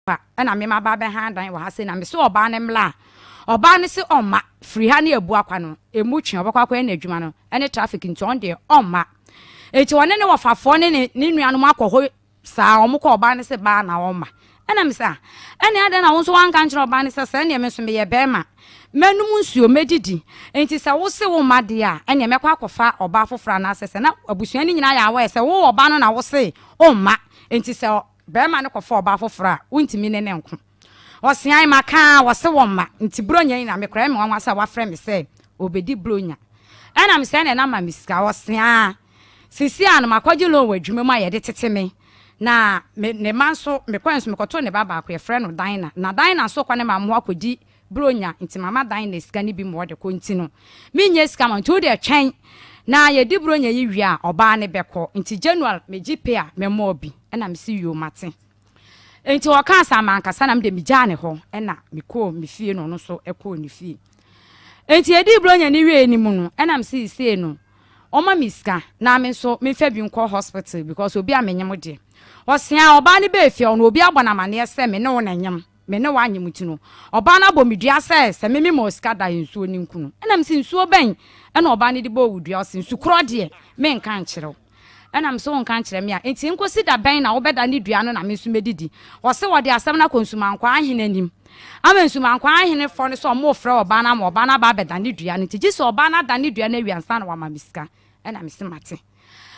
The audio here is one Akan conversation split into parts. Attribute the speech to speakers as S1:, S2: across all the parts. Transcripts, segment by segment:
S1: Pa ɛna me maba abɛhan dan wɔ ha sei na mese ɔbaa no mmla a, ɔbaa no se ɔmma, firi ha ne Abuakwa no, ɛmu twe, ɔbɛkɔ akɔyɛ n'adwuma no, ɛne traffic nti ɔno deɛ ɔmma. Nti ɔne ne wɔfafoɔ ne ne ne nuanom akɔ hɔ saa, wɔn kɔ ɔbaa no se baa na ɔmma. Ɛna mese ah, ɛne adɛn na wo nso wanka nkyerɛ ɔbaa no sɛ sɛ ɛneɛ me nso meyɛ bɛrima, mɛnom nsuo, mɛdidi, nti sɛ wo se wo mma deɛ a, ɛneɛ mɛkɔ akɔfa ɔbaa foforɔ anaasɛ sɛ na abusua no nyinaa yɛ aware sɛ wo ɔbaa no na wo se ɔmma, nti sɛ Barima no kɔfa ɔbaa foforɔ a, wontumi ne no nko. Ɔseae, maka ara, wɔse wɔmma. Nti Buronya yi na me koraa ɛyɛ me nwanwa sɛ wafrɛ me sɛ ɔrebɛdi Buronya. Ɛna mesɛ ɛneɛ na ma me sika. Ɔseaa, seesei ara no makɔgye loan wɔ adwuma mu a yɛde tete me. Na me ne mma nso, mekɔɛ nso mekɔtoo ne ba baako, yɛfrɛ no Dinah. Na Dinah nso rekɔ ne maame hɔ akɔdi Buronya nti mama dan na sika no bi ma ɔde kɔ nti no menyɛ sika ma nti wodeɛ twɛn na yɛdi Buronya yi wie a ɔbaa no bɛkɔ nti January megye pay a mɛmɔɔ bi ɛna mese yoo mate nti ɔkaa saa mankasa na mede megyaa ne hɔ ɛna mekɔɔ me fie na ɔno nso ɛkɔɔ ne fie nti yɛdii Buronya no wie no mu no ɛna mese sei no ɔma me sika na me nso memfa bi nkɔ hospital because obi a menyem deɛ ɔsea ɔbaa no bɛɛ fie ɔno obi abɔ no amaneɛ sɛ me ne wo na nyem Me ne wo anyem nti no, ɔbaa no abɔ me dua sɛ, sɛ me mema wo sika da nsuo no nku no. Ɛna mese, nsuo bɛn na ɔbaa no de bɔɔ wo dua? Ɔse, nsu korɔ deɛ, menka nkyerɛ wo. Ɛna mese, wonka nkyerɛ me a, enti nkosi da bɛn na wobɛda ne dua no na me nso mɛdidi? Ɔse, wɔde asɛm no akɔ Nsumankwaa ahene anim. Ama Nsumankwaa ahene fɔ no sɛ wɔrefrɛ ɔbaa no ama ɔbaa no aba abɛda ne dua no nti, gye sɛ ɔbaa no ada ne dua no awie ansa na wama me sika. Ɛna mese, mate.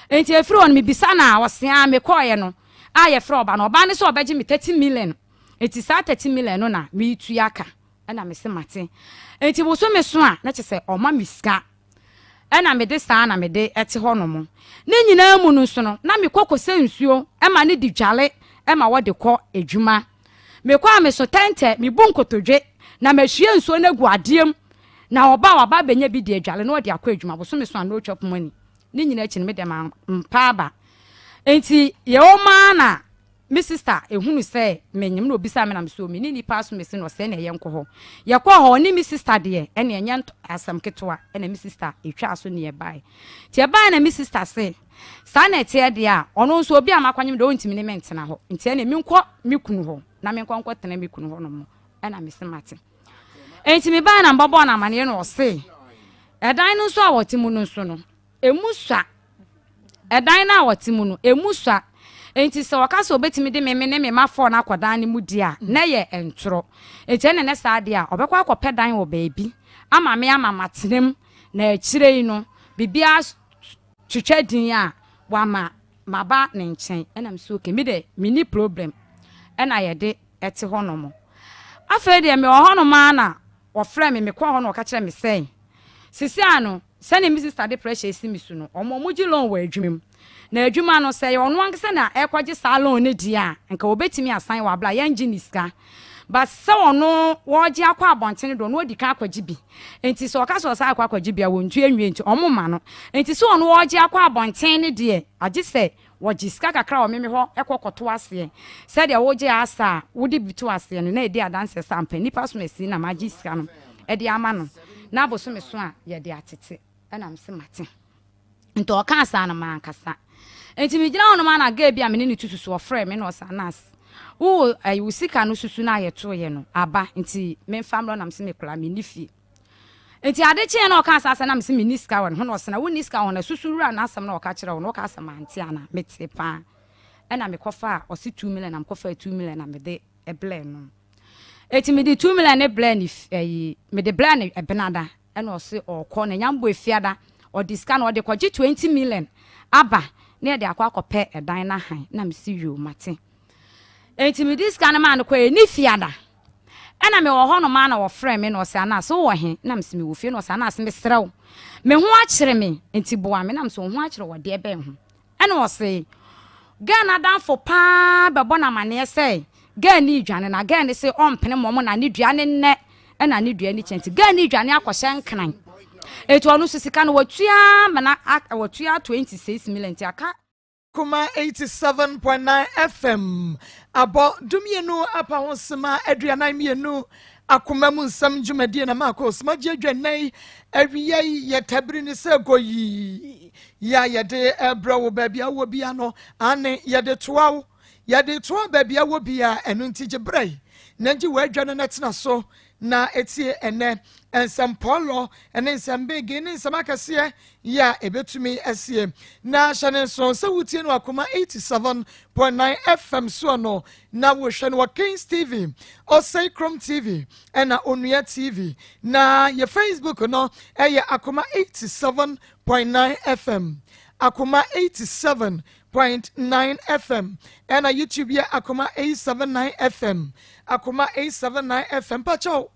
S1: Enti ɛfiri hɔ no, mebisa no a, ɔse, aa, mekɔeɛ no, a yɛfrɛ ɔbaa no, ɔbaa no sɛ ɔbɛgye me 30 million. Enti saa 30 million no na meretua ka. Ɛna mese mate. Enti bosome so a, na kyerɛ sɛ ɔma me sika. Ɛna mede saa na mede te hɔ nom. Ne nyinaa mu no nso no, na mekɔ kɔsɛ nsuo ma no di dwale ma wɔde kɔ adwuma. Mekɔ a meso tɛntɛ, mebu nkotodwe na mahwie nsuo no agu adeɛ mu. Na ɔba a waba abɛnya bi de adwale na ɔde akɔ adwuma. Bosome so a no chop money. Ne nyinaa akyi no me deɛ mampa aba. Enti yɛwɔ mu ara na Me sista ehunu sɛ menyem na obisaa me na me so me ne nipa aso mesi no ɔsɛɛ na yɛnkɔ hɔ. Yɛkɔɔ hɔ ɔne me sista deɛ ɛne ɛnyɛ asɛm ketewa ɛna me sista etwaa so ne yɛbae. Nti ɛbae na me sista se saa na ɛteɛ deɛ a ɔno nso obi a makɔnyem deɛ ɔntumi ne me ntena hɔ nti ɛne menkɔ me kunu hɔ na menkɔ nkɔ tena me kunu hɔ nom ɛna mese mate. Nti mebae na mbɔbɔɔ no amaneɛ na ɔse ɛdan no nso a wɔte mu no nso no Emu sua. Ɛdan no a wɔte mu no, emu sua. Enti sɛ wɔka sɛ wɔbɛtumi de me, me ne me mma fɔɔ no akɔ dan no mu deɛ a, na ɛyɛ ntorɔ. Enti ɛnna ɛnyɛ saa deɛ a, ɔbɛkɔ akɔpɛ dan wɔ baabi ama me ama matena mu, na akyire yi no, biribiara twitwa din a, wama maba ne nkyɛn. Ɛnna mese okay, me deɛ menni problem. Ɛnna yɛde te hɔnom. Afei deɛ mewɔ hɔnom ara na wɔfrɛɛ me, mekɔɔ hɔ na wɔka kyerɛɛ me sɛ, seesei ara no, Sɛnea me sista de pressure si me so no, wɔn a wɔgye loan wɔ adwuma mu. Na adwuma no, sɛ ɛyɛ ɔno ankasa na ɛrekɔgye saa loan no deɛ a, nka wɔbɛtumi asan wɔ abere a yɛngye ne sika. But sɛ ɔno wɔregye akɔ abɔnten no deɛ, ɔno adi kan akɔgye bi. Nti sɛ ɔka sɛ ɔsan akɔ akɔgye bi a, wɔntua nwie nti wɔmma no. Nti sɛ ɔno ɔregye akɔ abɔnten no deɛ, agye sɛ wɔgye sika kakra wɔ meme hɔ kɔ kɔto aseɛ. Sɛdeɛ wogye asa a wode bi to aseɛ no, na ɛdi adanseɛ sɛ ampa nnipa som asi na magye sika no de ama no. Na bosome so a yɛde atete. Ɛna mese mate. Nti ɔkaa saa no mankasa. Nti megyina hɔ nom a na girl bi a me ne no tu susu ɔfrɛɛ me na ɔse Anas wowɔ ɛyi wo sika no susu no a yɛtoeɛ no aba nti memfa mmrɛ wo na mese mekora menni fie. Nti ade kyeeɛ na ɔkaa saa asɛm na mese menni sika wɔ ne ho na ɔse na wonni sika wɔ ho na susu wura no asɛm na ɔka kyerɛ wo no wokaa sɛ mante anaa metee paa ɛna mekɔfaa ɔse 2 million na mekɔfaa 2 million na mede blɛɛ no. Eti mede 2 million ne blɛɛ ne ɛyi mede blɛɛ no ɛbenada ɛna ɔse ɔɔkɔ na nyambo efiada ɔde sika no ɔde kɔgye 20 million aba na yɛde akɔ akɔpɛ ɛdan no ahan na mese yoo mate. Enti mede sika no maa no kɔɛ ne fiada ɛna mewɔ hɔ nom a na wɔfrɛ me na ɔse Anas wowɔ he na mese mewɔ fie na ɔse Anas mesrɛ wo me ho akyere me nti boa me na mese wo ho akyere wɔ deɛ bɛn ho Ɛna ɔse girl no adamfo paa bɛbɔ no amaneɛ sɛ girl no redwane na girl no se ɔmpene mmɔ na ne dua ne nnɛ ɛna ne dua ne kyɛ nti girl no redwane akɔhyɛ Nkran. Eti ɔno nso sika no watua mena watua 26 million nti aka.
S2: Kuma 87.9 FM abɔ 12 apa ho sema 42 akoma mu nsɛm dwumadie na maakɔ sema gye adwa awia yi yɛ tabiri ne sɛ goyi yi a yɛde ɛbrɛ wo baabi a wɔ bia no ane yɛde toa wo. Yɛde toa baabi a wɔ biara, ɛno nti gye berɛ yi na gye w'adwa no na tena so na tie ɛnnɛ nsɛmpɔɔlɔ ne nsɛmbege ne nsɛm akɛseɛ yi a ɛbɛtumi asie. Na hyɛ ne nso sɛ wotie no Akoma 87.9 FM soɔ no, na wohwɛ no wɔ Kings TV, Osei Krom TV, ɛna Onua TV. Na yɛ Facebook no ɛyɛ Akoma 87.9 FM. Akoma 87.9 FM. Ɛna YouTube yɛ Akoma 879 FM. Akoma 879 FM. Pakyɛw,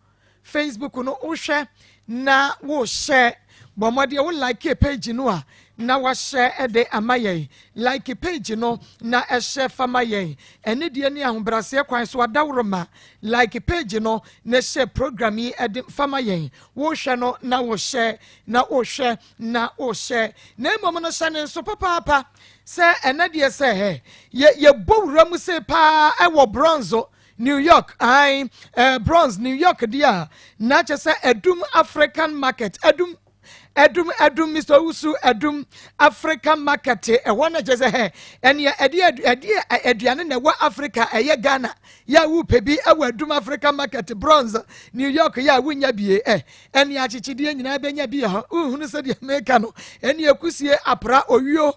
S2: Facebook no wohwɛ na wohyɛ bɔ mmɔdeɛ wo like page no a na wahyɛ de ama yɛn. Like page no na ɛhyɛ fama yɛn. Ɛne deɛ ne ahobrɛaseɛ kwan so adaworoma. Like page no na hyɛ program yi de fama yɛn. Wohwɛ no na wohyɛ na wohwɛ na wohyɛ. Na mmom no hyɛ ne nso papaapa sɛ ɛnɛ deɛ sɛ hɛ yɛ yɛbɔ wura mu se paa ɛwɔ Bronze New York, ae, Bronze New York deɛ a na kyɛ sɛ Adum African Market, Adum Adum Adum Mr. Owusu Adum African Market ɛhɔ na kyɛ sɛ hɛ ɛneɛ ɛdeɛ ɛdeɛ aduane na ɛwɔ Africa ɛyɛ Ghana yɛ a wopɛ bi ɛwɔ Adum African Market Bronze New York yɛ a wonya bie ɛ ɛne akyekyedeɛ nyinaa bɛnya bi hɔ wohunu sɛdeɛ meka no ɛne akusie apra owio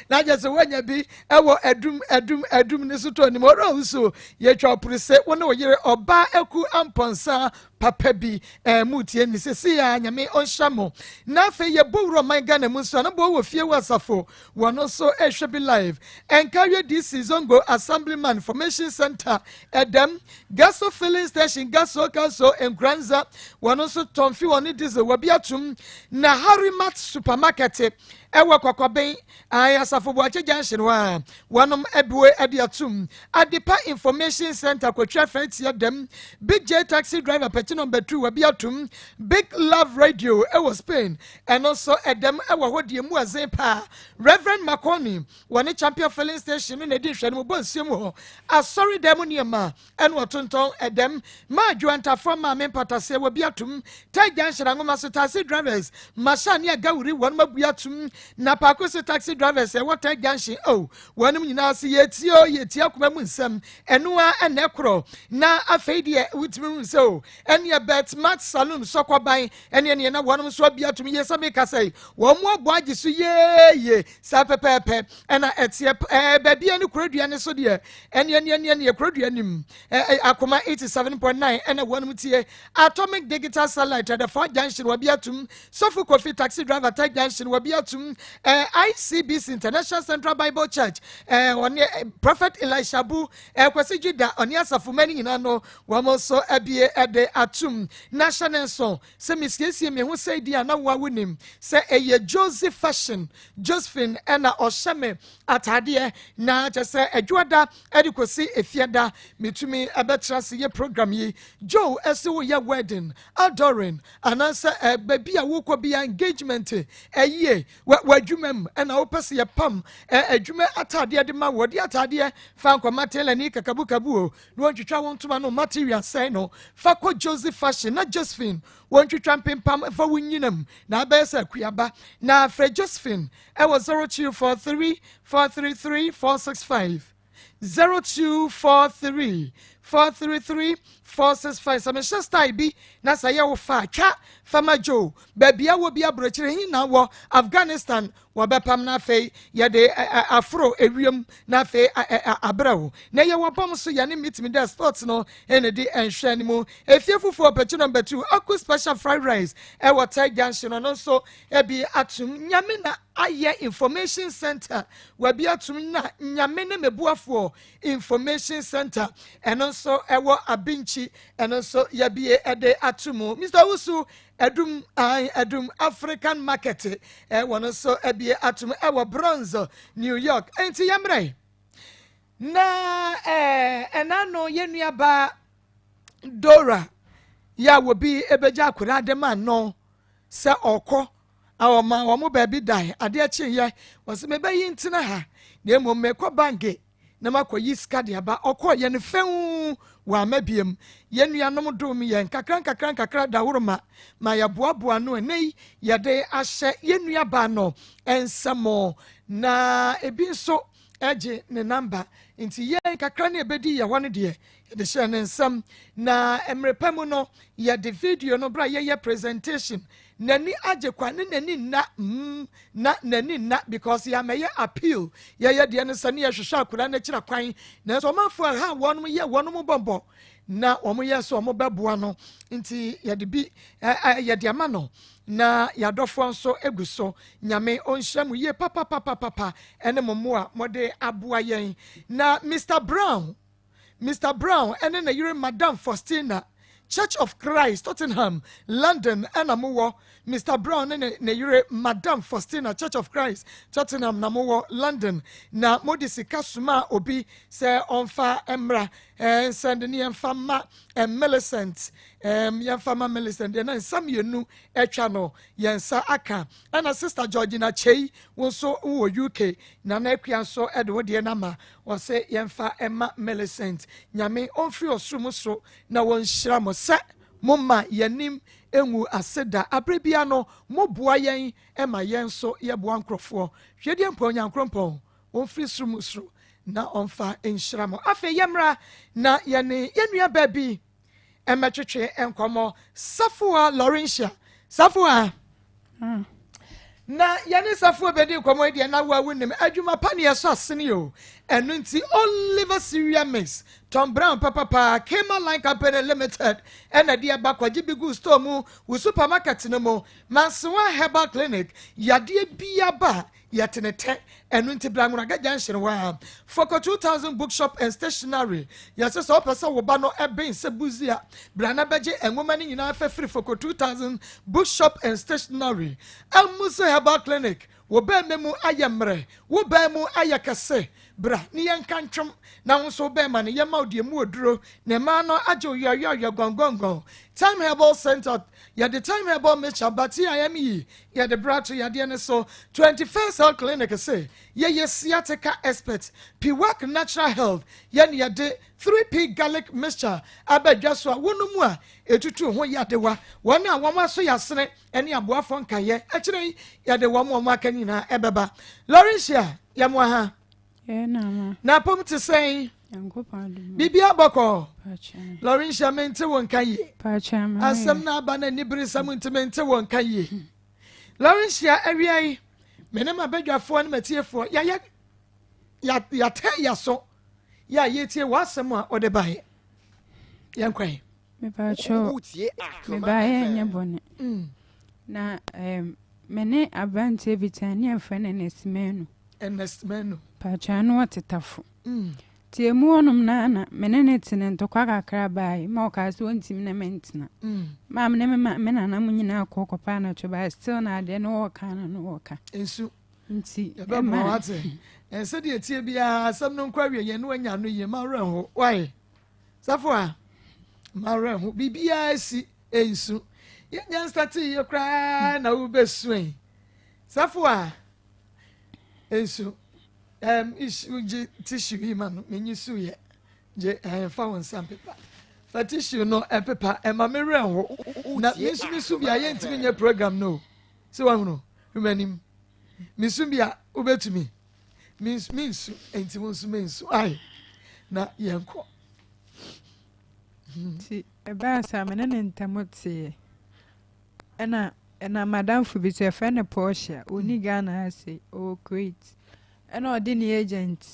S2: na kyɛ sɛ woanya bi ɛwɔ Adum Adum Adum ne so tɔ anim ɔrɔ nso yɛtwa ɔpere sɛ wo ne wo yere ɔbaa aku ampɔnsa papa bi ɛɛ mu tie ne sisi a Nyame ɔnhyɛ mo. Na afei yɛbɔ wura ɔman Ghana mu nso a na bɔ wɔ fie wɔ asafo wɔn nso ɛhwɛ bi live. Ɛnkawie DC Zongo Assemblyman Formation Center ɛdɛm Gaso Filling Station Gaso Gaso Nkuranza wɔn nso tɔn fi wɔn ne diesel wɔ bi atum. Na Harimat Supermarket ɛwɔ Kɔkɔben ayi Asafo Buakye Junction hɔ a wɔnom abue ɛde atum. Adepa Information Center Kotwa fɛn tia dɛm Big J Taxi Driver pɛkyi number 2 wɔ bi atum. Big Love Radio ɛwɔ Spain ɛno nso ɛdɛm ɛwɔ hɔ deɛ mu ɛzen paa. Reverend Makoni wɔne Champion Filling Station no na ɛdi nhwɛ no mu bɔ nsuo mu hɔ asɔre dɛm nneɛma ɛna ɔtontɔn ɛdɛm maa adwoantafoɔ maame mpataseɛ wɔ bi atum. Tai Junction angoma so taxi drivers Masha ne Agawuri wɔn abue atum. Na paako so taxi drivers ɛwɔ Tai Junction o wɔn nyinaa se yɛtie o yɛtie akoma mu nsɛm ɛno a ɛna ɛkorɔ. Na afei deɛ wotumi hu sɛ o ɛneɛ Bet Mat Saloon sɔkɔban ɛneɛ neɛ na wɔn nso abue atum yie sɛ meka sɛ wɔn mu abɔ agye so yie saa pɛpɛɛpɛ ɛna ɛteɛ ɛɛ baabi ɛne kurodua ne so deɛ ɛneɛ neɛ neɛ neɛ kurodua nim ɛɛ Akoma 87.9 ɛna wɔn tie. Atomic Digital Satellite Ɛdɛfɔ Junction wɔ bi atum. Sɔfo Kofi Taxi Driver Tai Junction wɔ bi atum. Ɛɛ ICBC International Central Bible Church ɛɛ ɔne Prophet Elisha Bu ɛɛ Kwasi Juda ɔne asafo mma ne nyinaa no wɔn nso abie ɛde atum. Na hyɛ ne nso sɛ mesiesie me ho sɛ di a na woa wonim sɛ ɛyɛ Josie Fashion Josephine ɛna ɔhyɛ me ataadeɛ na kyɛ sɛ adwoada ɛde kɔsi efiada metumi ɛbɛtena ase yɛ program yi. Joe ɛsɛ woyɛ wedding adoring anaasɛ ɛ baabi a wokɔ bi engagement ɛyie wɔ adwuma mu ɛna wopɛ sɛ yɛpam ɛ adwuma ataadeɛ de ma wɔde ataadeɛ fa nkɔma tailor ni kakabukabu o na wɔntwitwa wɔn ntoma no material sɛn no fa kɔ Josie Fashion na Josephine wɔntwitwa mpempam fa wo nyinam na abɛyɛ sɛ akuaba. Na frɛ Josephine ɛwɔ 0243 433 465, 0243 433 465. Sɛ mehyɛ style bi na sɛ yɛ wo fa twa fama Joe baabi a wɔ bi aburokyire hin na wɔ Afghanistan wɔbɛpam na afei yɛde aforo ewiem na afei abrɛw na yɛ wɔ bɔm so yɛne mitimi dɛ sports no ɛna di nhwɛ no mu. Efie fufuo pɛkyi number 2 aku special fried rice ɛwɔ Tai Junction no nso ebi atum. Nyame na ayɛ Information Center wabi atum na Nyame ne meboafoɔ Information Center ɛno nso ɛwɔ Abinkyi ɛno nso yɛbie ɛde atum. Mr. Owusu Adum Adum African Market ɛwɔ no nso abie atum ɛwɔ Bronze New York. Enti yɛmmerɛ na ɛna no yɛn nuaba Dora yɛ a wɔbi ebɛgya akwadaa de ma no sɛ ɔkɔ a ɔma wɔn baabi dan adeɛ kyeeɛ wɔsɛ mebɛyi ntena ha na mmom mekɔ bank na makɔyi sika de aba. Ɔkɔɔ yɛ no fɛn wɔ ama biem. Yɛn nuanom dom yɛn nkakra nkakra nkakra dahoro ma ma yɛboaboa no ɛnɛ yi yɛde ahyɛ yɛn nuaba no nsɛm na ebi nso gye ne number. Nti yɛn kakra ne ɛbɛdi yɛ hɔ no deɛ, yɛde hyɛɛ ne nsam. Na mmerɛ pa mu no, yɛde video no berɛ a yɛyɛ presentation. N'ani agye kwa ne n'ani nna, na n'ani nna because yɛamɛyɛ appeal. Yɛyɛ deɛ no sɛ ne yɛhwehwɛ akwadaa no akyira kwan. Nanso ɔmanfoɔ a ha wɔnom yɛ wɔnom bɔbɔ na wɔn yɛ sɛ wɔn bɛboa no. Nti yɛde bi, yɛde ama no. Na yɛadɔfoɔ nso egu so. Nyame ɔnhyira mo yie papapapapa ɛne mo mmoa mode aboa yɛn. Na Mister Brown, Mister Brown ɛne ne yere Madam Faustina, Church of Christ, Tottenham, London ɛna mowɔ. Mister Brown ne ne yere Madam Faustina, Church of Christ, Tottenham na mowɔ, London. Na mode sika somaa obi sɛ ɔmfa mmra, nsɛnde ne yɛmfa ma Millicent. Yɛmfa ma Millicent deɛ na nsa mmienu atwa no, yɛn nsa aka. Ɛna Sister Georgina Kyei, wo nso wowɔ UK. Nana Akua nso de wo deɛ no ama. Ɔse yɛmfa ma Millicent. Nyame ɔmfiri ɔsoro mu soro na wɔnhyira mo sɛ moma yɛnim ngu ase da. Aberɛ biara no moboa yɛn ma yɛn nso yɛboa nkurɔfoɔ. Hwɛ deɛ mpo Onyankrompɔn ɔmfiri soro mu soro na ɔmfa nhyira mo. Afei yɛmmra na yɛne yɛn nua baa bi mmɛtwetwe nkɔmmɔ. Safoa Laurentia. Safoa. Na yɛne Safoa bɛdi nkɔmmɔ yi deɛ na wo a wonim adwuma pa ne yɛsɔ asene o. Ɛno nti Oliver Syria Mix, Tom Brown papapa, Kema Line Company Limited ɛna de ɛba kɔgye bi gu store mu, wo supermarket no mu, Mansewa Herbal Clinic, yadeɛ bia ba yɛte ne tɛ. Ɛno nti bra Nwuraga Junction hɔ a, Foko 2000 Bookshop and Stationery. Yɛse sɛ wopɛ sɛ wo ba no ɛben sɛ buzi a, bra na bɛgye nwoma no nyinaa fɛ firi Foko 2000 Bookshop and Stationery. Amuso Herbal Clinic, wo bɛɛma mu ayɛ mmerɛ, wo baa mu ayɛ kɛse, bra ne yɛnka ntwom na wo nso wo bɛɛma no yɛma wo deɛ mu oduro na mmaa no agye wo yɔyɔyɔ gɔngɔngɔn. Time Herbal Center, yɛde Time Herbal Mixture ba TIME, yɛde bra to yadeɛ no so. 21st Health Clinic se yɛyɛ sciatica expert. Piwak Natural Health, yɛne yɛde 3P Garlic Mixture aba dwa so a wonom a ɛtutu ho yadewa. Wɔn a wɔn aso yɛ asene ne aboafoɔ nkaeɛ akyire yi yɛde wɔn wɔn aka nyinaa ɛbɛba. Laurentia, yɛmoa ha. Na apom te sɛn? Biribiara bɔkɔɔ. Laurentia, mente wo nka yie. Asɛm no aba no aniberesɛm nti mente wo nka yie. Laurentia, awia yi, me ne m'abadwafoɔ ne m'atiefoɔ yɛayɛ yɛatɛ yɛaso yɛ a yɛtie w'asɛm a wode baeɛ. Yɛnkwan.
S3: Mepakyɛw, mebaeɛ ɛnyɛ bɔne. Na me ne aberanteɛ bi te a ne yɛfrɛ no Ernest Manu.
S2: Ernest Manu.
S3: Pakyɛw, na ɔte Tafo. Nti emu hɔnom na na me ne ne te ne ntɔkwa kakra baeɛ ma ɔkaa sɛ ɔntumi ne me ntena. Maa me ne me ma me nana mo nyinaa kɔ kɔpɛ anatwo baeɛ still na adeɛ no wɔka no no wɔka.
S2: Nsu.
S3: Nti
S2: ɛbɛboa wate. Sɛdeɛ ɛtie biara asɛm no nkɔ awie yɛn ne wanya no yie ma werɛ ho. Why? Safo a ma werɛ ho biribiara si nsu. Yɛnya nsate yie koraa na wobɛsu yi. Safo a nsu. Gye tissue yi ma no menyi su yɛ. Gye fa wo nsa mpepa. Fa tissue no ɛpepa ɛma me werɛ ho. Na me nso me su bi a yɛntumi nyɛ program no. Sɛ wahunu hwɛ me su bi a wobɛtumi. Me nsu nti wo nso me nsu ai na yɛnkɔ.
S3: Nti ɛbaa saa me ne ne ntam teeɛ. Ɛna ɛna madamfo bi so yɛfrɛ no Portia, ɔnni Ghana ha sei, ɔwɔ Kuwait. Ɛna ɔde ne agent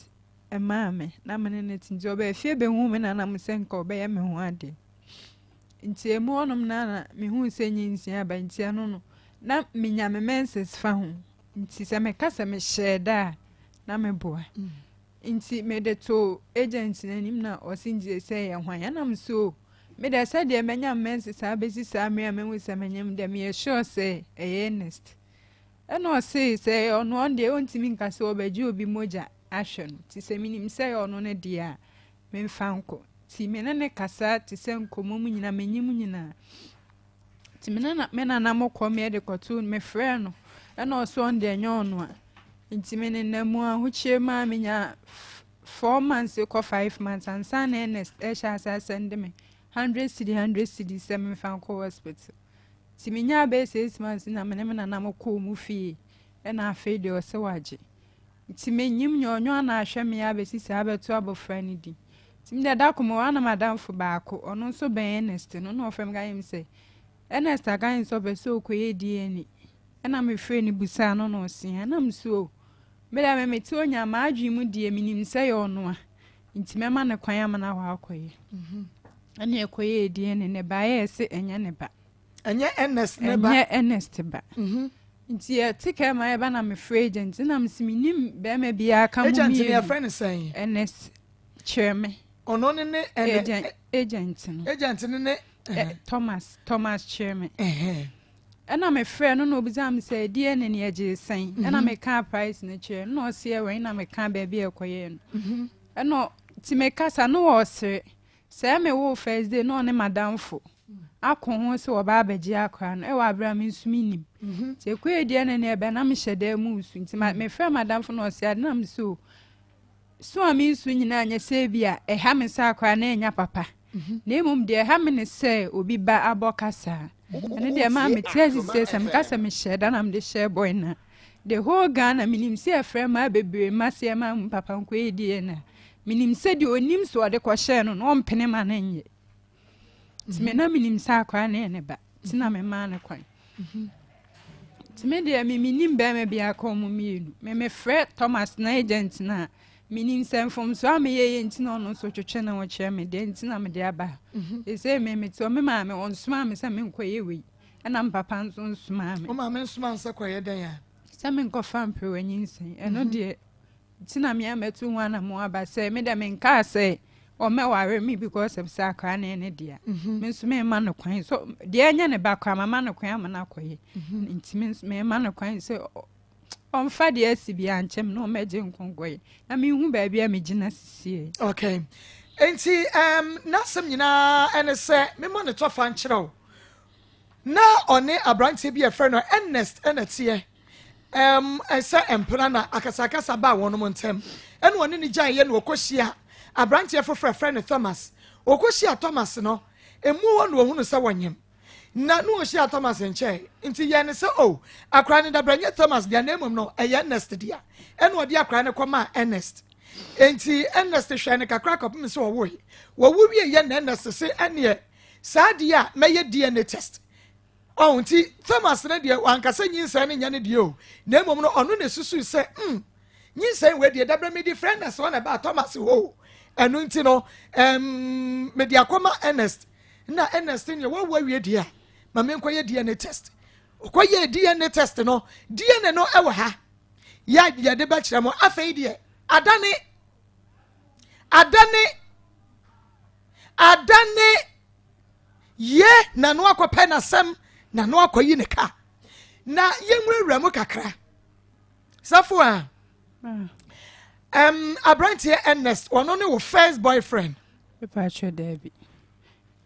S3: ɛmaa me na me ne ne te. Nti ɔbaa fie bɛhuu me nanam sɛ nka ɔbɛyɛ me ho adeɛ. Nti emu hɔnom na na mehuu sɛ nyinsia aba nti ɛno no na menya me menses fa ho. Nti sɛ meka sɛ mehyɛɛ da a na meboa. Nti mede to agent n'anim na ɔse nti sɛ ɛyɛ hwan. Ɛnam so mede sɛdeɛ manya menses saa bɛsi saa mmerɛ a mehu sɛ menyam deɛ meyɛ sure sɛ ɛyɛ Ernest. Ɛna ɔse sɛ ɔno ɔno deɛ ɔntumi nka sɛ ɔbɛgye obi mogya ahwɛ no. Nti sɛ menim sɛ ɛyɛ ɔno no deɛ a memfa nkɔ. Nti me ne ne kasa te sɛ nkɔmmɔ mu nyinaa menyim nyinaa. Nti me ne me nana mo kɔ me de kɔto mefrɛ no ɛna ɔse ɔno deɛ ɛnyɛ ɔno a. Nti me nenam mu ahokyere mu a menya 4 months kɔ 5 months ansa na Ernest ɛhyɛ ase asɛnde me 100 cedi 100 cedi sɛ memfa nkɔ hospital. Nti menya bɛyɛ 6 months na me ne me nana mo kɔɔ mu fie ɛna afei deɛ ɔse wagye. Nti mennyim nyɛ ɔnye ɔana ahwɛ me abesi saa abɛto abofra no din. Ntsi me dɛ da kor mowɔ ana m'adamfo baako, ɔno nso bɛn Ernest no, nna ɔfrɛ me ka kyerɛ me sɛ, Ernest aka kyerɛ me sɛ ɔpɛ sɛ ɔkɔyɛ DNA. Ɛna mefrɛɛ no busaa no na ɔse aane. Ɛna mese oh, me dɛ me metse onya m'adwen mu deɛ menim sɛ ɛyɛ ɔno a, nti mɛma no kwan ama no akɔ akɔyɛ. Ɛna ɛkɔyɛɛ DNA no, ɛbaeɛ se ɛnyɛ ne ba.
S2: Ɛnyɛ Ernest ne ba.
S3: Ɛnyɛ Ernest ba. Mhm. Nti yɛte kɛ ma yɛba na mefrɛ agent na mese menim bɛrima biara ka mo
S2: mmienu. Agent no yɛfrɛ no sɛn?
S3: Ernest kyerɛ me.
S2: Ɔno ne ne
S3: agent agent no.
S2: Agent no ne.
S3: Thomas Thomas kyerɛ me. Ɛna mefrɛ no na obisa me sɛ DNA ne yɛgye sɛn. Ɛna mhm. meka price no kyerɛ no na ɔse ɛwɛn na meka baabi a ɛkɔyɛɛ no. Mhm. Ɛna nti mekasa no ɔsere. Sɛɛ me woo first day na ɔne madamfo ako ho sɛ wɔba abɛgye akora no ɛwɔ abere a me nso me nim mhm. nti ɛkɔɛ deɛ ne ne ɛbɛ na mehyɛ dan mu nsu nti mm. mefrɛ madamfo na ɔsɛ ade na me so so a me nsu nyinaa nyɛ sɛ bi a ɛha me sɛ akora na ɛnya papa mhm. na mmom deɛ ɛha me ne sɛ obi ba abɔ kasa ɛno deɛ maa mete ase sɛ sɛ meka sɛ mehyɛ da na mede hyɛ bɔe na the whole Ghana menim sɛ ɛfrɛ maa bebree ma sɛ ɛma mu papa nkɔyɛ deɛ na Menim sɛ deɛ ɔnim sɛ ɔde kɔhyɛɛ no no, ɔmpene ma no nyɛ. Nti me na menim sɛ akwadaa no yɛ ne ba, nti na memaa no kwan. Nti me deɛ me menim bɛrima biara ka ɔmo mmienu. Me mefrɛ Thomas na agent no a, menim sɛ mfomsoɔ a meyɛeɛ nti na ɔno nso twetwe ne ho kyerɛ me deɛ nti na mede aba ha. Seesei me mete hɔ, me maame ɔnsomaa me sɛ menkɔyɛ wei, ɛna me papa nso nsomaa me.
S2: Wo maame nsomaa wo sɛ kɔyɛ dɛn a?
S3: Sɛ menkɔfa mperewa nyinsɛn, ɛno deɛ Nti na me a matu ho anamɔn aba sɛ me dɛ menkaa sɛ ɔmmɛware me because of sɛ akwadaa no yɛ ne dea. Mhm. Me nso memma no kwan so deɛ ɛnyɛ ne ba koraa mama no kwan ama no akɔyɛ. Mhm. Nti me nso memma no kwan sɛ ɔmfa deɛ asi biara nkyɛn me na ɔmmɛgye nkonkɔyɛ na menhu baabi a megyina sisie.
S2: Okay. Nti um, n'asɛm nyinaa ɛne sɛ memmɔ ne tɔfa nkyerɛ wo. Na ɔne aberanteɛ bi a ɛfrɛ no Ernest ɛna teɛ. Ɛm, sɛ mpena na akasakasa baa wɔnom ntam. Ɛna ɔne no gyaeɛ na ɔkɔhyia aberanteɛ foforɔ a ɛfrɛ no Thomas. Ɔkɔhyia Thomas no, emu hɔ na ɔhunu sɛ wɔnyem. Na na ɔhyia Thomas nkyɛe, nti yɛɛ no sɛ, oh, akwadaa no dabrɛ nyɛ Thomas dea na mmom no ɛyɛ Ernest dea. Ɛna ɔde akwadaa no kɔmaa Ernest. Enti Ernest hwɛɛ no kakra kɔpem sɛ ɔwoe. Wɔwo wieeɛ na Ernest se, ɛneɛ saa deɛ a mɛyɛ DNA test. Ɔho nti Thomas no deɛ wanka sɛ nyinsɛn no nyɛ ne deɛ o, na mmom no ɔno na esusuu sɛ mm nyinsɛn wei deɛ dabrɛ mede frɛ Ernest hɔ na ɛbaa Thomas hɔ o, ɛno nti no ɛmm mede akɔma Ernest na Ernest neɛ wawu awie deɛ a ma menkɔyɛ DNA test. Ɔkɔyɛɛ DNA test no, DNA no ɛwɔ ha yɛ yɛde bɛkyerɛ mo afei deɛ adane adane adane Ye na no akɔpɛ n'asɛm na no akɔyi ne ka. Na yɛnwurawura mu kakra. Safo a, um, aberanteɛ Ernest, ɔno ne wo first boyfriend?
S3: Mepakyɛ daabi.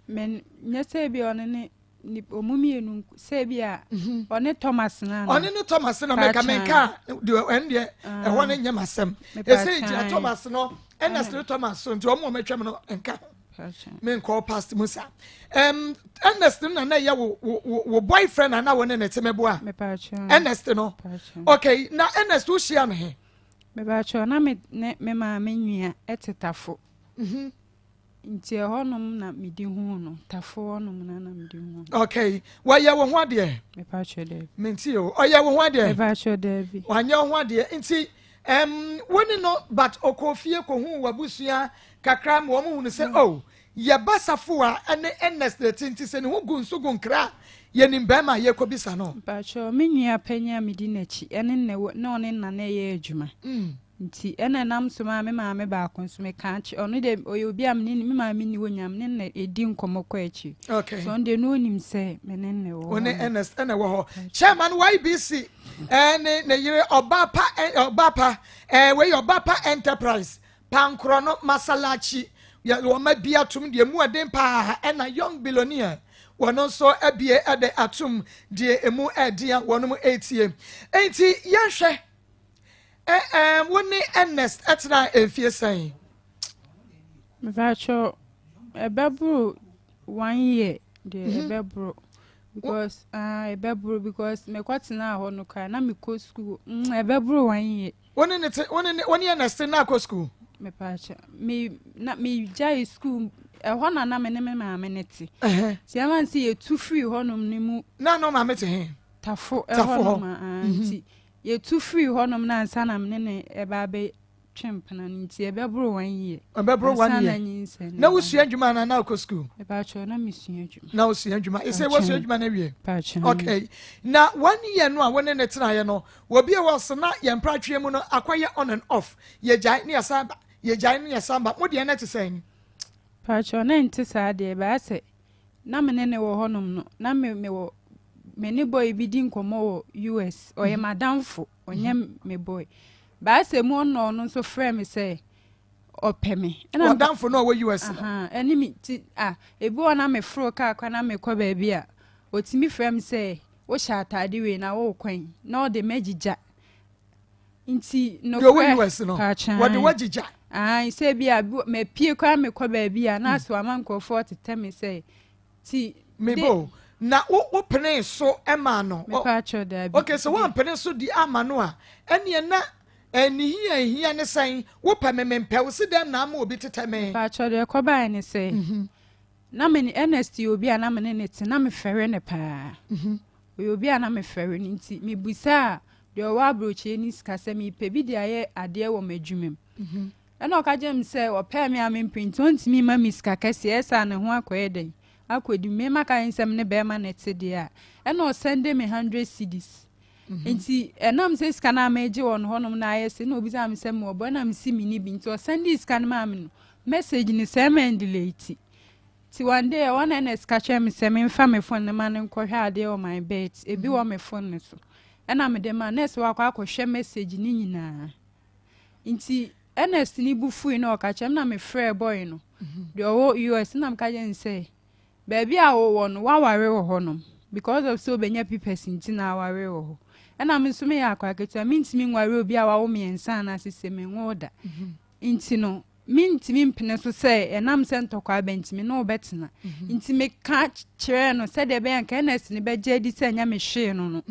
S3: Men nyɛ sɛ bi ɔno ne ɔmu mmienu sɛ bi a mhm. ɔne Thomas na
S2: ɔne ne Thomas na meka menka deɛ ɛn deɛ ah. ɛhɔ no nyɛ m'asɛm ɛsɛ gyina Thomas no Ernest ne Thomas so nti ɔmo ɔmo atwam no nka ho. menkɔɔ past mu sa um, Ernest no na na ɛyɛ wo, wo, wo boyfriend ana wo ne ne te meboa Ernest no okay na Ernest wohyia no he
S3: mebakyɛ na me ne me maame nua ɛte tafo mm -hmm. nti ɛhɔnom na medi hu no tafo hɔnom na na medi hu
S2: no okay wɔyɛ wo ho adeɛ
S3: mepakyɛ daabi
S2: menti o ɔyɛ wo ho adeɛ
S3: mepakyɛ daabi
S2: wanyɛ wo ho adeɛ nti Um, wo ne no, but ɔkɔɔ fie kɔhuu w'abusua kakra ma wɔn hunu sɛ, oh, yɛ ba Safoa ne Ernest na ɛte nti sɛ ne ho gu nso gu nkra a, yɛnim barima a yɛrekɔbisa no.
S3: Mpakyɛw, me nua panyin a medi n'akyi ɛne na ɛwɔ na ɔne nna na ɛyɛ adwuma. Nti ɛna ɛnam so maa me maame baako nso meka akyerɛ ɔno deɛ ɔyɛ obi a me ne me maame nni hɔ nyinaa me ne no na ɛdi nkɔmmɔ kɔ akyiri.
S2: Okay.
S3: So ɔno deɛ na ɔnim sɛ me ne no wɔ hɔ.
S2: Wo ne Ernest ɛna ɛwɔ hɔ. Chairman YBC ɛne ne yere Ɔbaapa Ɔbaapa ɛɛ wei yɛ Ɔbaapa Enterprise Pankorɔ no Masalachi yɛ wɔn abi atom deɛ emu ɛden paa ɛna Young Billionaire wɔn nso abie ɛde atom deɛ emu ɛden a wɔn ɛretie. Enti yɛnhwɛ ɛ ɛɛ wo ne Ernest ɛtena mfie sɛn?
S3: Mepakyɛw ɛbɛboro one year deɛ mhm. ɛbɛboro because ah ɛbɛboro because mekɔ tenaa hɔ no koraa na mekɔ school mm ɛbɛboro one year.
S2: Wo ne ne te, wo ne ne, wo ne Ernest na akɔ sukuu?
S3: Mepaakyɛ, me na megyae sukuu ɛhɔ na na me ne me maame ne te. Nti ɛma n sɛ yɛtu firi hɔnom no mu.
S2: Na no maame te he?
S3: Tafo ɛhɔ nom a, nti yɛtu firi hɔnom no ansa na me ne ne ɛba abɛ twe mpena no nti ɛbɛboro one year.
S2: Ɛbɛboro one year.
S3: Nyinsɛn.
S2: Na wosua adwuma anaa na wokɔ sukuu?
S3: Mepaakyɛ na mesua adwuma.
S2: Na wosua adwuma. Ɛsɛ wosua adwuma no awie?
S3: Mepaakyɛ.
S2: Okay. Na one year no a wo ne ne tenaeɛ no, wɔbi a wɔse na yɛn mpratweɛ mu no akɔyɛ on and off. Yɛgyae ne yɛsan ba. Yɛgyae ne yɛsan ba. Mo deɛ na ɛte sɛn?
S3: Mepaakyɛ na ɛnte saa deɛ bɛyɛ sɛ na me ne ne wɔ hɔnom no na me mewɔ me ne boy bi di nkɔmmɔ wɔ US. Ɔyɛ m'adamfo, ɔnyɛ me boy. Baasɛ mu ɔno ɔno nso frɛ me sɛ ɔpɛ me.
S2: Ɔdamfo no a ɔwɔ US no.
S3: Ɛne me ti a ebi wɔ na meforo kaa kwan na mekɔ baabi a otumi frɛ me sɛ wohyɛ ataade wei na wokɔn na ɔde m'agyigya. Nti
S2: nokorɛ. Deɛ ɔwɔ US no wɔde w'agyigya.
S3: Ahan sɛ bi a mapie koraa mekɔ baabi a na asɛ wama nkurɔfoɔ tetɛ me sɛ ti.
S2: Mebo na wo wo penee so maa no.
S3: Mepaakyɛw daabi.
S2: Okay sɛ woampene so di ama no a ɛneɛ na ne hia ehia ne sɛn wopɛ me mempɛ wo se dɛn na ama obi tetɛ me.
S3: Mepaakyɛw deɛ ɛkɔbaeɛ ne sɛ na me ne Ernest yɛ obi a na me ne ne te na mefɛre no paa ɔyɛ obi a na mefɛre no nti mebusaa deɛ ɔwɔ aburokyire ne sika sɛ mepɛ bi de ayɛ adeɛ wɔ m'adwuma mu Ɛnna ɔka kyerɛɛ me sɛ ɔpɛɛ me a mempere nti ɔntumi mma me sika kɛseɛ, ɛyɛ saa a ne ho akɔyɛ dɛn? Akɔdi mu. Me maka ne sɛ me ne barima na ɛte deɛ a, ɛnna ɔsɛnde me hundred cedis. Nti ɛnam sɛ sika no a megye wɔ no hɔnom no ayɛ se, ɛnna ɔbisaa me sɛ mewɔ bɔ, ɛnna mese menni bi. Nti ɔsɛndee sika no maa me no, message no sɛɛ mandelete. Nti one day ɛhɔ na Ernest ka kyerɛɛ me sɛ memfa me phone no ma no nkɔhwɛ adeɛ wɔ my bet, ebi wɔ me phone no so. Ɛnna mede maa no, na ɛsɛ wakɔ akɔhwɛ message no nyinaa. Nti Ernest ne bo fui na ɔka kyerɛ me na mefrɛɛ boy no deɛ ɔwɔ US na meka kyerɛ no sɛ baabi a wowɔ no woaware wɔ hɔnom because of sɛ wobɛnya papers nti na aware wɔ hɔ ɛna me nso meyɛ akwadaa ketewa mentumi nware obi a wawo mmiɛnsa anaasɛ sɛ menwoo da nti no mentumi mpene so sɛ ɛnam sɛ ntɔkwa aba nti me ne wo bɛtena nti meka kyerɛɛ no sɛdeɛ ɛbɛyɛ nka Ernest ne bɛgye adi sɛ ɛnyɛ me hwee no no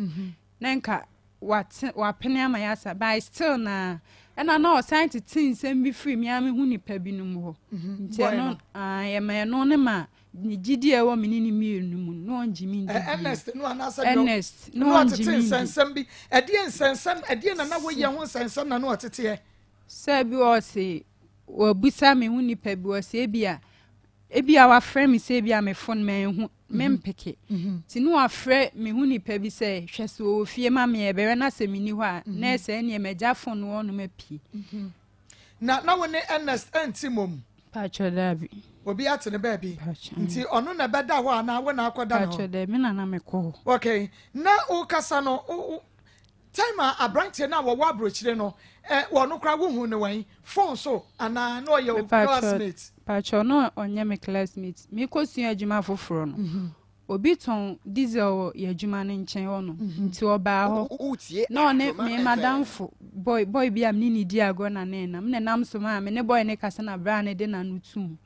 S3: na nka wate wapene ama yɛasa but still na ɛna na ɔsan tete nsɛm bi firi me ara me ho nipa binom hɔ mhm. nti ɛno ɛma ɛno ne ma ne gyidi a ɛwɔ me ne ne mmienu mu no ɔngye me ndi bio
S2: Ernest no anaasɛ
S3: Ernest no ɔngye me
S2: ndi nsɛnsɛm bi ɛdeɛ nsɛnsɛm ɛdeɛ na na woyɛ ho nsɛnsɛm na na ɔteteɛ
S3: sɛ bi ɔse wabusa me ho nipa bi ɔse ebi a ebi a wafrɛ me sɛ ebi a me fon manhu mempeke. Nti ne wafrɛ me ho nipa bi sɛ hwɛ sɛ ɔwɔ fie ma me ɛbɛrɛ na sɛ menni hɔ a na ɛsɛ ɛneɛ magya fon no hɔnom apue.
S2: Na na wo ne Ernest ɛnte mmom?
S3: Paatwɔ daabi.
S2: Obi ate ne baabi. Nti ɔno na ɛbɛda hɔ anaa wo na akɔda ne hɔ?
S3: Paatwɔ daabi, me na na mekɔ hɔ.
S2: Okay. Na wokasa no, Time a abranteɛ no a wɔwɔ abrokyire no eh ɔno koraa wo hu no wɛn? Phone so anaa na ɔyɛ wo classmate?
S3: Mepakyɛw na ɔnyɛ me classmate. Me kɔ sua adwuma foforɔ no obi tɔn diesel wɔ yɛ adwuma no nkyɛn hɔ nom nti ɔbaa hɔ na ɔne me madamfo boy boy bi a me ne no di agorɔ na ne nam na nam so maa me ne boy no kasa na bra no de n'ano tum.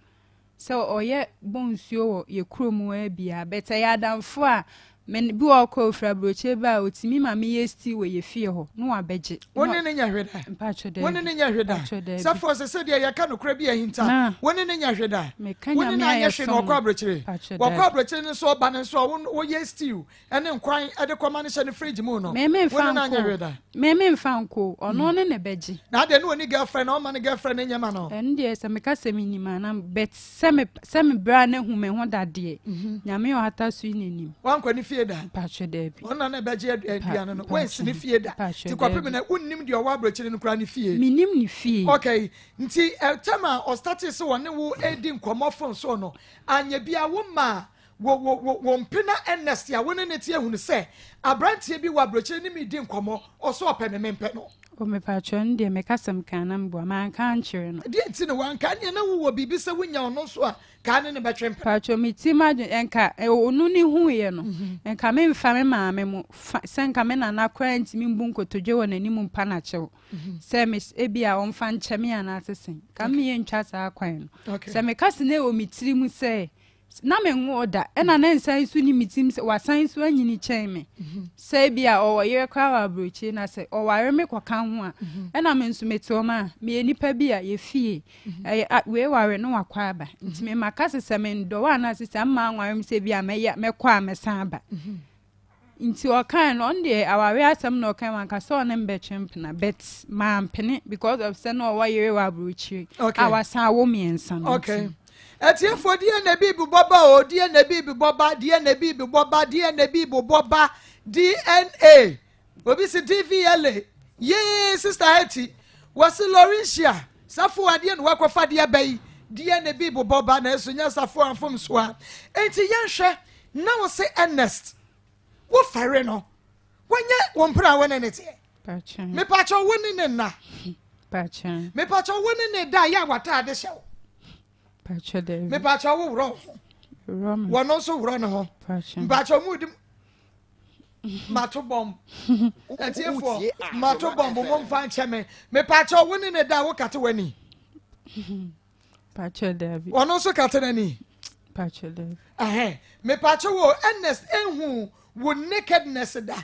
S3: Sɛ ɔyɛ bɔ nsuo wɔ yɛ kuro mu aa bi a but ɛyɛ adamfo a me bi wɔ hɔ koraa ofiri aburokyire ba a otumi ma me yɛ stew wɔ yɛ fie hɔ na wabɛgye.
S2: Wo ne no nyɛ hwe da.
S3: Mpakyɛ daabi.
S2: Wo ne no nyɛ hwe da.
S3: Mpakyɛ daabi.
S2: Sɛ fɔ sɛ sɛdeɛ yɛka nokorɛ bi ahinta.
S3: Na.
S2: Wo ne no nyɛ hwe da.
S3: Meka
S2: Wo ne
S3: Nyame
S2: no
S3: a
S2: anyɛ hwe
S3: yɛsom
S2: na ɔkɔ
S3: no.
S2: aburokyire.
S3: Mpakyɛ
S2: Wɔkɔ
S3: daabi.
S2: aburokyire no nso ɔba no nso a wo wo yɛ stew ne nkwan de kɔma no hyɛ ne fridge mu no,
S3: Me me
S2: wo
S3: nfa
S2: ne no anyɛ
S3: nko
S2: hwee da.
S3: Me me nfa nko ɔno ne na ɛbɛgye.
S2: Na adeɛ ne ɔni girlfriend na ɔma ne girlfriend no nyɛ ma no.
S3: Ɛno deɛ sɛ meka sɛ menim a na but sɛ me sɛ me bra no ahu me ho da deɛ Nyame ɔhata so yi na nim.
S2: Wankɔ ne fie da?
S3: Mpakyɛ daabi.
S2: Ɔno na na ɛbɛgye aduane no, wansi ne fie da.
S3: Mpakyɛ
S2: Nti kɔpem
S3: daabi.
S2: nnɛ wonnim deɛ ɔwɔ aburokyire no koraa ne fie.
S3: Menim ne fie.
S2: Okay, nti time a ɔstartee sɛ ɔne wo redi nkɔmmɔ phone so no, anyɛ biara womaa Wo, wo, wo, wo mpena Ernest a wo ne no te ahunu sɛ aberanteɛ bi wɔ aburokyire ne me redi nkɔmmɔ, ɔse ɔpɛ me, mempɛ no.
S3: O mepakyɛw, ɛno deɛ meka sɛ mekaa na meboa, manka ankyerɛ no.
S2: Deɛ nti na wanka? Ɛneɛ na wowɔ biribi sɛ wonya ɔno nso a, kaa ne no bɛtwe mpena.
S3: Pakyɛw, me tirim adwene, nka ɔno ne huiɛ no, nka memfa me maame mo, fa, sɛ nka me nana koraa ntumi mbu nkotodwe wɔ n'anim mpa no akyɛw, sɛ me, ebia ɔmfa nkyɛ me anaasɛ sɛn, nka me yɛntwa saa kwan no.
S2: Okay.
S3: Sɛ meka sɛ na ɛwɔ me tirim sɛ. Na menwoo da, ɛna na nsan nso nni me tirim sɛ wasan nso anyini kyɛn me. Sɛ ebi a ɔwɔ yere koraa wɔ aburokyire na sɛ ɔware me kɔka ho a, ɛna me nso mete hɔ ma meyɛ nipa bi a yɛfie ɛyɛ a wei ware no wakɔ aba. Nti me maka sɛ sɛ mendɔ wo anaasɛ sɛ mma anware me sɛ ebi a mɛyɛ mɛkɔ a mɛsan aba. Nti ɔkae no ɔno deɛ awareɛ asɛm na ɔkae wanka sɛ ɔne me bɛtwe mpena but mampene because of sɛ na ɔwɔ yere wɔ aburokyire okay. a wasan awo mmiɛnsa no
S2: okay. Atiefoɔ deɛ na bi bobɔ ba o deɛ na bi bobɔ ba deɛ na bi bobɔ ba deɛ na bi bobɔ ba DNA obi si DVLA yee sister Hetty wɔsi Laurentia safo adeɛ na wakɔfa deɛ bɛ yi deɛ na bi bobɔ ba na ɛso nyɛ safo amfomsoa enti yɛnhwɛ Na wo se Ernest, wo fɛre no, wanyɛ wo mpena a wo ne ne teɛ. Mepakyɛ wo ne ne nna. Mepakyɛ wo ne ne da yɛ a wataade hyɛ wo. Mepakyɛ wo worɔ wo ho. Wɔno nso worɔ ne ho. Mepakyɛ mu di mato bɔmb. Atiefoɔ mato bɔmb mo mfa nkyɛ me. Mepakyɛ wo ne ne da wo kate w'ani.
S3: Pakyɛ daabi.
S2: Ɔno nso kate n'ani.
S3: Pakyɛ daabi.
S2: Ɛhɛn mepakyɛ wo Ernest ehu wo nakedness da.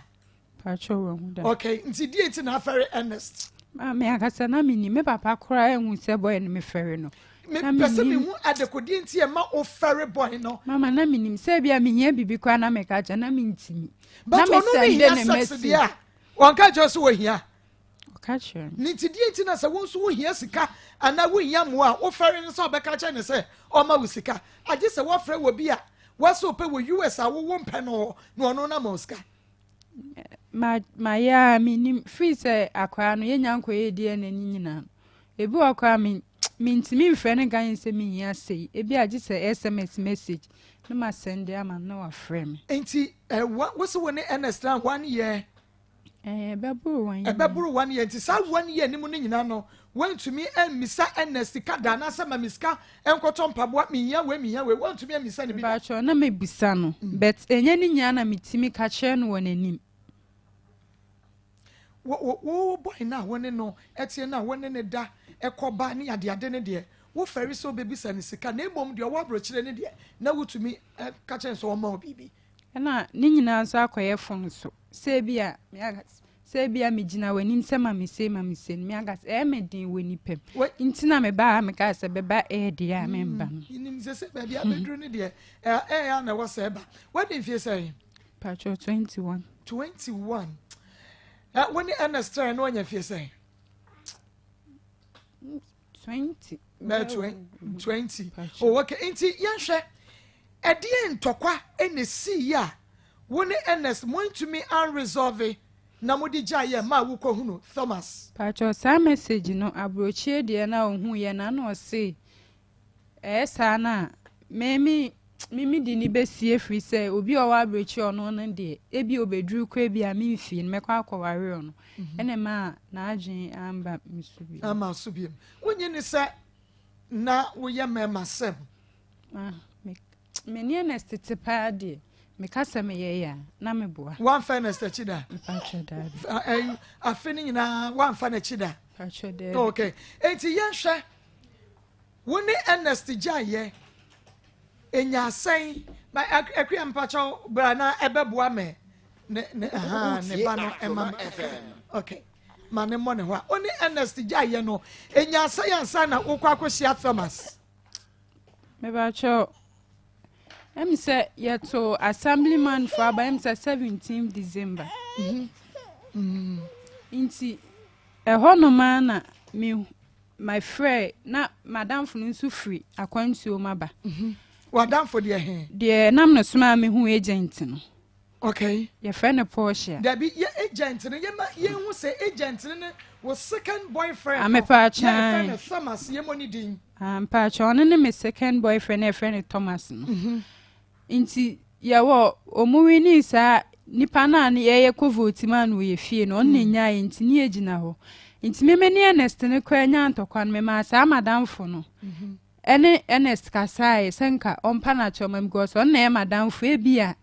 S3: Pakyɛ wɔ hu da.
S2: Okay nti die nti na afɛre Ernest.
S3: Maame akasa na mi ni me papa koraa ehu sɛ boy no me fɛre no.
S2: Mepɛ sɛ mehu adekodeɛ nti ɛma wo fɛre boy no.
S3: Mama na mi nim sɛ bi a mehia biribi koraa na meka kyɛ na mi ntumi.
S2: But ɔno ne hia sex deɛ a wɔnka kyerɛ sɛ wɔhia.
S3: Ɔka kyerɛ
S2: me. Ne nti deɛ nti na sɛ wo nso wohia sika anaa wohia mmoa a, wofɛre no sɛ ɔbɛka akyerɛ no sɛ ɔmma wo sika. Agye sɛ woafrɛ wɔ bi a woasɛ ɔpɛ wɔ US a wo wompɛ no hɔ na ɔno no ama wo sika.
S3: Ma mayɛ a mennim. Firi sɛ akwadaa no yɛnya nkɔyɛɛ DNA no nyinaa no, ebi wɔ hɔ koraa me mentumi mfrɛ no nka nyɛ sɛ mehia sei. Ebi a gye sɛ SMS message na masɛnde ama no na wafrɛ me.
S2: Nti eh, wo se wo ne Ernest tena one year
S3: Ɛbɛboro one year.
S2: Ɛbɛboro one year nti saa one year no mu no nyinaa no wantumi ammisa Ernest sika da anaasɛ ma me sika nkɔtɔ mpaboa mehia wei mehia wei wantumi ammisa no bi da.
S3: Mpakyɛw na mebisa no but ɛnyɛ ne nyinaa na metumi ka kyerɛ no wɔ n'anim.
S2: Wo wo wo boy no a wo ne no teɛ no a wo ne no da kɔ ba ne adeade no deɛ wofɛre sɛ wobɛbisa no sika na mmom deɛ ɔwɔ aburokyire no deɛ na wotumi ka kyerɛ no sɛ ɔmma wo biribi.
S3: Ɛna ne nyinaa nso akɔyɛ fon so. Sɛ ebia me ankasa, sɛ ebia megyina w'anim sɛ ma me sei, ma me sei no, me ankasa ɛyɛ me den wɔ nipa mu. Nti na mebaa ha mekaa sɛ bɛba ɛyɛ deɛ a memba no.
S2: Nim sɛ sɛ baabi abɛduru no deɛ ɛyɛ a na ɛwɔ sɛ ɛba. Wadi mfie sɛn?
S3: Patrɔ 21.
S2: 21. Wo ne Ernest trae no wanya mfie sɛn?
S3: 20.
S2: Bɛyɛ 20. Oh, okay. Nti yɛnhwɛ ɛdeɛn ntɔkwa na ɛsiiɛ a wo ne Ernest moantumi anresolve na mode gyaeɛ maa wokɔhunu Thomas?
S3: Pakyɛw saa message no abrokyire deɛ na ohuiɛ na na ɔse ɛyɛ saa no a me me me me de ne bɛsie firi sɛ obi a ɔwɔ abirekyire ɔno no deɛ ebi obɛduru koraa bi a memfie no mɛkɔ akɔware ɔno mhm. ɛna ɛma n'adwene amba me so bio.
S2: Ama so bio. Wonye ne sɛ na woyɛ mmarima sɛm.
S3: Ah, me me ne Ernest tete paa deɛ meka sɛ meyɛ yɛ a na meboa.
S2: Woamfa Ernest akyi da?
S3: Mpakyɛ daabi.
S2: Afe no nyinaa woamfa n'akyi da?
S3: Mpakyɛ daabi.
S2: Okay. Enti yɛnhwɛ Wo ne Ernest gyaeɛ ɛnyaa sɛn? Ma Akua mpakyɛw bra na ɛbɛboa me ne ne ahaa ne ba no ɛma me okay ma ne mmɔ ne hɔ a wo ne Ernest gyaeɛ no ɛnyaa sɛn ansa na wokɔ akɔhyia Thomas?
S3: Mebakyɛw ɛm sɛ yɛto assemblyman fo aba ɛm sɛ 17 December mm -hmm. nti ɛhɔ nom ara na me My frɛ na m'adamfo no nso firi akwantuo mu aba.
S2: Mhm. W'adamfo deɛ he?
S3: Deɛ nam no somaa me hu agent no.
S2: Okay.
S3: Yɛfrɛ no Portia.
S2: Dabi, yɛ agent no, yɛma yɛnhu sɛ agent no ne wo second boyfriend no.
S3: Amepaakyɛn.
S2: Yɛfrɛ no Thomas, yɛmmɔ ne din.
S3: Ampaakyɛn, ɔno ne me second boyfriend na yɛfrɛ no Thomas no. Mhm. Nti yɛwɔ ɔmo winii saa nipa no a ne yɛyɛ kɔ vote maa no wɔ yɛ fie no ɔno na enyaeɛ nti ne yɛgyina hɔ nti me me ne Ernest no koraa nyaa ntɔkwa no memaa saa madamfo no ɛne Ernest kasaeɛ sɛ nka ɔmpa no akyɛw ma because ɔno na ɛyɛ madamfo ebi a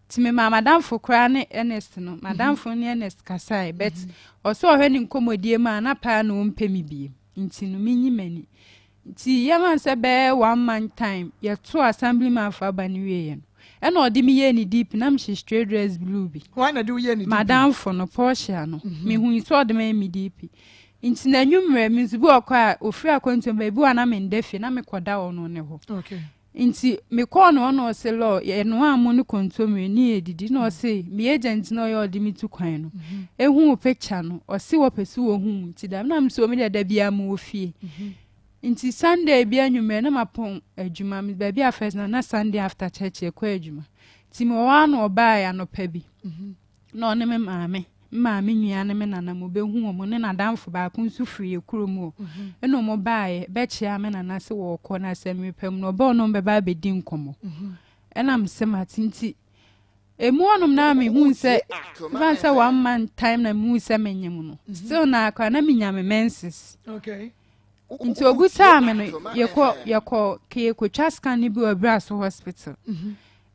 S3: nti memaa madamfo koraa ne Ernest no madamfo no ne Ernest kasaeɛ but ɔsɛ ɔhwɛ ne nkɔmmɔdie mu a na paa na ɔmpɛ me biem nti no menyi m'ani. Nti yɛma no sɛ bɛyɛ one month time yɛtoo assemblyman fo aba no wieɛ no ɛna ɔde me yɛɛ ne DP na mehyɛ straight dress blue bi.
S2: Hwan na de wo yɛɛ ne DP?
S3: M'adamfo no, Portia no. Mehui sɛ ɔde me ayɛ me DP. Nti n'anwummerɛ me nso bi wɔ kɔ a ɔfiri akwantuo mu ba ebi wɔ a na menda fie na mekɔda ɔno ne hɔ.
S2: Okay.
S3: Nti mekɔɔ no hɔ na ɔse lɔ yɛnoaa mo ne kontomire ne yɛdidi na ɔse me agent na ɔyɛ ɔde me tu kwan no ehuu picture no ɔse wɔpɛ sɛ wɔhu wo nti dɛm na mese me deɛ da biara mewɔ fie nti Sunday bi anwummerɛ na mapɔn adwuma me baabi a first na na Sunday after church yɛkɔ adwuma nti mewɔ hɔ a na ɔbaeɛ anɔpa bi Na ɔne me maame, me maame nua ne me nana mo bɛhu wɔn ne n'adamfo baako nso firi yɛ kurom hɔ. Ɛna wɔn baeɛ bɛkyeaa me nana sɛ wɔrekɔ na sɛ mmerɛ pa mu no ɔbɛ ɔne wɔn bɛba abɛdi nkɔmmɔ. Ɛna me sɛ mate nti ɛmu hɔnom na mehu sɛ ɛfan sɛ one month time na mehu sɛ menyem no still na akora na menya me menses.
S2: Okay.
S3: Nti obusaa me no yɛkɔ yɛkɔ yɛkɔtwa scan no bi wɔ Braso hospital.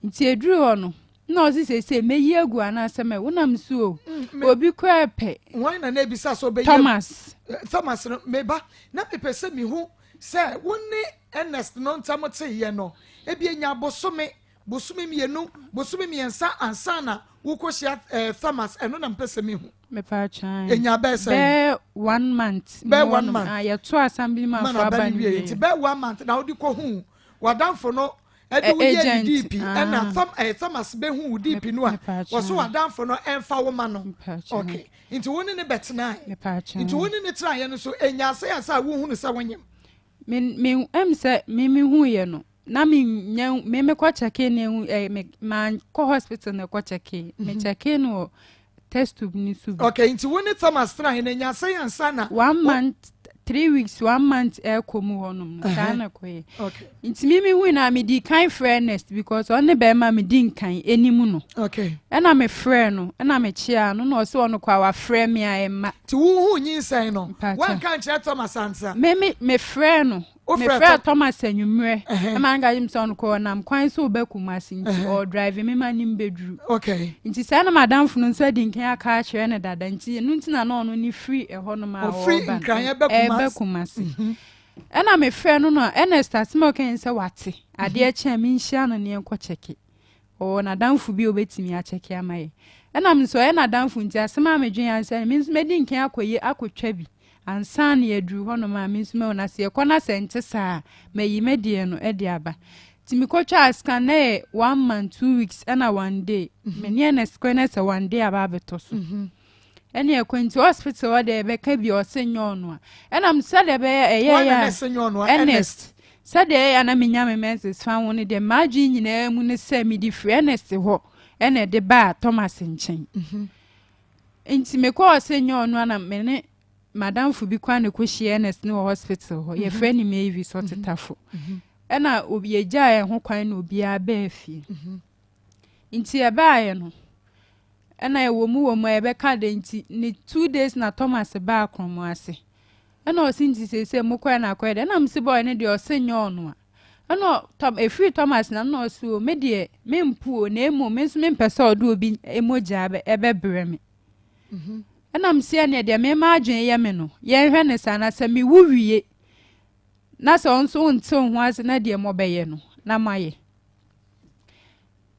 S3: Nti eduru hɔ no, nna ɔse seesei meyi agu anaasɛ mɛ wonam so o, mm, obi koraa pɛ.
S2: Hwan na na ebisa sɛ ɔbɛyi
S3: Thomas.
S2: Eh, Thomas no, meba na mepɛ sɛ mehu sɛ wo ne Ernest no ntam teeɛ no, ebi enya bosome, bosome mmienu, bosome mmiɛnsa ansa na wokɔhyia eh, Thomas, ɛno na mepɛ sɛ mehu.
S3: Mepatwan.
S2: Enya bɛɛ sɛn?
S3: Bɛɛ one month.
S2: Bɛɛ one month.
S3: Ah, yɛto assembly man fo aba no wie.
S2: Nti bɛɛ one month na wode kɔhu w'adamfo no ɛde wo yɛ ne DP ɛna Thom ɛyɛ Thomas bɛhu wo DP no a wɔso w'adamfo no ɛnfa wo ma no okay nti wo ne ne bɛtenae nti wo ne ne tenaeɛ no so ɛnya asɛ asɛ a wohunu sɛ wonyem
S3: me me ɛm sɛ me me hu yɛ no na me nya me me kɔ kyɛke ne ehu ɛɛ me ma kɔ hospital na kɔ kyɛke me kyɛke no wɔ test tube ni so bi.
S2: Okay, nti wo ne Thomas tenae no nya sɛn ansa na.
S3: One month, 3 weeks, one month ɛkɔ mu hɔnom no saa na ɛkɔyɛ. Nti mi mi hui na mi di kan frɛ Ernest because ɔne bɛrima mi di nkan anim no. Ɛna mi frɛ no, ɛna mi kyea no na ɔsɛ ɔno kɔ a wafrɛ mi a ɛma.
S2: Ti wo hu nyinsɛn no, wanka nkyerɛ Thomas ansa?
S3: Me me me frɛ no. Mefrɛɛ Thomas anwummerɛ ma no ka kyerɛ me sɛ ɔno kɔ ɔnam kwan so reba Kumasi nti ɔredrive me ma ne mbɛduru. Nti saa na m'adamfo no nso adi nkan aka akyerɛ no dada nti ɛno nti na na ɔno ne firi ɛhɔnom a ɔreba no ɛreba Kumasi. Ɛna mefrɛ no no Ernest asɛm a ɔka sɛ wate adeɛ kye a menhyia no ne yɛnkɔ kyɛke. Ɔwɔ n'adamfo bi a obetumi akyɛke ama yɛn. Ɛna me nso ɔyɛ n'adamfo nti asɛm a medwen ara ne sɛ me nso mɛdi nkan akɔyɛ akɔtwa bi ansa na yɛaduru hɔnom a me nso mahu na sɛ yɛkɔ na sɛ ɛnte saa a mayi me deɛ no de aba. Nti mekɔtwaa scan na ɛyɛ one month 2 weeks ɛna one day. Me ne Ernest kɔe na sɛ one day aba abɛtɔ so. Ɛne ɛkɔ nti hospital hɔ deɛ yɛbɛka bi ɔse nyɛ ɔno a ɛnam sɛdeɛ ɛbɛyɛ ɛyɛ
S2: yɛ a
S3: Ernest sɛdeɛ ɛyɛ a na menya me menses fa ho no deɛ m'adwene nyinaa mu ne sɛ mede firi Ernest hɔ ɛna ɛde baa Thomas nkyɛn mhm. nti mekɔɔ sɛ nyɛ ɔno a na me ne madamfo bi kwan na ɛkɔhyia Ernest ne wɔ hospital hɔ mhm. yɛfrɛ no Mavis ɔtetafo mhm. ɛna yɛgyaa yɛn ho kwan na obiara bɛɛ fie Nti ɛbaeɛ no, ɛna ɛwɔ mu wɔ mu a yɛbɛka dɛ nti ne 2 days na Thomas baa Kromo ase. Ɛna ɔse nti seesei mokɔɛ na akɔyɛ dɛ. Ɛna mese boy no deɛ ɔse nyɛ ɔno a. Ɛna Tom, ɛfiri Thomas na na ɔse o me deɛ mempo o na mmom me nso mempɛ sɛ ɔde obi mogya ɛbɛbrɛ me. Ɛna mese ɛneɛ deɛ mema adwene yɛ me no yɛnhwɛ ne saa na sɛ mewu wie na sɛ ɔno nso wonte wo ho ase na deɛ mɔbɛyɛ no na moayɛ.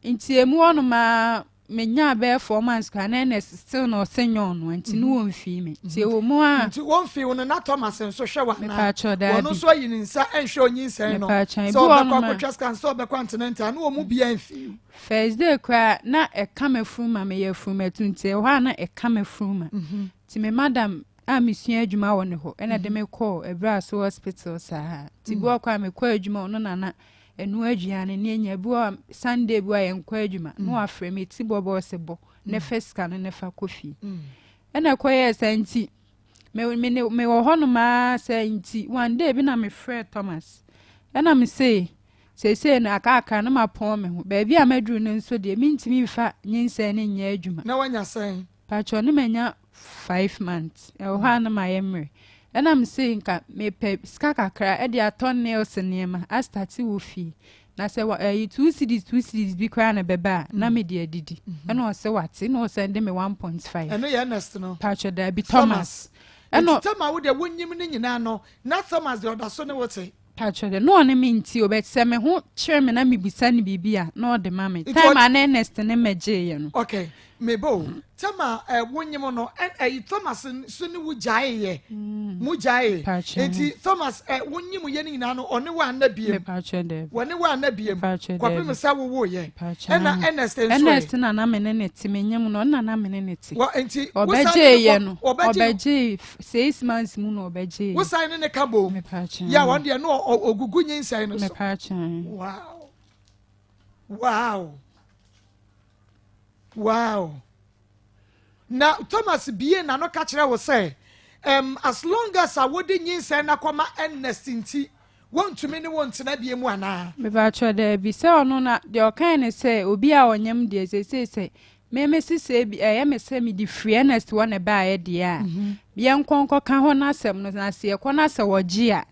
S3: Nti emu hɔnom ara menyaa bɛyɛ 4 months koraa na Ernest still na ɔse nyɛ ɔno a nti ne wɔmfii me. Nti ɛwɔ mu a.
S2: Nti wɔmfii wo no na Thomas nso hwɛ wo anaa?
S3: Mepaakyɛw daabi.
S2: Wɔno nso ayi ne nsa nhwɛ onyinsɛn no.
S3: Mepaakyɛw
S2: Sɛ
S3: ebi wɔ
S2: ɔbɛkɔ
S3: hɔnom a.
S2: akɔtwa scan sɛ ɔbɛkɔ antenatal na wɔn mu biara mfii wo.
S3: First day koraa na ɛka m'afuruma meyɛ afurumatu nti ɛhɔ a na ɛka m'afuruma. Nti me madam a mesua adwuma wɔ ne hɔ ɛna de me kɔɔ Aburaso hospital saa. Nti bi wɔ hɔ koraa mekɔ adwuma ɔno na na ɛnoa aduane ne anya bi wɔ Sunday bi wɔ a yɛnkɔ adwuma na wafrɛ me ti bɔ bɔ ɔsɛ bɔ ne fa sika no ne fa kɔ fie. Ɛna ɛkɔyɛɛ saa nti me me ne mewɔ hɔnom ara sɛ nti one day bi na mefrɛ Thomas ɛna me se seesei no akaakra no mapɔn me ho baabi a maduru no nso deɛ mentumi mfa nyinsɛn no nyɛ adwuma.
S2: Na wanya sɛn?
S3: Patrɔ ne manya 5 months ɛwɔ hɔ a na mayɛ mmerɛ ɛna me se nka mepɛ sika kakra ɛde atɔ nails nneɛma astart wɔ fie na sɛ ɛyi 2 cedis 2 cedis bi koraa na ɛbɛba a na mede adidi ɛna ɔsɛ wate na ɔsɛ de me 1.5.
S2: Ɛno yɛ Ernest no?
S3: Patrɔ daabi, Thomas.
S2: Ɛna Nti Tama wo deɛ wonyim ne nyinaa no na Thomas deɛ ɔda so ne wo te?
S3: Pakyɛ de, na ɔne me nti o, but sɛ me ho kyerɛ me na mebisa no biribi a, na ɔde ma me.
S2: Nti
S3: Time
S2: ɔd
S3: a na Ernest ne mmɛgyeeɛ no.
S2: Okay, meba o. Time a eh, wonyem no, ɛ ɛyi Thomas nso ne wo gyaeeɛ. Mo gyaee.
S3: Pakyɛ.
S2: Nti Thomas ɛ wonyem yɛ no nyinaa no, ɔne wo anna biem.
S3: Mepakyɛ daabi.
S2: Wɔne wo anna biem.
S3: Mepakyɛ
S2: Kɔpem
S3: daabi.
S2: sɛ wowoeɛ.
S3: Mepakyɛ
S2: Ɛna
S3: aane.
S2: Ernest nso ɛ?
S3: Ernest na na me ne no te, menyem no, ɔno na na me ne no te.
S2: Wɔ nti wosan ne no
S3: Ɔbɛgyeeɛ
S2: kɔ
S3: no,
S2: ɔbɛgyee
S3: ɔbɛgyee 6 months mu na ɔbɛgyeeɛ.
S2: Wosan ne ne ka bom.
S3: Mepakyɛ
S2: Yɛ a
S3: aane.
S2: ɔno deɛ no ɔgugu nyinsɛn no so.
S3: Mepakyɛ aane.
S2: Wow. Na Thomas bie n'ano ka kyerɛ wo sɛ as long as a wode nyinsɛn no akɔma Ernest nti wɔntumi ne wo ntena bie mu anaa?
S3: Mepakyɛ daabi, sɛ ɔno na deɛ ɔkae ne sɛ obi a ɔnyam deɛ seesei sɛ me me sesei bi ɛyɛ me sɛ mede firi Ernest hɔ na ɛbaeɛ deɛ a, yɛnkɔ nkɔka hɔ n'asɛm no, na sɛ yɛkɔ na sɛ wɔgye a,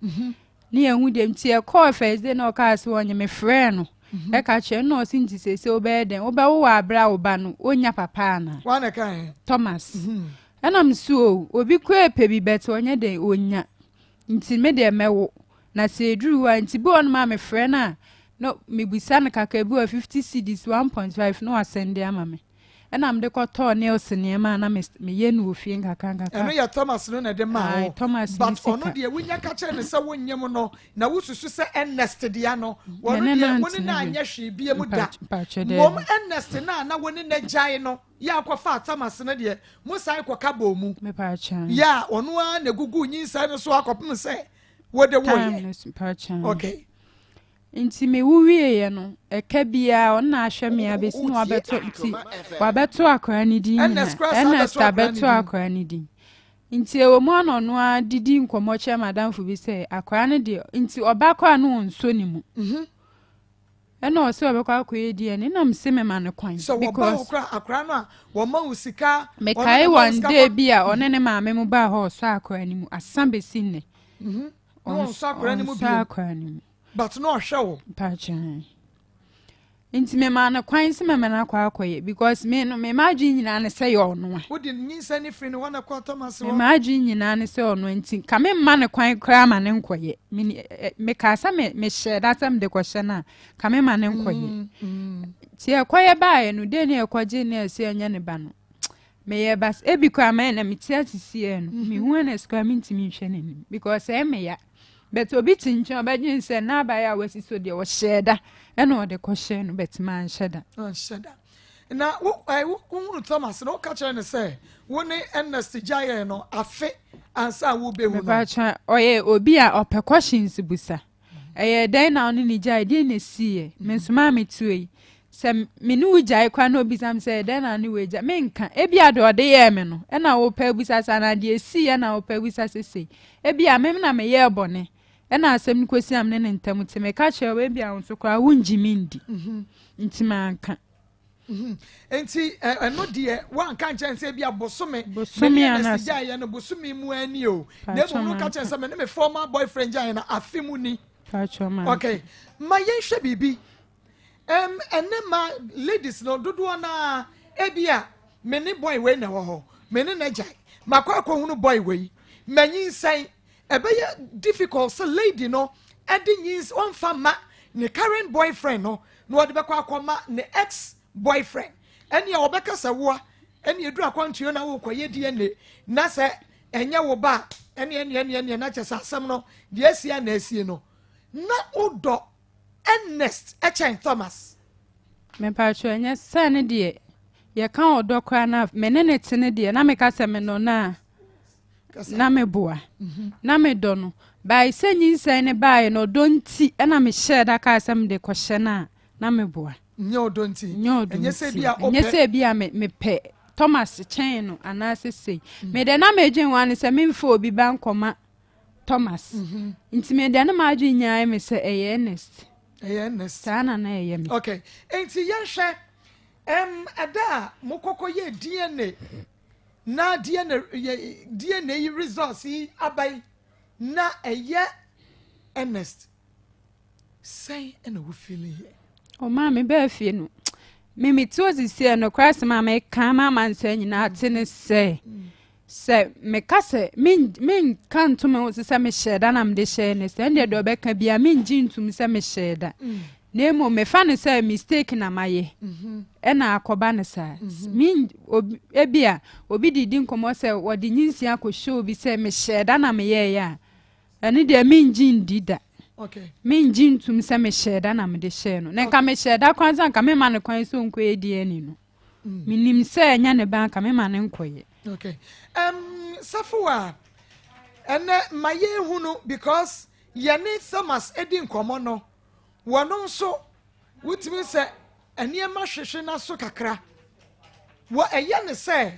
S3: ne yɛhu deɛ nti yɛkɔɔ first day na ɔkaa sɛ ɔnye mefrɛɛ no ɛka kyerɛ no na ɔse nti seesei wobɛyɛ dɛn, wobɛwo wɔ aberɛ a wo ba no ɔnnya papa anaa?
S2: Woa na ɛkae?
S3: Thomas. Ɛna me so o, obi koraa pɛ bi but ɔnyɛ dɛn ɔnnya, nti me deɛ mɛwo na sɛ ɛduru hɔ a, nti bi wɔ nom a mefrɛ no a na mebisa no kakra bi wɔ 50 cedis 1.5 na wasɛnde ama me, ɛna mede kɔtɔɔ nails nneɛma a na meyɛ no wɔ fie nkakra nkakra.
S2: Ɛno yɛ Thomas no na ɛde maa wo?
S3: Thomas
S2: but
S3: ne sika.
S2: Ɔno deɛ wonya ka kyerɛ no sɛ wonyem no na wosusu sɛ Ernest dea no, wɔno
S3: Me ne
S2: deɛ
S3: no
S2: wo ne no
S3: antena
S2: anyɛ
S3: bio.
S2: hwee bie mu da.
S3: Mpakyɛ
S2: Mmom
S3: daabi.
S2: Ernest no a na wo ne no agyae no yɛ akɔfaa Thomas no deɛ, mo san kɔka bɔɔ mu.
S3: Mepakyɛ.
S2: Yɛ a ɔno ara na egugu nyinsɛn no so akɔpem sɛ wode
S3: Time
S2: woyɛ.
S3: no so mpakyɛ.
S2: Okay.
S3: Nti mewo wieɛ no, ɛka biara ɔno na ahwɛ me abɛsi na wabɛto, nti wabɛto akwaraa no din nyinaa.
S2: Ernest koraa san
S3: Ernest
S2: bɛto akwaraa no
S3: abɛto
S2: din.
S3: akwaraa no din. Nti ɛwɔ mu a na ɔno ara didi nkɔmmɔ kyerɛ madamfo bi sɛ akwaraa no deɛ, nti ɔba koraa no ɔnsɔ ne mu. Ɛna ɔsɛ ɔbɛkɔ akɔyɛ DNA na mese mema no kwan.
S2: Sɛ wɔba wo
S3: because
S2: koraa akwaraa no a wɔma wo sika, ɔno
S3: mekae
S2: na ma wo
S3: one
S2: sika
S3: day
S2: kɔ
S3: bi a ɔne ne maame mu baa hɔ ɔsɔ akwaraa no mu asa bɛsi nnɛ.
S2: Na ɔnsɔ akwaraa no mu
S3: Ɔnsɔ
S2: bio.
S3: akwaraa no mu.
S2: But na ɔhwɛ wo.
S3: Mpakyɛ. Nti mema no kwan sɛ mɛma no akɔ akɔyɛ because me no me m'adwene nyinaa ne sɛ yɛ ɔno a.
S2: Wode nyinsɛn no firi ne hɔ na kɔ Thomas
S3: Me
S2: hɔ.
S3: m'adwene nyinaa ne sɛ ɔno a nti ka memma no kwan koraa ma ne nkɔyɛ. Me mekaa sɛ me mehyɛɛ da sɛ mede kɔhyɛ no a ka memma ne nkɔyɛ. Nti ɛkɔyɛ baeɛ no dei ne ɛkɔgye ne ɛsɛ ɛnyɛ ne ba no. Meyɛ bas ebi koraa mɛyɛ na mete asisiɛ no. Mehu Ernest koraa mentumi nhwɛ n'anim because ɛyɛ me ya. But obi te nkyɛn ɔbɛdwen sɛ n'abaeɛ a wasi so deɛ ɔhyɛɛ da ɛna ɔde kɔhyɛ no, but manhyɛ da.
S2: Anhyɛ da. Na wo ɛ wo wohunu Thomas no, woka kyerɛ no sɛ wo ne Ernest gyaeɛ no afe ansa a wobɛhu no?
S3: Mepakyɛ, ɔyɛ obi a ɔpɛ questions busa. Ɛyɛ dɛn na ɔne ne gyae, deɛ na esiiɛ? Me nso maa me tuo yi. Sɛ me ne wo gyae koraa na obisa me sɛ ɛdɛn na ne wo agya, menka. Ebi a deɛ ɔde yɛɛ me no, ɛna wopɛ abusa sɛ anaa deɛ esiiɛ na wopɛ abusa sesei. Ebi a me na meyɛɛ bɔne, ɛna asɛm no kɔsi am ne ne ntam nti meka kyerɛ wo ebi a wo nso koraa wongye me ndi. Nti manka.
S2: Nti ɛno deɛ woanka nkyɛn sɛ ebi a bosome
S3: Bosome
S2: me ne Ernest
S3: anaasɛ
S2: gyaeɛ no bosome mu ani o, na
S3: Pakyɛ
S2: mmom no ka
S3: manka.
S2: kyerɛ sɛ me ne me former boyfriend gyaeɛ no afe mu ni?
S3: Pakyɛ manka.
S2: Okay, ma yɛnhwɛ biribi. Ɛnɛ ma ladies no dodoɔ naa ebi a me ne boy wei na ɛwɔ hɔ, me ne na gyae, makɔ akɔhunu boy wei, manyinsɛn, ɛbɛyɛ difficult sɛ lady no ɛde nyins ɔmfa ma ne current boyfriend no na ɔde bɛkɔ akɔma ne ex boyfriend. Ɛnea ɔbɛka sɛ woa ɛne eduru akwantuo na wokɔyɛ DNA na sɛ ɛnyɛ wo ba a, ɛne ɛne ɛne ɛne na kyɛ sɛ asɛm no deɛ asie a na asie no na wodɔ Ernest ɛkyɛn Thomas?
S3: Mepakyɛ, ɛnyɛ sɛ ne deɛ yɛka ɔdɔ koraa na me ne ne te ne deɛ na meka sɛ me no na
S2: Kasa.
S3: Na meboa na medɔ no bae sɛ nyinsɛn ne baeɛ no ɔdɔ nti ɛna mehyɛɛ da kaa sɛ mede kɔhyɛ no a na meboa.
S2: Nyɛ ɔdɔ nti.
S3: Nyɛ ɔdɔ
S2: Ɛnyɛ sɛ
S3: nti.
S2: bi a
S3: Ɛnyɛ
S2: wopɛ.
S3: Sɛ bi a mepɛ Thomas kyɛn no anaasɛ sei. Mede na medwen ho ne sɛ memfa obi ba nkɔma Thomas. Nti mede ne m'adwen nyinaa yɛ me sɛ ɛyɛ Ernest.
S2: Ɛyɛ Ernest.
S3: Saa na na ɛyɛ me.
S2: Okay, nti yɛnhwɛ ɛda a mokɔkɔ yɛ DNA na DNA yɛ DNA yi results yi aba yi na ɛyɛ Ernest, sɛn ɛna wo feeling yɛ?
S3: Ɔmaa me bɛɛ fie no, me te osisi ɛ nokorɛ asɛm a meka ama amansan nyinaa te ne sɛ. Sɛ meka sɛ menka nto me ho so sɛ mehyɛɛ da na mede hyɛɛ no sɛ, ɛndeɛ deɛ ɔbɛka biara mengye ntom sɛ mehyɛɛ da. Na mmom mefa no sɛ mistake na mayɛ ɛna akɔba no saa. Men obi ebi a obi de di nkɔmmɔ sɛ wɔde nyinsia akɔhyɛ obi sɛ mehyɛɛ da na meyɛeɛ a, ɛno deɛ mengye ndi da. Mengye ntom sɛ mehyɛɛ da na mede hyɛɛ no. Na nka mehyɛɛ da koraa nso a, nka memma no kwan sɛ ɔnkɔyɛ DNA no. Menim sɛ ɛnyɛ ne ba anka mema no nkɔyɛ.
S2: Okay. Um, Safoa, ɛnɛ ma yɛnhunu because yɛne Thomas di nkɔmmɔ no, wɔno nso wotumi sɛ nneɛma hwehwe n'aso kakra. Wɔ ɛyɛ ne sɛ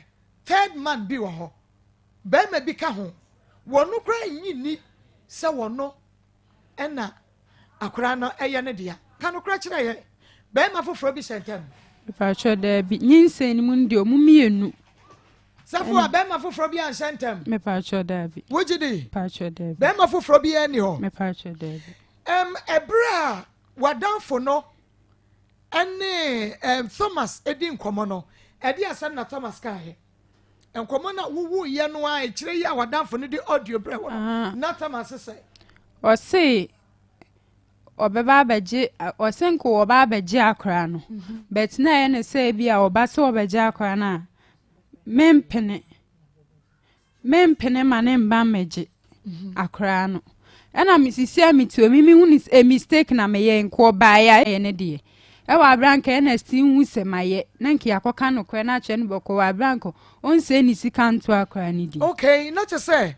S2: third man bi wɔ hɔ, bɛrima bi ka ho, wɔno koraa nyi ni sɛ wɔno ɛna Akwadaa no yɛ ne dea. Ka nokorɛ kyerɛ yɛn. Barima foforɔ bi hyɛ ntam?
S3: Mepakyɛ daabi. Nyinsɛn no mu no deɛ ɔmo mmienu.
S2: Sɛfo a barima foforɔ bi anhyɛ ntam?
S3: Mepakyɛ daabi.
S2: Wogye di?
S3: Mepakyɛ daabi.
S2: Barima foforɔ bi nni hɔ?
S3: Mepakyɛ daabi.
S2: Ɛm ɛberɛ a w'adamfo no ɛne ɛm Thomas di nkɔmɔ no, ɛde asɛm na Thomas kaeɛ? Nkɔmmɔ no a wowuiɛ no ara akyire yi a w'adamfo no de audio brɛ wo no, na Thomas sɛ.
S3: Ɔse ɔbɛba abɛgye, ɔse nko ɔba abɛgye akora no, mhm. but na ɛyɛ ne sɛ ebi a ɔba sɛ ɔbɛgye akora no a, mempene. Mempene ma ne mba mmɛgye akoraa no. Ɛna me sisi a mete omi mehu ne sɛ mistake na meyɛ nka ɔbaeɛ a ɛyɛ ne deɛ. Ɛwɔ abere a nka Ernest nhu sɛ mayɛ na nka yɛakɔka nokorɛ no akyerɛ no bɔkɔɔ wɔ abere a nka ɔnsɛe ne sika nto akoraa no din.
S2: Okay, na kyerɛ sɛ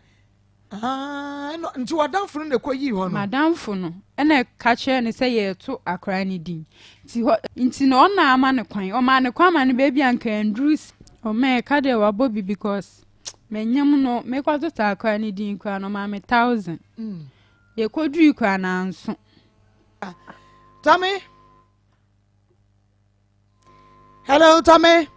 S2: ah, ɛno nti w'adamfo no na ɛkɔyii hɔ no?
S3: M'adamfo no na ɛka kyerɛɛ no sɛ yɛreto akoraa no din. Nti hɔ nti na ɔna ama no kwan. Ɔmaa no kwan ma no baabi a nka ɛnduru. Ɔma ɛka deɛ wabɔ bi because Menyem no, mekɔtotɔ akora no din koraa no, ɔmaa me thousand. Mm. Yɛkɔdurui koraa no anso.
S2: Tommy? Hello, Tommy?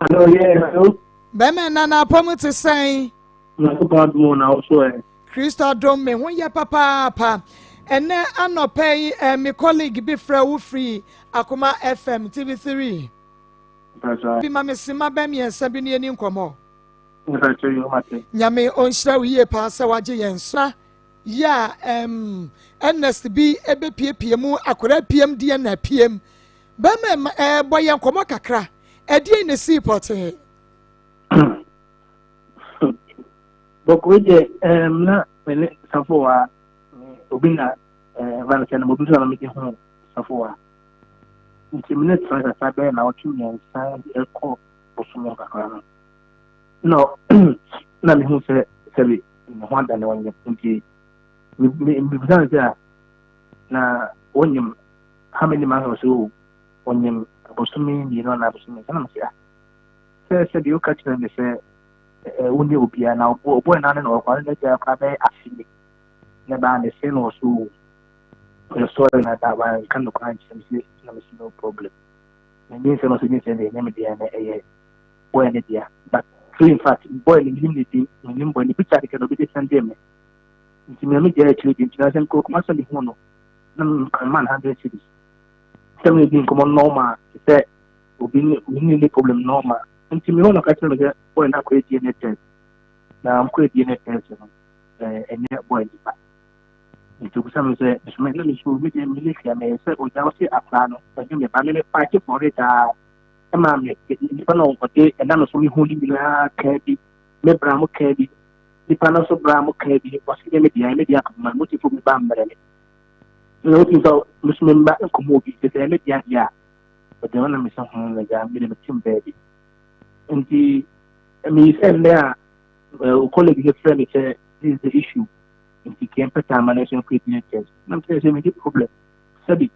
S4: Hello, yeah, hello.
S2: Bɛmɛ nana apɔm te sɛn?
S4: Nyankopɔn adom na wo so ɛ.
S2: Kristo adom me ho yɛ papaapa. Ɛnɛ anɔpɛ yi, eh, me colleague bi frɛ wo firi Akoma FM TV3. Bi ma me sima bɛ mmiɛnsa bi ne yɛni nkɔmmɔ. Nyame ɔnhyira wo yie paa sɛ wagye yɛn so. Na yɛ a ɛm Ernest bi ɛbɛpiepie mu akwadaa piem deɛ na piem. Bɛma ɛma ɛbɔ yɛn nkɔmmɔ kakra. Ɛdeɛn na ɛsii pɔtee?
S4: Bɔkɔ deɛ ɛm na me ne Safoa obi na ɛfa no sɛ na obi nso na mede ho Safoa. Nti me ne tena kakra bɛyɛ na ɔtwe mmiɛnsa ɛkɔ bosome kakra no. Na na mehu sɛ sɛbi ne ho adane ɔnyem nti mebisa no sɛ a na ɔnyem how many months ɔsɛ o ɔnyem bosome mmienu anaa bosome mmiɛnsa na mesɛ ah sɛ sɛbi woka kyerɛ me sɛ wonyɛ obiara na ɔbɔ ɛna ne na ɔkɔ ne n'agya koraa bɛyɛ afe ni na ɛbaa ne se na ɔso o ɔyɛ sɔre na da wanka no koraa nkyerɛ me sɛ na mese no problem na nyinsɛn no ɔsɛ nyinsɛn deɛ ɛnyɛ me deɛ na ɛyɛ boy ne dea but true in fact boy no menim ne din menim boy ne picture kɛkɛ na obi de sɛnde me nti me me gyaa akyire bi nti na sɛ mekɔ kuma sɛ mehu no na mekama no hundred cedis sɛ me di nkɔmmɔ normal te sɛ obi ne obi ne ne problem normal nti me hɔ no ka kyerɛ me sɛ boy no akɔyɛ DNA test na mkɔyɛ DNA test no ɛnyɛ boy ne ba nti obisa me sɛ mesome na mesu me deɛ me ne hwea mɛyɛ sɛ ogya wo se akora no ɛnyɛ me ba me me fight for it aa ɛmaa me nipa no ɔde ɛna no so me hu ne nyinaa kaa bi me bra mo kaa bi nipa no nso bra mo kaa bi ɔsi nyɛ me deɛ me deɛ akoma mo ti fo me ba mmerɛ me na wotu sɛ me so me mma nkɔmɔ obi sɛ sɛ me deɛ adeɛ a ɔde ɔna me sɛ ho na gya me de me tim baabi nti meyi sɛ nnɛ a o colleague no frɛ me sɛ this is the issue nti kɛn pɛtɛ ama no nso nkɔ ebi test na me sɛ me di problem sɛbi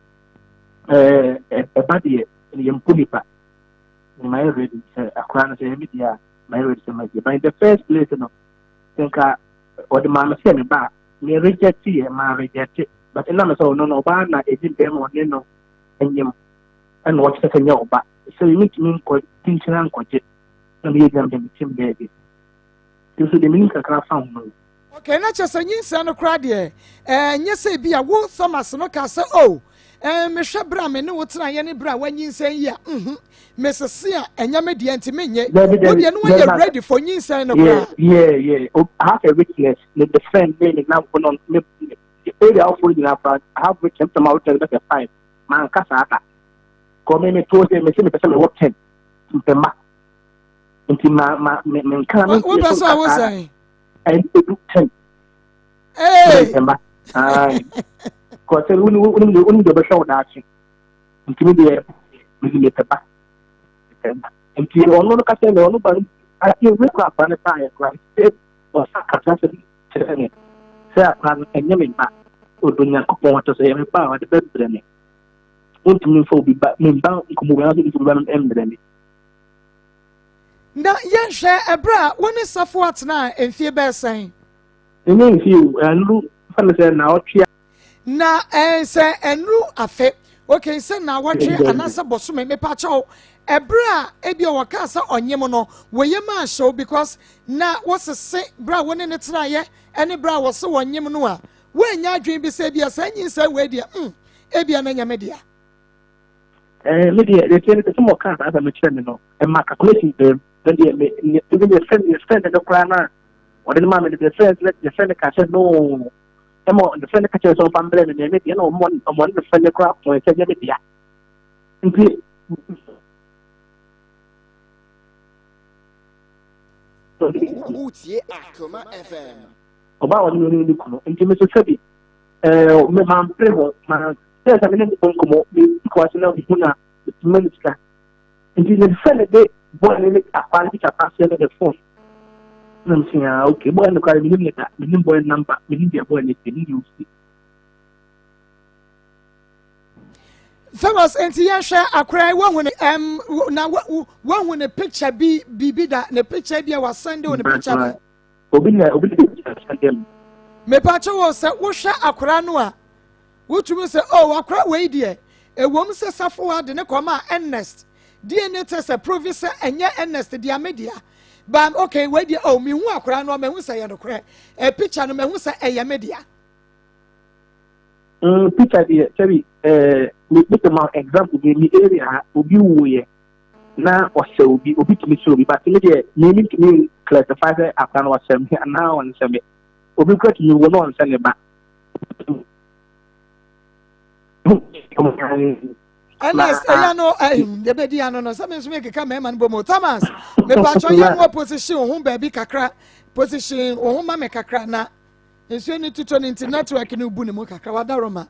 S4: ɛba deɛ yɛ mpo nipa ne ma yɛ ready sɛ akora no sɛ ɛmi deɛ a ma yɛ ready sɛ ma deɛ but in the first place no sɛ nka ɔde maa me sɛ me ba me reject yɛ ma reject but ɛnam sɛ ɔno no ɔbaa na ɛdi bɛrima ɔne no ɛnyim ɛna ɔkyerɛ sɛ nyɛ ɔba sɛ mi ntumi nkɔ tinkyina nkɔgye na meyɛ gyina mede me tim baabi nso deɛ menim kakra fa ho no.
S2: Okay, na kyerɛ sɛ nyinsɛn no koraa deɛ ɛnyɛ sɛ bi a wo Thomas no kaa sɛ oh. Ɛɛ mehwɛ berɛ a me ne wo tenaeɛ ne berɛ a woanyinsɛn yi a, mhm, mesese a ɛnyɛ me deɛ nti menyɛ.
S4: Dabi,
S2: Wo
S4: dabi,
S2: deɛ no
S4: dabi,
S2: woayɛ
S4: ma-
S2: ready for nyinsɛn no
S4: Yeah,
S2: koraa.
S4: yeah, yeah. Oh, I have a witness. Me the friend me me nam no me me- area of nyinaa koraa. I have witness. My witness bɛsɛ five. Manka saa da. Kɔ me me to sɛ me sɛ mepɛ sɛ mewɔ 10. Mpɛ mma. Nti ma ma me me nka me
S2: Wopɛ
S4: ntumi
S2: sɛ
S4: so
S2: ɔwo
S4: nka saa da.
S2: sɛn?
S4: Ɛn edu 10.
S2: Hey!
S4: Mpɛ mma. Aye. Kɔ sɛ wo wo wo wo deɛ ɔbɛhwɛ wo daakye. Nti me deɛ me de mepɛ ba. Mepɛ ba. Nti ɔno no kasa no ɔno ba no ase ewe kɔ akora no baayɛ kora sɛ ɔsa kasa sɛ kyerɛ me sɛ akora no ɛnyɛ me ba. Ɔdɔ Nyankopɔn ɔtɔ sɛ ɛyɛ me ba a ɔde bɛbrɛ me. Wontumi mfa obi ba me ba nkɔmmɔ bi anaasɛ obi ba mbrɛ me.
S2: Na yɛnhwɛ ɛberɛ a wo ne Safoa tenaa mfie bɛyɛ sɛn?
S4: Ɛnyɛ mfie o, ɛnuru fa no sɛ naawɔtwe a.
S2: Na ɛɛ sɛ ɛnuru afe, okay, sɛ naawɔtwe anaasɛ bɔsome, mepakyɛw, ɛberɛ a ebia wɔkaa sɛ ɔnyem no, wo yam anhyɛ wo because na wosese berɛ a wo ne no tenaeɛ ɛne berɛ a wɔse wɔnyem no a, woannya adwene bi sɛ ebia saa nyinsɛn wei deɛ, mm, ebia na ɛnyɛ me dea?
S4: Ɛɛ, me deɛ, deɛ ɛteɛ ne sɛ, sɛ wɔkaa saa asɛm no kyerɛɛ me no, ɛmaa calculation baa mu. Me deɛ, me, me, even me friend, me friend no koraa no a ɔde no maa me no, me friend, me friend ka sɛ no, ɛma ne friend ka kyerɛ sɛ ɔmfa mbrɛ me, na ɛme deɛ na ɔmo ɔmo ne friend no koraa pɔn sɛ ɛnyɛ me dea. Nti,
S5: Wotie Akoma FM.
S4: Ɔbaa a ɔne me ne ne kunu nti me so sɛbi ɛɛ me mampere ho ma sɛ sɛ me ne ne bɔ nkɔmmɔ me kɔ ase na mehu na metumi ma ne sika. Nti ne fɛ ne de boy ne ne akwa ne picture pa sɛ ne de phone. Na me sɛ ah okay boy no kora menim ne da menim boy number menim deɛ boy ne menim deɛ osi.
S2: Famous nti yɛnhwɛ akora yi wahu ne ɛm na wahu ne picture bi biribi da ne picture bi a wasɛnde wo ne picture da.
S4: Obi na obi na picture sɛnde me.
S2: Mepakyɛ wɔ sɛ wohwɛ akora no a Wotumi sɛ, Oh, akora wei deɛ, ɛwom sɛ Safoa de ne kɔmaa Ernest, DNA test aprove sɛ ɛnyɛ Ernest dea, me dea. But okay, wei deɛ, oh, mehu akora no a, mahu sɛ ɛyɛ nokorɛ. Eh, picture no, mahu sɛ ɛyɛ me dea.
S4: Mm, picture deɛ, sɛbi, eh, me, me ma example bi, me area ha, obi wuiɛ, na ɔsɛ obi, obi tumi sɛ obi, but me deɛ, me me ntumi classify sɛ akora no ɔsɛ me anaa ɔnsɛ me. Obi kura tumi wo na ɔnsɛ ne ba.
S2: Ernest ɛyɛ no ɛbɛdi ano no sɛ me nso mekeka mmarima no bɔ mu Thomas mepatwɔ yɛ no position wo ho baabi kakra position wo ho ma me kakra na nsuo no tutɔ no nti network no bu ne mu kakra wada roma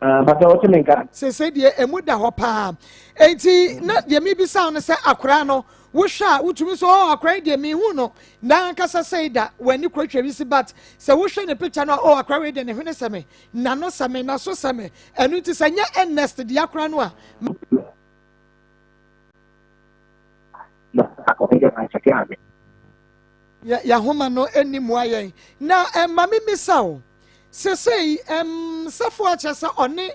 S4: Bàtà wọ́n ti mi nka.
S2: Sese deɛ emu da hɔ paa. Eti na deɛ mebisa wo no sɛ akwaraa no wohwɛ a wotumi sɛ oh akwaraa yi deɛ mehu no na ankasa sɛi da w'ani kɔ twɛ si but sɛ wohwɛ ne picture no a oh akwaraa wei deɛ ne hwene sɛ me n'ano sɛ me n'aso sɛ me ɛno nti sɛ nyɛ Ernest deɛ akwaraa no a. Yɛahoma no ɛni mmoa yɛn na ɛma me misa o. Sesei ɛmm safo akyerɛ sɛ ɔne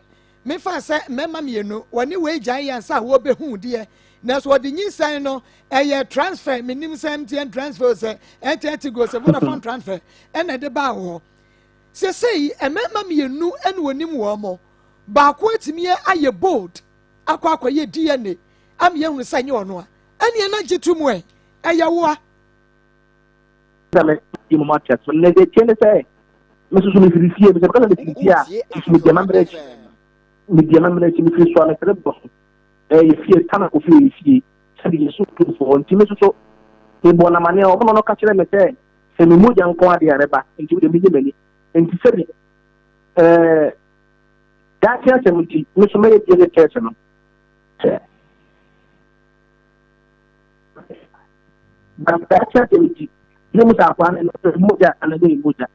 S2: mefa sɛ mmarima mmienu wɔne wei gyae yɛ ansa a wɔbɛhu deɛ nanso wɔde nyinsɛn no ɛyɛ transfer menim sɛ MTN transfer o sɛ Airtel Tigo sɛ Vodafone transfer ɛna ɛde baa wɔ hɔ sesei mmarima mmienu ɛna wɔnim wɔn mo baako atumi ayɛ bold akɔ akɔyɛ DNA ama yɛhunu sɛ nyɛ ɔno a ɛneɛ na gye to mu ɛ ɛyɛ woa.
S4: Na me di mo ate ase. Na deɛ ɛteɛ ne sɛ, me nso so mefiri fie, mesɛ meka sɛ mefiri fie a, nso medi amammerɛ akyi. Medi amammerɛ akyi, mefiri so a mesrɛ bɔ so. Ɛyɛ fie, tana kɔ fie yɛ fie, sɛde yɛ so tumfoɔ. Nti me nso so, mebɔɔ no amaneɛ, ɔno no ka kyerɛ me sɛ, sɛ me mogya nko adeɛ a ɛbɛba, nti wode menye m'ani. Nti sɛbi, ɛɛ, daakye asɛm nti, me nso mɛyɛ DNA test no. Sɛ. Na daakye asɛm nti, ne mu sɛ akwaa no ɛyɛ mogya anaa ɛnyɛ mogya.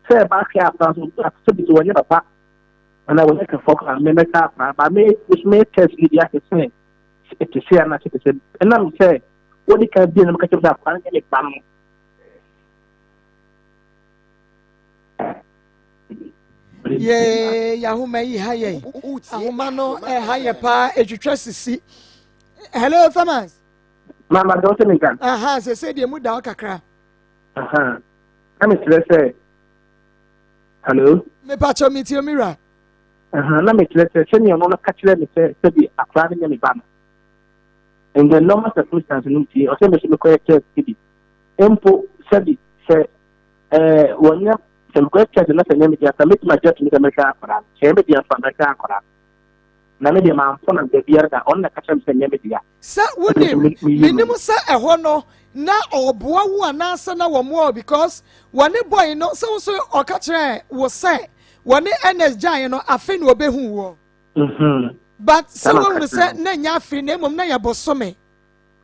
S4: Sɛ ɛba ahwɛ akwaa so, sɛ bi sɛ wɔnyɛ papa anaa wɔnyɛ kɛfoɔ koraa, me mɛka akwaa ba me nso mɛyɛ test no bi ahwɛ sɛ ɛte sɛ anaa sɛ ɛte sɛ ɛnam sɛ wɔde kan bie na meka kyerɛ sɛ akwaa no nyɛ me ba no.
S2: Yee, yɛahoma yi ha yɛn. Ahoma no ɛha yɛ paa, ɛtwitwa sisi. Hello, Thomas.
S4: Mama dɔn sɛ menka.
S2: Aha, sɛ sɛ deɛ mu da hɔ kakra.
S4: Aha, na mesrɛ sɛ, hello.
S2: Mepakyɛ metie me wura.
S4: Na mekyerɛ sɛ sɛnea ɔno no ka kyerɛ me sɛ sɛbi akwadaa no nyɛ me ba no. In the normal circumstance no nti ɔsɛ me so mekɔyɛ test bi. Mpo sɛbi sɛ ɛɛ wɔnyɛ sɛ mekɔyɛ test na sɛ nyɛ me dea sɛ mɛtumi agye atum sɛ mɛhwɛ akwadaa no. Sɛ ɛyɛ me dea nso a mɛhwɛ akwadaa no. Na me deɛ mamfo no da biara da ɔno na ɛka kyerɛ me sɛ nyɛ me dea.
S2: Sɛ wonim, menim sɛ ɛhɔ no na ɔboa wo anaasɛ na wɔmmoa wo because wɔne boy no sɛ wo so ɔka kyerɛ wo sɛ wɔne Ernest gyaeɛ no afe na ɔbɛhu woɔ.
S4: Mm-hmm.
S2: But sɛ wohunu sɛ na ɛnyɛ afe na mmom na yɛ bosome.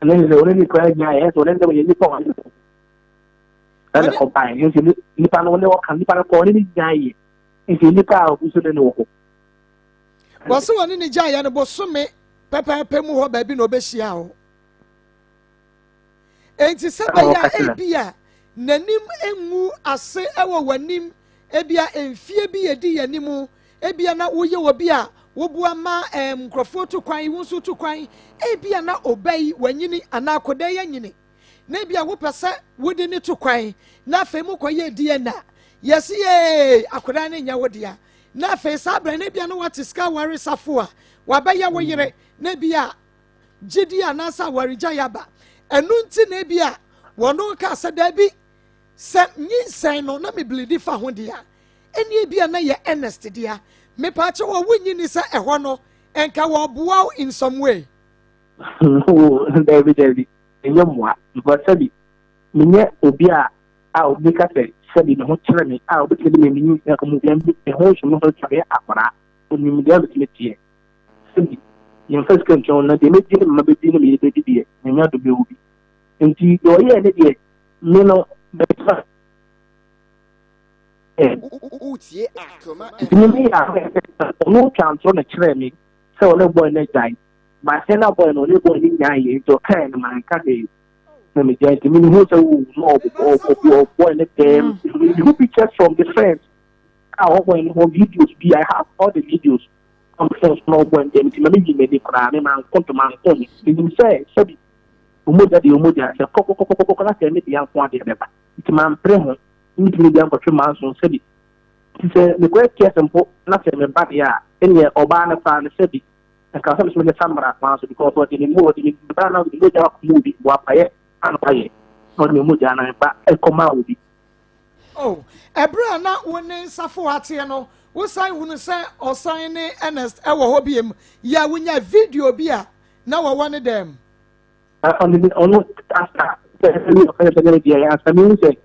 S4: Ɛne sɛ wɔne nipa gyaeɛ sɛ wɔne yɛ nipa wɔne ɛna ɔbaeɛ nti nipa no wɔne ɔka nipa no kɔ wɔne ne gyaeɛ nti nipa a ɔgu so ne ne wɔ hɔ.
S2: Wɔse wɔne ne gyaeɛ no bosome pɛpɛɛpɛ mu hɔ baabi na ɔbɛhyia wo. Enti sɛ bɛyɛ a ebia n'anim ngu ase wɔ w'anim, ebia mfie bi edi yɛn anim, ebia na woyɛ obi a woboa ma ɛm nkurɔfoɔ tu kwan, wo nso tu kwan, ebia na ɔba yi wanyini anaa akɔda yi anyini, na ebia wopɛ sɛ wode ne to kwan, na afei mokɔyɛ DNA, yɛsi yee akɔda no nyɛ wo dea, na afei saa berɛ no ebia na wate sika aware safo a wabɛyɛ wo yere, na ebia gyidi anaasɛ awaregyae aba. Ɛno nti na ebia wɔn kaa sɛ daabi, sɛ nyinsɛn no na mebilidi fa ho deɛ a, ɛne ebia na yɛ Ernest dea. Mepaakyɛ wɔ wonnyi ni sɛ ɛhɔ no nka wɔboa wo in some way?
S4: Daabi daabi, ɛnyɛ mmoa because sɛbi menyɛ obi a a obi ka sɛ sɛbi me ho kyerɛ me a obetumi de me me nyinsɛn akɔma obi a me ho nso me ho kyerɛ meyɛ akwadaa onim deɛ obetumi teɛ. Sɛbi, yɛmfa sika ntua wo, na deɛ mɛdi ne mma bɛdi ne me yere bɛdi deɛ, Nyame adom mɛwɔ bi. Nti deɛ ɔyɛɛ ne deɛ, me no, mɛfa Nti me meyɛ a, ɔno twa ntorɔ na kyerɛɛ me sɛ ɔne boy no agyae. But sɛ na boy no, ɔne boy no nyaeɛ, nti ɔkaeɛ no manka hwee. Na megyae, nti me mehu sɛ oh, na ɔbɔ boy no dɛm. Mehu pictures from the friends a ɔwɔ boy no hɔ, videos bi, I have all the videos. Ɔmpɛ nso na ɔbɔ ndɛm nti ma me yi m'ani koraa me manko nto manko no menim sɛ sɛbi omogya deɛ omogya sɛ kɔkɔkɔkɔkɔ na sɛ me deɛ nko adeɛ bɛba nti mampere ho mentumi deɛ nkɔtwe manso sɛbi nti sɛ mekɔyɛ test mpo na sɛ meba deɛ a ɛneɛ ɔbaa no koraa no sɛbi nka sɛ mesɛ mede fa mmara kwan so because ɔde ne mu ɔde ne ba na ɔde ne mogya akɔma obi boapayɛ ana wayɛ na ɔde ne mogya na ba ɛkɔma obi.
S2: Oh, ɛberɛ a na wo ne Nsafo ateɛ no, wosan hunu sɛ ɔsan ne Ernest wɔ hɔ biem, yɛ a wonya video bi a na wɔwɔ ne dɛm.
S4: Ɔno after sɛ ne ɔka sɛ ne deɛ ansa mehu sɛ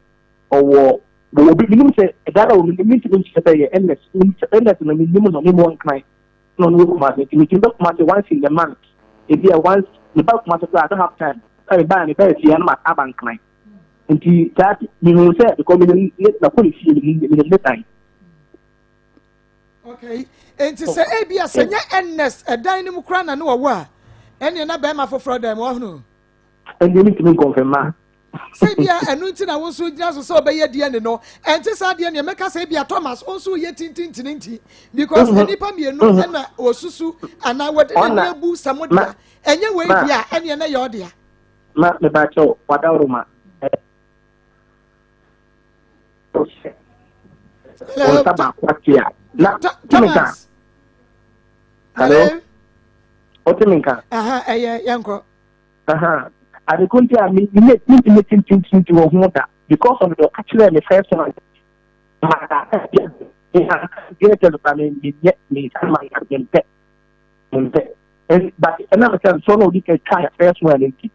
S4: ɔwɔ wɔwɔ bi menim sɛ ɛda na wɔ mentumi nkyerɛ sɛ yɛ Ernest Ernest no menim no mewɔ Nkran na ɔno wɔ Kumasi nti metumi bɛ Kumasi once in a month ebi a once meba Kumasi koraa I don't have time sɛ meba a meba afie a na maba Nkran. Nti saa mehuu sɛ because menim ne makɔ ne fie menim ne dan.
S2: Okay nti sɛ ebi a sɛ nyɛ Ernest ɛdan no mu koraa na ne wɔwɔ a ɛnneɛ na bɛrima foforɔ dan mu ɔhono.
S4: Ɛndeɛ mentumi nkɔnfɛm ma.
S2: Sɛ ebi a ɛno nti na wo nso gyina so sɛ ɔbɛyɛ DNA no ɛnte saa deɛ neɛ mɛka sɛ ebi a Thomas wo nso yɛ tintintini nti because mhm. nnipa mmienu mhm. ɛna wɔsusu anaa wɔde n'ani abu sɛ mo dea ɛnyɛ wei deɛ a ɛneɛ na ɛyɛ ɔdea.
S4: Ma mepa kyɛw wadaworo ma wɔn nsa baako ate a na tumi nka hello ɔte mi nka.
S2: ɛyɛ yɛn kɔ.
S4: adeko nti a mi mi mi ntumi tintintinti wɔ ho da because of the ɔka kyerɛ mi first one ma ka ɛbi a ɛbi ɛkyɛ no kora mi mi nyɛ mi nsa ma mi mpɛ mi mpɛ. But ɛnam sɛ nsɔ na odi ka twa first one nti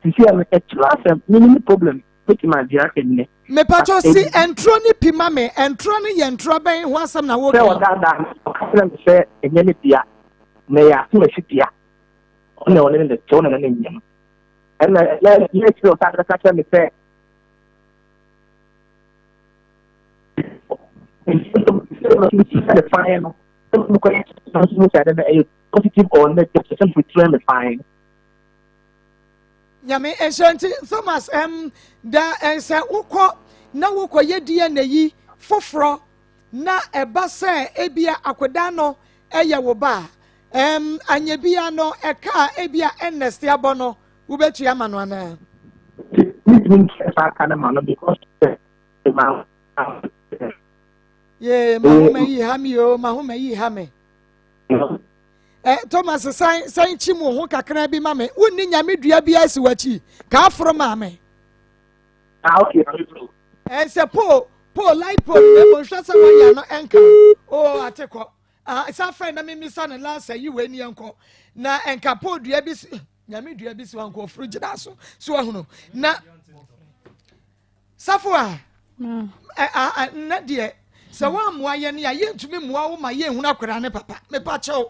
S4: sisi a ɛkyerɛ asɛm me ne problem mɛtumi agye ahwɛ nnɛ.
S2: Mepatɔ si ɛntorɔ ne pi ma me ɛntorɔ no yɛ ntorɔ bɛn ho asɛm na woka
S4: yi. Sɛ ɔdaadaa me ɔka kyerɛ me sɛ ɛnyɛ ne dea na ɛyɛ asɛm asi dea ɔna ɔne ne te ɔna ne ne nyɛ no ɛna ɛna ɛkyerɛ ɔsa aka kyerɛ me sɛ nti no positive or negative sɛ sɛ mekyerɛ me fine.
S2: Nyame nhyira nti Thomas ɛm da sɛ wokɔ na wokɔ yɛ DNA yi foforɔ na ɛba sɛ ebia akodaa no ɛyɛ wo ba a ɛm anyɛ bia no ɛka a ebia Ernest abɔ no wobɛtua ama no anaa?
S4: Mentumi ntua saa ka no ma no because ma
S2: Yee, mahoma yi ha me o, mahoma yi ha me. Eh, Thomas san san kyim wo ho kakra bi ma me. Wonni nyame dua bi asi w'akyi. Ka aforo ma me.
S4: Ah, okay.
S2: Eh, sɛ pole, pole, light pole, na mmom hwɛ sɛ wɔyɛ no ɛnka. Oh, ate kɔ. Ah, sa fɛ na mimisa no last ayi wei ni ɛnkɔ. Na ɛnka pole dua bi si, nyame dua bi si hɔ anka ɔforo gyina so. So ahunu. Na Safo a, nnɛ deɛ sɛ woammoa yɛn a yɛntumi mmoa wo ma yɛnhunu akwadaa ne papa. Mepa kyɛw,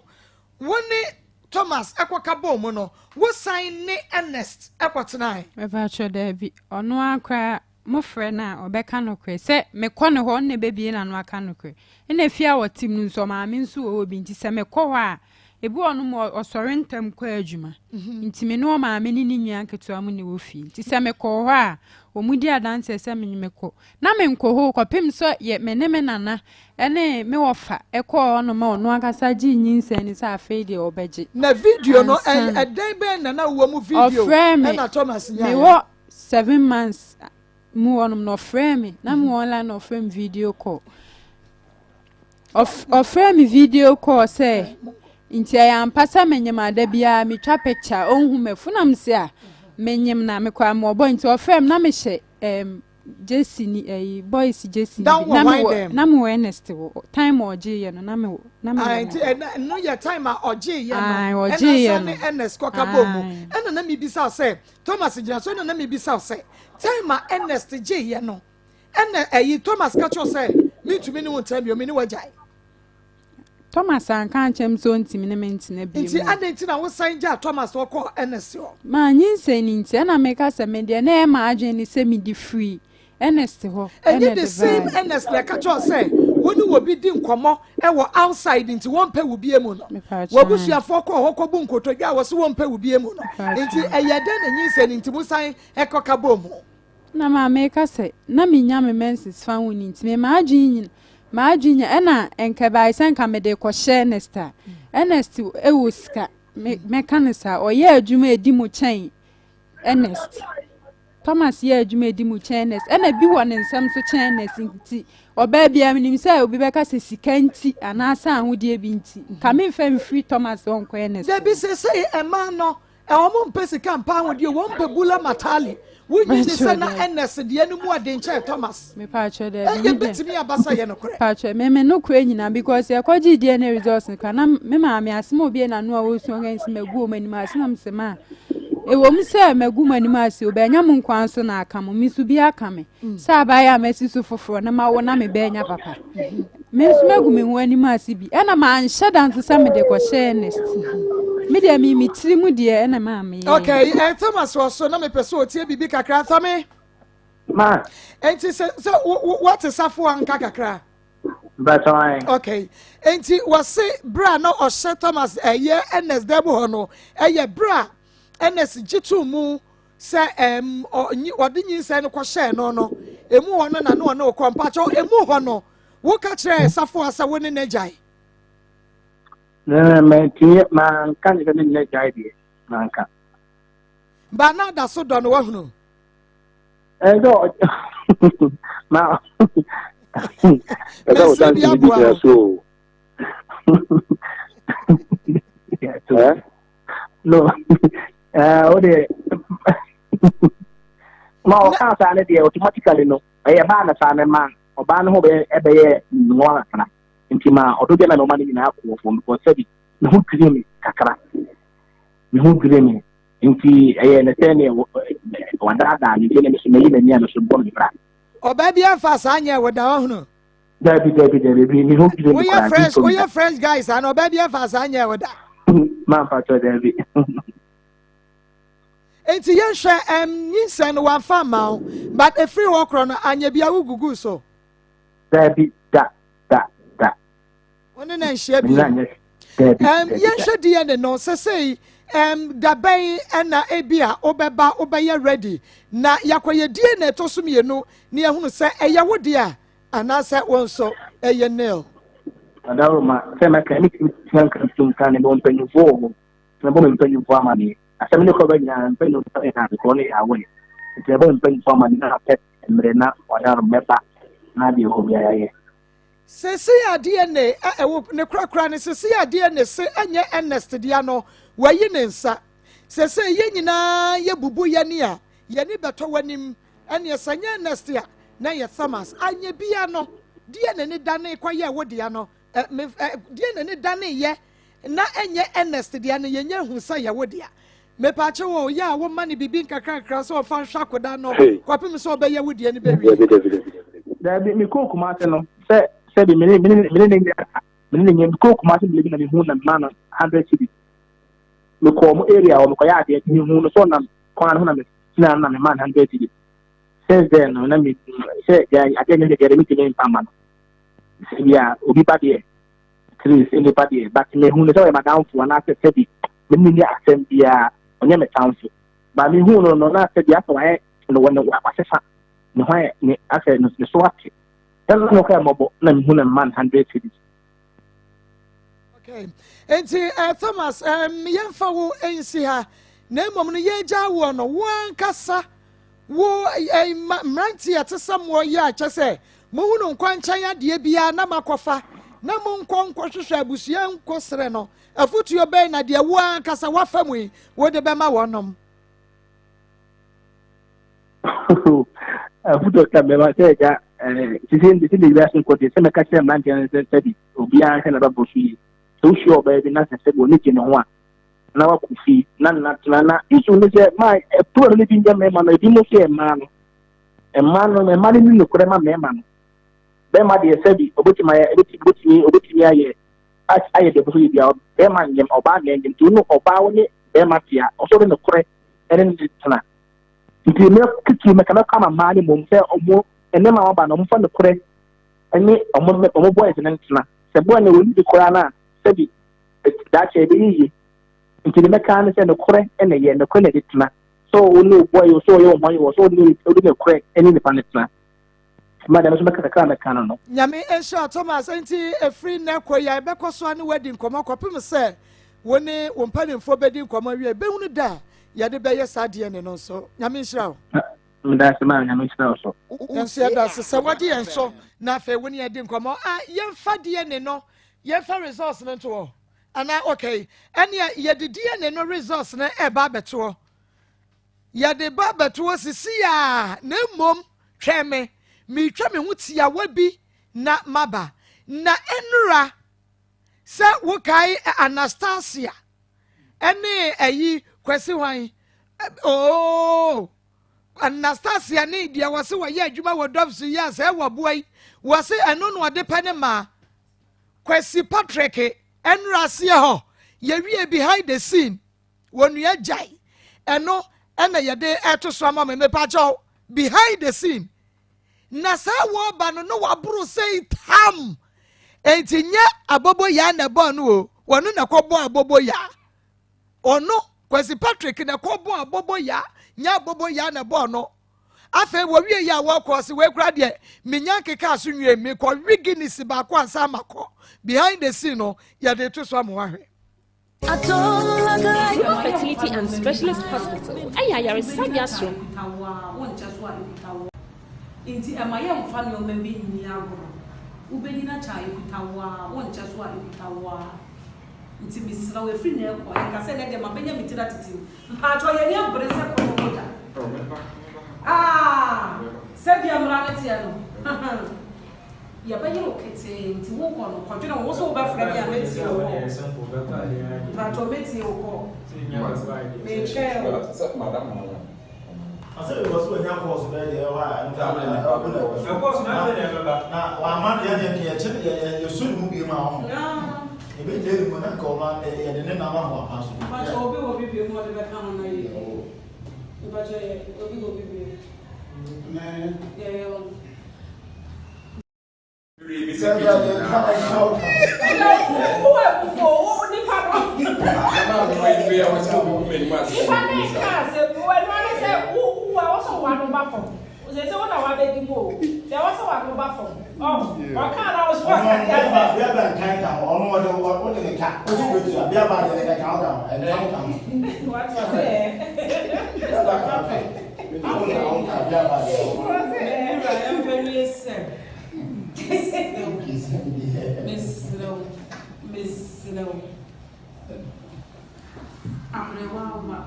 S2: wo ne Thomas ɛkɔka bɔɔ mu no, wo san ne Ernest ɛkɔtenae?
S3: Mepa kyɛw, daabi. Ɔno ara koraa mofrɛ no a ɔbɛka nokorɛ. Sɛ mekɔ ne hɔ, ɔno na ɛbɛbie n'ano aka nokorɛ. Ɛna fie a ɔte mu no nso, ɔmaame nso wɔ hɔ bi nti sɛ mekɔ hɔ a, Ebi wɔ hɔ nom ɔsɔre ntɛm kɔ adwuma nti me ne ɔmaame ne ne nua nketewa mu na ɛwɔ fie nti sɛ mekɔɔ hɔ a wɔn di adanseɛ sɛ me mekɔ na menkɔ hɔ kɔpem sɛ yɛ me ne me nana ne me wɔfa ɛkɔɔ hɔ nom a ɔno ankasa gyee nyinsɛn no sɛ afei deɛ ɔbɛgye.
S2: Na video no ɛdɛn bɛn na na wowɔ mu video
S3: Ɔfrɛɛ me
S2: ɛna Thomas nyaeɛ?
S3: mewɔ 7 months mu hɔ nom na ɔfrɛɛ me na mewɔ online na ɔfrɛ me video call. Ɔfrɛɛ me video call sɛ nti ɛyɛ ampa sɛ menyem a da biara metwa picture ɔnhu m'afu na mese a menyem na mekɔ a mewɔ nti ɔfrɛɛ me na mehyɛ um, jersey ni ɛyi boys jersey ni bi na mewɔ na mewɔ Ernest wɔ time a ɔgye yɛ no na mewɔ na mewɔ.
S2: Nti ɛna no yɛ time a ɔgye yɛ no ɛna sa ne Ernest kɔka bɔ mu ɛna na mebisa sɛ Thomas gyina so ɛna na mebisa sɛ time a Ernest gye yɛ no. Ɛna ɛyi Thomas ka kyerɛ sɛ mentumi ne wo ntena bio, me ne wagyae.
S3: Thomas anka ankyerɛ me sɛ ɔntumi ne me ntena bio.
S2: Nti adɛn nti na wosan gyaa Thomas na ɔkɔɔ Ernest hɔ?
S3: Maa nyinsɛn no nti, ɛna meka sɛ me deɛ na ɛyɛ m'adwene ne sɛ mede firi Ernest hɔ ɛna
S2: Ɛnyɛ
S3: ɛde
S2: the same
S3: baeɛ.
S2: Ernest na ɛka kyerɛ wo sɛ wo ne obi di nkɔmmɔ wɔ outside nti wɔmpɛ wo bie mu no?
S3: Mepaakyɛw.
S2: W'abusuafoɔ kɔɔ hɔ kɔbu nkotodwe a wɔse wɔmpɛ wo bie mu no. Nti
S3: Mepaakyɛw.
S2: ɛyɛ dɛn na nyinsɛn no nti mosan kɔka bɔɔ mu?
S3: Na maame reka sɛ, na minnya me menses fa ho no nti, me m'adwene nyina, m'adwene nyina, ɛna nka ɛbae sɛ nka mede rekɔhyɛ Ernest a, Ernest wɔ sika, me, mɛka no saa, ɔyɛ adwuma a ɛdi mu kyɛn Ernest. Thomas yɛ adwuma a ɛdi mu kyɛn Ernest, ɛna bi wɔ ne nsam nso kyɛn Ernest nti, ɔbaa biara menim sɛ obi bɛka sɛ sika nti anaasɛ ahodeɛ bi nti, nka memfa mfiri Thomas hɔ nkɔ Ernest
S2: Dabi
S3: hɔ.
S2: seesei ɛmaa no Ɛ wɔn mpɛ sika mpɛ ahodeɛ o, wɔn mpɛ bula matali. Wonyi ni sɛ na Ernest deɛ no mu ɔden kyɛn Thomas.
S3: Mepatwɛ
S2: Ɛ
S3: daabi me deɛ.
S2: ebetumi aba sɛ ɛyɛ nokorɛ.
S3: Patwɛ me me nokorɛ nyinaa because yɛkɔ gyee DNA results no koraa na me maame asɛm a obie n'ano a ɔresu ɔka nsi magu wɔn anim ase na mesɛ ma ɛwɔ mu sɛ magu mo anim ase o bɛnya mo nkoa nso na aka mo me nso bi aka me sɛ abaayɛ a masi so foforɔ na mawo na mebɛnya papa Me nso magu me ho anim ase bi. Ɛna manhyɛ da nso sɛ mede kɔhyɛ Ernest. Me deɛ me me tiri mu deɛ ɛna maa meyɛ.
S2: Okay, eh, Thomas wɔ so na mepɛ sɛ ɔtie biribi kakra. Thame.
S4: Ma.
S2: Enti sɛ sɛ woate safo anka kakra.
S4: Bàtàn.
S2: Okay. Enti wɔse berɛ a na ɔhyɛ Thomas ɛyɛ Ernest dan mu hɔ no ɛyɛ berɛ a Ernest gye too mu sɛ ɛm ɔnyi ɔde nyinsɛn no kɔhyɛɛ no no emu hɔ no na ne ɔne wokɔ mpakyɛw emu hɔ no woka kyerɛɛ safoa sɛ wo ne no agyae.
S4: Na mantumi manka ne sɛ ne ne agyae deɛ manka.
S2: Ba na da so dɔ no wahunu.
S4: Ɛsɛ ɔ ma ɛsɛ
S2: Mesere bi aboa
S4: wo. No. Wo deɛ ma ɔkaa saa no deɛ automatically no ɛyɛ baa na saa no ma ɔbaa no ho bɛyɛ ɛbɛyɛ nnoa kakra nti ma ɔdɔ deɛ na ɔma no nyinaa kɔɔ fam because sɛbi me ho dwiri me kakra me ho dwiri me nti ɛyɛ ne sɛ ne wadaadaa me nti ne me so mayi m'ani a me so bɔ me bra.
S2: Ɔbaa bi amfa saa nyɛ wo da wahunu.
S4: Dabi dabi dabi bi mi ho dwiri mi
S2: Woyɛ
S4: koraa
S2: fresh
S4: bi
S2: woyɛ fresh guy saa na ɔbaa bi amfa saa nyɛ wo da.
S4: Maa mpatsɔ dabi.
S2: Nti yɛnhwɛ ɛm nyinsɛn no wamfa amma wo but efiri hɔ korɔ no anyɛ bia wo gugu so.
S4: Dabi da da da.
S2: Wo ne na nhyia bio.
S4: Dabi
S2: Um,
S4: dabi da.
S2: yɛnhwɛ DNA no sesei um, da bɛn ɛna ebi a wobɛba wobɛyɛ ready na yɛakɔyɛ DNA ɛtɔ so mmienu na yɛahunu sɛ ɛyɛ wo deɛ a anaasɛ wo nso ɛyɛ nil.
S4: Adaworoma sɛ mɛka ne tumi tena nka ntom ka ne mewɔ mpanyimfoɔ wɔ hɔ nti mɛbɔ me mpanyimfoɔ amaneɛ asɛm ne kɔba nyinaa mpanyimfoɔ ne na mekɔ ne yɛ awɛ nti mɛbɔ me mpanyimfoɔ amaneɛ na apɛ mmerɛ na ɔdaworoma mɛba na deɛ ɛwɔ biara yɛ.
S2: Seesei a DNA a ɛwɔ ne korakora no, seesei a DNA se ɛnyɛ Ernest dea no, wayi ne nsa. Seesei yɛn nyinaa yɛbubu yɛn ani a, yɛn ani bɛtɔ w'anim. Ɛnneɛ sɛ ɛnyɛ Ernest a, na ɛyɛ Thomas. Anyɛ biara no, DNA no danee kɔyɛɛ wo dea no. Ɛ, me, ɛ, DNA no daneeɛ na ɛnyɛ Ernest dea no, yɛnya hu sɛ ɛyɛ wo dea. Mepaakyɛw o, yɛ a woma no biribi nkakrankakra sɛ ɔmfa nhwɛ akwadaa no kɔpem sɛ ɔbɛyɛ wo deɛ no bɛwie.
S4: Dabi, dabi, dabi, dabi. Dabi, mekɔɔ Kumasi no, sɛ, sɛbi, me ne, me ne, me ne ne nyɛ, me ne ne nyɛ, mekɔɔ Kumasi mmerɛ bi na mehu na mema no hundred cedis. Mekɔɔ mo area hɔ, mekɔyɛ adeɛ, nti mehu no sɛ ɔnam kwan no ho na metenaa no na mema no hundred cedis. Since then no, na me, sɛ, adeɛ nyɛ me deɛ, metumi mfa mma no. Sɛ bi a, obi ba deɛ, Please nnipa deɛ but me hu no sɛ ɔyɛ madamfo anaasɛ sɛbi me ne no nni asɛm biara ɔnyɛ me tamfo but me hu no no na sɛbi asɛ wayɛ no wɔ ne wasesa ne ho ayɛ ne asɛ ne so ate ɛna no kɔ ɛmɔbɔ na me hu no man hundred cedis.
S2: Okay. Enti uh, Thomas, um, yɛmfa wo nsi ha na mmom no yɛgya woɔ no wo ankasa Wo eh, mmeranteɛ a ɛte sɛ moɔ yi a kyɛ sɛ mohunu nkwankyɛn adeɛ biara na makɔfa na monkɔ nkɔhwehwɛ abusua nkɔsrɛ no, afotuo bɛn na deɛ wo ankasa woafa mu yi wode bɛma wɔnom?
S4: Afotuo ka bɛma sɛ agya sisi sisi de wiase nkɔ deɛ sɛ mɛka kyerɛ mmeranteɛ no sɛ sɛbi obiara nhwɛ n'abrabɔ so yie sɛ wohyia ɔbaa bi na sɛ sɛbi ɔne gye ne ho a na wakɔ fie na nna tena na issue ne sɛ maa ɛpuro no bi nyɛ mmarima no ebi mo nso yɛ mmaa no mmaa no mmaa no ni nokorɛ ma mmarima no bɛrima deɛ sɛbi obetumi ayɛ obetumi obetumi obetumi ayɛ ayɛ deɛ ɔbɛsɔ yɛ bia bɛrima nyɛm ɔbaa na ɛnyɛm nti ɔno ɔbaa wo ne bɛrima tea ɔsɔ de nokorɛ ɛne ne tena nti mɛ titiri mɛka mɛka ama mmaa no mmom sɛ ɔmo nneɛma a wɔba no ɔmo fa nokorɛ ɛne ɔmo ɔmo boys no ntena sɛ boy no wɔn bi koraa no a sɛbi Daakye ɛbɛyɛ yie. Nti deɛ mɛka ne sɛ nokorɛ na ɛyɛ, nokorɛ na ɛde tena. Sɛ wo ne wo boy o, sɛ ɔyɛ wo hwan o, sɛ wo ne wode nokorɛ ne nipa no tena. Mma deɛ me nso mɛka kakra a mɛka no no.
S2: Nyame nhyira wo Thomas, enti ɛfiri nnɛ kɔ yi a yɛbɛkɔ so ara ne wo adi nkɔmmɔ kɔpem sɛ wo ne wo mpanimfoɔ bɛdi nkɔmmɔ awie, bɛhunu da a yɛde bɛyɛ saa DNA no nso. Nyame nhyira wo.
S4: Meda ase maa Nyame nhyira wo so.
S2: Yɛn nso yɛda ase sɛ woagye yɛn so na afei wo ne yɛn adi nkɔmmɔ. Ah, yɛmfa DNA no Yɛmfa results no nto hɔ anaa? Okay, ɛnea yɛde DNA no results no ɛba abɛto hɔ. Yɛde ba abɛto hɔ sisi a, na mmom twɛn me, meretwa me ho tiawa bi na maba. Na nnura sɛ wokae Anastasia ɛne ɛyi Kwasi hwan? Oh, Anastasia ne deɛ wɔse wɔyɛ adwuma wɔ Doves yi a sɛ ɛwɔ aboa yi, wɔse ɛno na ɔde pɛ ne maa. Kwasi Patrick ɛnora aseɛ hɔ yɛwie behind the scene wɔ nua gyae ɛno ɛna yɛde ɛto so ama me mepakyɛw behind the scene na saa wɔba no no waboro sei tam enti nyɛ abobo yaa na ɛbɔɔ no o wɔno na ɛkɔbɔ abobo yaa ɔno Kwasi Patrick na ɛkɔbɔ abobo yaa nyɛ abobo yaa na ɛbɔɔ no Afei wɔwie yɛ a wɔkɔ ɔse wei koraa deɛ menya nkekaa so nwie mekɔ we Guinness baako ansa makɔ behind the scene no yɛde to so ama wahwɛ.
S5: Zero Fertility and Specialist Hospital yɛ ayaresabea soronko.
S6: Nti ɛma yɛmfa nnoɔma bi nni agorɔ. Wobɛnyini akyɛ a ɛkuta wo ara, wonkyɛ so a ɛkuta wo ara. Nti mesrɛ wo ɛfiri nnɛ rekɔ, nka sɛ nnɛ deɛ mabɛnya me tiri atete mu. Mpakyɛw yɛn ani abere sɛ kɔtɔ mogya. Ah sɛdeɛ mmara no teɛ no yɛbɛyere wo ketee nti wokɔ no kɔdwene wo ho so wobɛfrɛ me a mɛtie wo kɔɔ. Mpakyɛw mɛtie wo kɔɔ. Metwɛn wo.
S7: Ɔsɛ because wanya course bɛyɛ deɛ ɛwɔ a ɛno koraa na ɛwɔ na ɛwɔ so.
S8: Ɛkɔɔ so na afei na ɛbɛba.
S7: Na wama deɛ deɛ nka yɛkyɛ yɛsɔ ne mu bio ma ɔho. Yɛbɛgyae ne mu na nka ɔno yɛde ne nam aho apa so.
S6: Mpakyɛ obi wɔ bi bio mu ɔde bɛka ho na yie. Mpakyɛ yɛ obi wɔ bi bio. Yɛ yɛ wɔn. Mesrɛ wo, aberewa ba,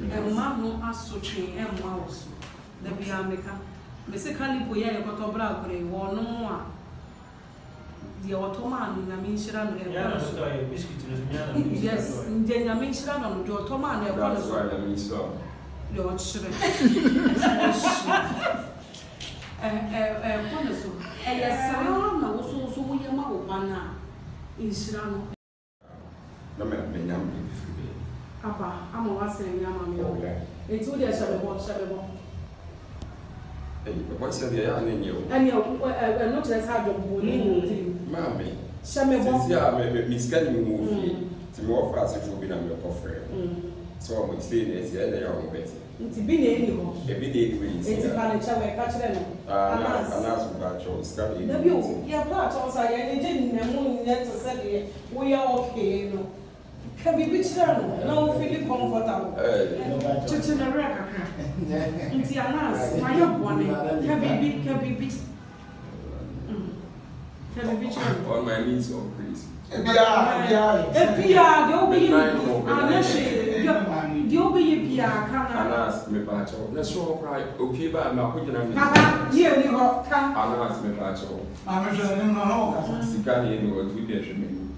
S6: mma ho asotwe mma wo so. Da biara meka, mese Kalipo yi a yɛkɔtɔ bra koro yi, wɔnom a, deɛ ɔtɔ maa no Nyame nhyira no, ɛkɔ ne so. Yes, deɛ Nyame nhyira no no, deɛ ɔtɔ maa no ɛkɔ ne so. Deɛ ɔkyerɛ, ɛkɔ ne so. Ɛyɛ saa na wo so woyɛ ma wo ba no a, nhyira no.
S8: Na me menya biribi firi baabi.
S6: Aba ama woasɛn me ama me
S8: Oh yeah.
S6: Enti wo deɛ hyɛ me bɔ, hyɛ me bɔ.
S8: Ei, ɛbɔ hyɛ deɛ ɛyɛ a na ɛnyɛ o.
S6: Ɛneɛ ɛno kyerɛ sɛ adwemmɔne wɔ wo tirim.
S8: Maame,
S6: Hyɛ me bɔ.
S8: seesei a me me me sika nni me ho wɔ fie, nti mewɔ Fransefoɔ bi na merekɔ frɛ wɔn sɛ wɔn sei na ɛsi, ɛyɛ dɛn a wɔbɛte.
S6: Nti bi na ɛnni hɔ.
S8: Ebi na ɛnni hɔ yi nti
S6: Enti pa ne kyɛw ɛ, ka kyerɛ no.
S8: Anas.
S6: Anas.
S8: Anas mpakyɛw, sika na ɛnni
S6: Dabi
S8: hɔ
S6: o,
S8: nti.
S6: yɛ pa kyɛw sa yɛ gyegye nnamu nyɛ te sɛ deɛ woyɛ okay no. Ka biribi kyerɛ no na wo feeli comfortable. Kyekye ne werɛ kakra. Nti Anas, mayɛ bɔne. Ka biribi, ka biribi. Ka biribi kyerɛ no.
S8: On my knees or praise.
S6: Ebia deɛ wobɛyɛ no bi anyɛ hwee deɛ wobɛyɛ biara ka na.
S8: Anas mepaakyɛw na soro hɔ koraa opie ba a mako gyina ne.
S6: Papa yie ni hɔ ka.
S8: Anas mepaakyɛw.
S7: Maame hwɛ n'anim na ɔne wo kasa.
S8: Sika na ɛni hɔ nti wo deɛ hwɛ m'anim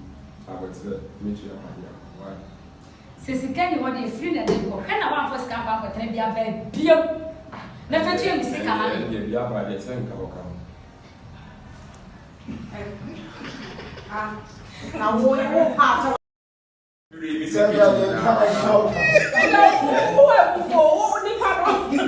S8: abɔterɛ mɛtua adeɛ ama wo why.
S1: Sɛ sika nni hɔ deɛ firi na de kɔ hwɛ na woamfa sika ankɔ ankɔtena bia baa biam na fa tua me sika ma me.
S8: Ɛndeɛ bia baa deɛ sɛ nka wo ka ho.
S6: Na wo wo pa akyɛw.
S5: Wo abufuo wo nipa no. Nipa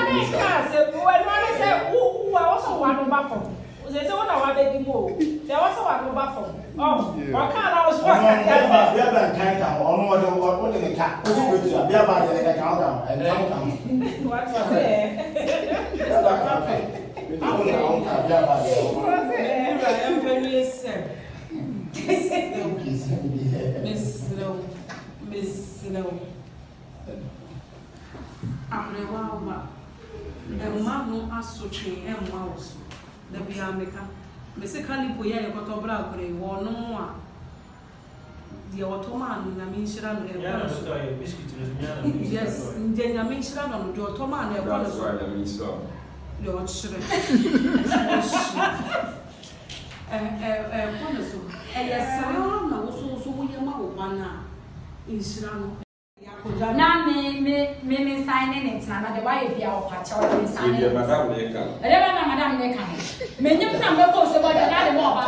S5: ne nka asɛm bi ɛno ara sɛ wo wo ɛwɔ sɛ wo ano ba fam sɛ sɛ wo na wabɛdi mu o sɛ ɛwɔ sɛ wano ba fam ɔ ɔka na wo so aka
S7: Ɔno bɛba bɛba nkan ka ho ɔno ɔde ɔde ne ka ɔso bɛtua bɛba deɛ ɛka ho ka ho ɛnka ho ka ho.
S5: Wate aseɛ.
S7: Bɛba ka ho ka ho ka bɛba deɛ.
S6: Wura ɛmpɛ wie sɛ. Mesrɛ wo, mesrɛ wo, aberewa ba, mma ho asotwe mma wo so. Da biara meka, mese Kalipo yi a yɛkɔtɔ bra koro yi, wɔnom a, deɛ ɔtɔ maa no Nyame nhyira no, ɛkɔ ne so. Yes, deɛ Nyame nhyira no no, deɛ ɔtɔ maa no ɛkɔ ne so. Deɛ ɔkyerɛ, ɔhyira. Ɛkɔ ne so. Ɛyɛ saa na wo so so woyɛ ma wo ba no a, nhyira no.
S1: Na me me me me nsan ne ne ntena na deɛ wayɛ bia ɔpa kyɛw na me nsan ne ne
S8: ntena. Madam ne ka no.
S1: Ɛdeɛ bɛn na madam ne ka no. Menyim na mɛkɔ nsɛm ɔde na de ma ɔba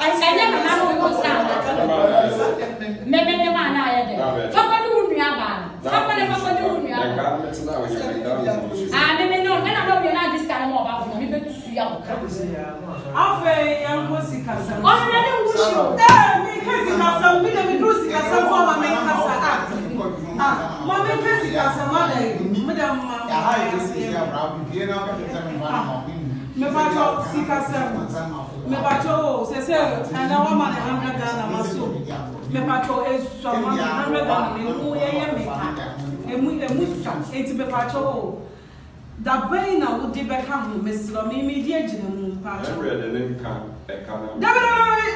S1: ɛnyɛ nana no wo nsa ana me me ne ma na ayɛ dɛ fa kɔ ne wo nua baa no fa kɔ ne fa kɔ ne wo nua baa ah me me no ɛna na owie na adi sika no ma ɔba fo na me bɛ tua wo ka.
S6: Afei yɛnkɔ sikasɛm so.
S1: Ɔno n'ani nwu hye o.
S6: Ee, meka sikasɛm, me deɛ meduru sikasɛm so a ma menkasa ah ah ma menka sikasɛm adɛn me deɛ ma ah mepakyɛw sikasɛm mepakyɛw o sɛsɛ ɛnɛ wama ne hundred Ghana ma so mepakyɛw esua ma me hundred Ghana na emu yɛyɛ meka emu emu sua eti mepakyɛw o. Da bɛn na wode bɛka ho mesrɛ me medi agyina mu mpakyɛw.
S8: Ɛnwerɛ de ne nka ɛka no ama.
S6: Dabi dabi dabi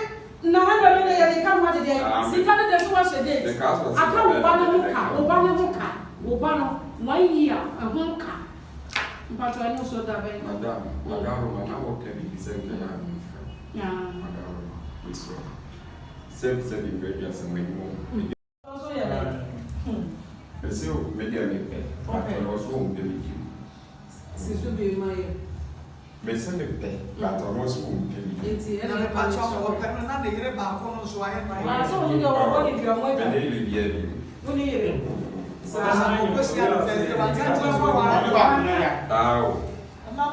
S6: na hundred no deɛ yɛde ka ho ade deɛ sika no deɛ so wahyɛ date aka wo ba no ho ka wo ba no ho ka wo ba no one year ɛho ka mpakyɛw ɛno nso da bɛn.
S8: Madam madaroma na wɔka biribi sɛ nka yɛ a memfrɛ wo madaroma mesrɛ wo sɛbi sɛbi mprɛ aduasa m'anim o. Mese o me deɛ mepɛ but ɔno nso ɔmpɛ me bio.
S6: Si so bio ma yɛ.
S8: Mese mepɛ but ɔno nso ɔmpɛ me bio.
S2: Na mepakyɛw ɔpɛ no na ne yere baako no nso ayɛ no ayɛ.
S6: Sɛ ɔno deɛ ɔbɔ ne dua mu agya.
S8: Mene yere biara bio.
S6: Wo ne yere.
S2: Saa ɔkɔhyia no fɛs de wanka nkyerɛ sɛ ɔware.
S8: Aa o. Ɔno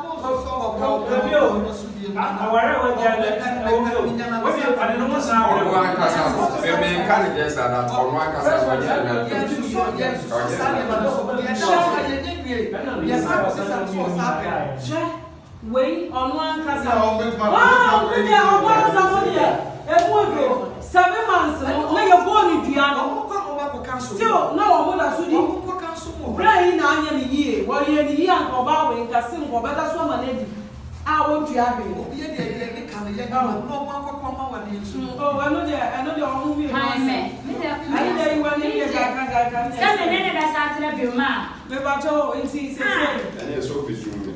S8: ankasa no, me menka ne kyerɛ saa that ɔno ankasa no ɔnyɛ n'adwene. Ɔnyɛ
S6: Hwɛ wei ɔno ankasa wow me deɛ ɔbɔ nsa mo deɛ emu odo 7 months no na yɛ bɔɔ ne dua no still na wɔn da so di bere yi na anyɛ ne yie wɔyɛ ne yie anka ɔbaa wei nka se nka ɔbɛda so ama n'adi a wɔntua hwee.
S5: kɔma wɔ ne nso. Oh, ɛno deɛ, ɛno deɛ ɔmo mmienu asɛm. Ɛno deɛ yi w'ani deɛ gyae ka gyae ka.
S1: Sɛ me ne ne bɛsa atena bio ma a.
S5: Mepakyɛ o, nti seesei.
S8: Ɛneɛ sɛ ɔbɛsum me.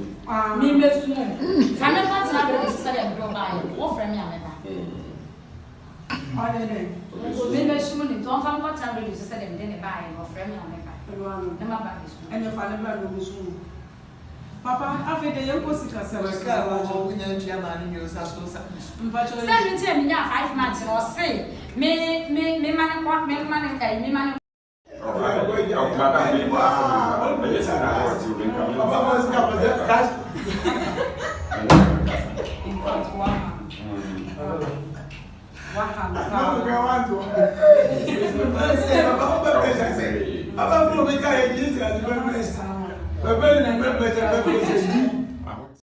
S1: Me mɛsum o. Fa me kɔ tena baabi te sɛ deɛ mede wo baeɛ no, wofrɛ me a mɛba.
S5: Ɔnyɛ dɛn?
S1: Me mɛsum no, nti ɔmfa me kɔ tena radio so sɛdeɛ mede no baeɛ no, ɔfrɛ me a mɛba. Na maba abɛsum.
S5: Ɛneɛ fa no bra na ɔbɛsum wo. Papa, afei deɛ yɛnkɔ sikasɛm so.
S7: Sika a ɛwɔ hɔ wonya ntua maa no nwie wo sa so sa.
S5: Mpakyɛw.
S1: Sɛ ɛno nti na menyaa 5 months no, ɔse me me me ma no nkɔ me ma no ɛyi me ma no.
S8: Madam, me ɛnyɛ sɛ na ɔte o, menka me nsa.
S5: In fact, waha. Waha no paa.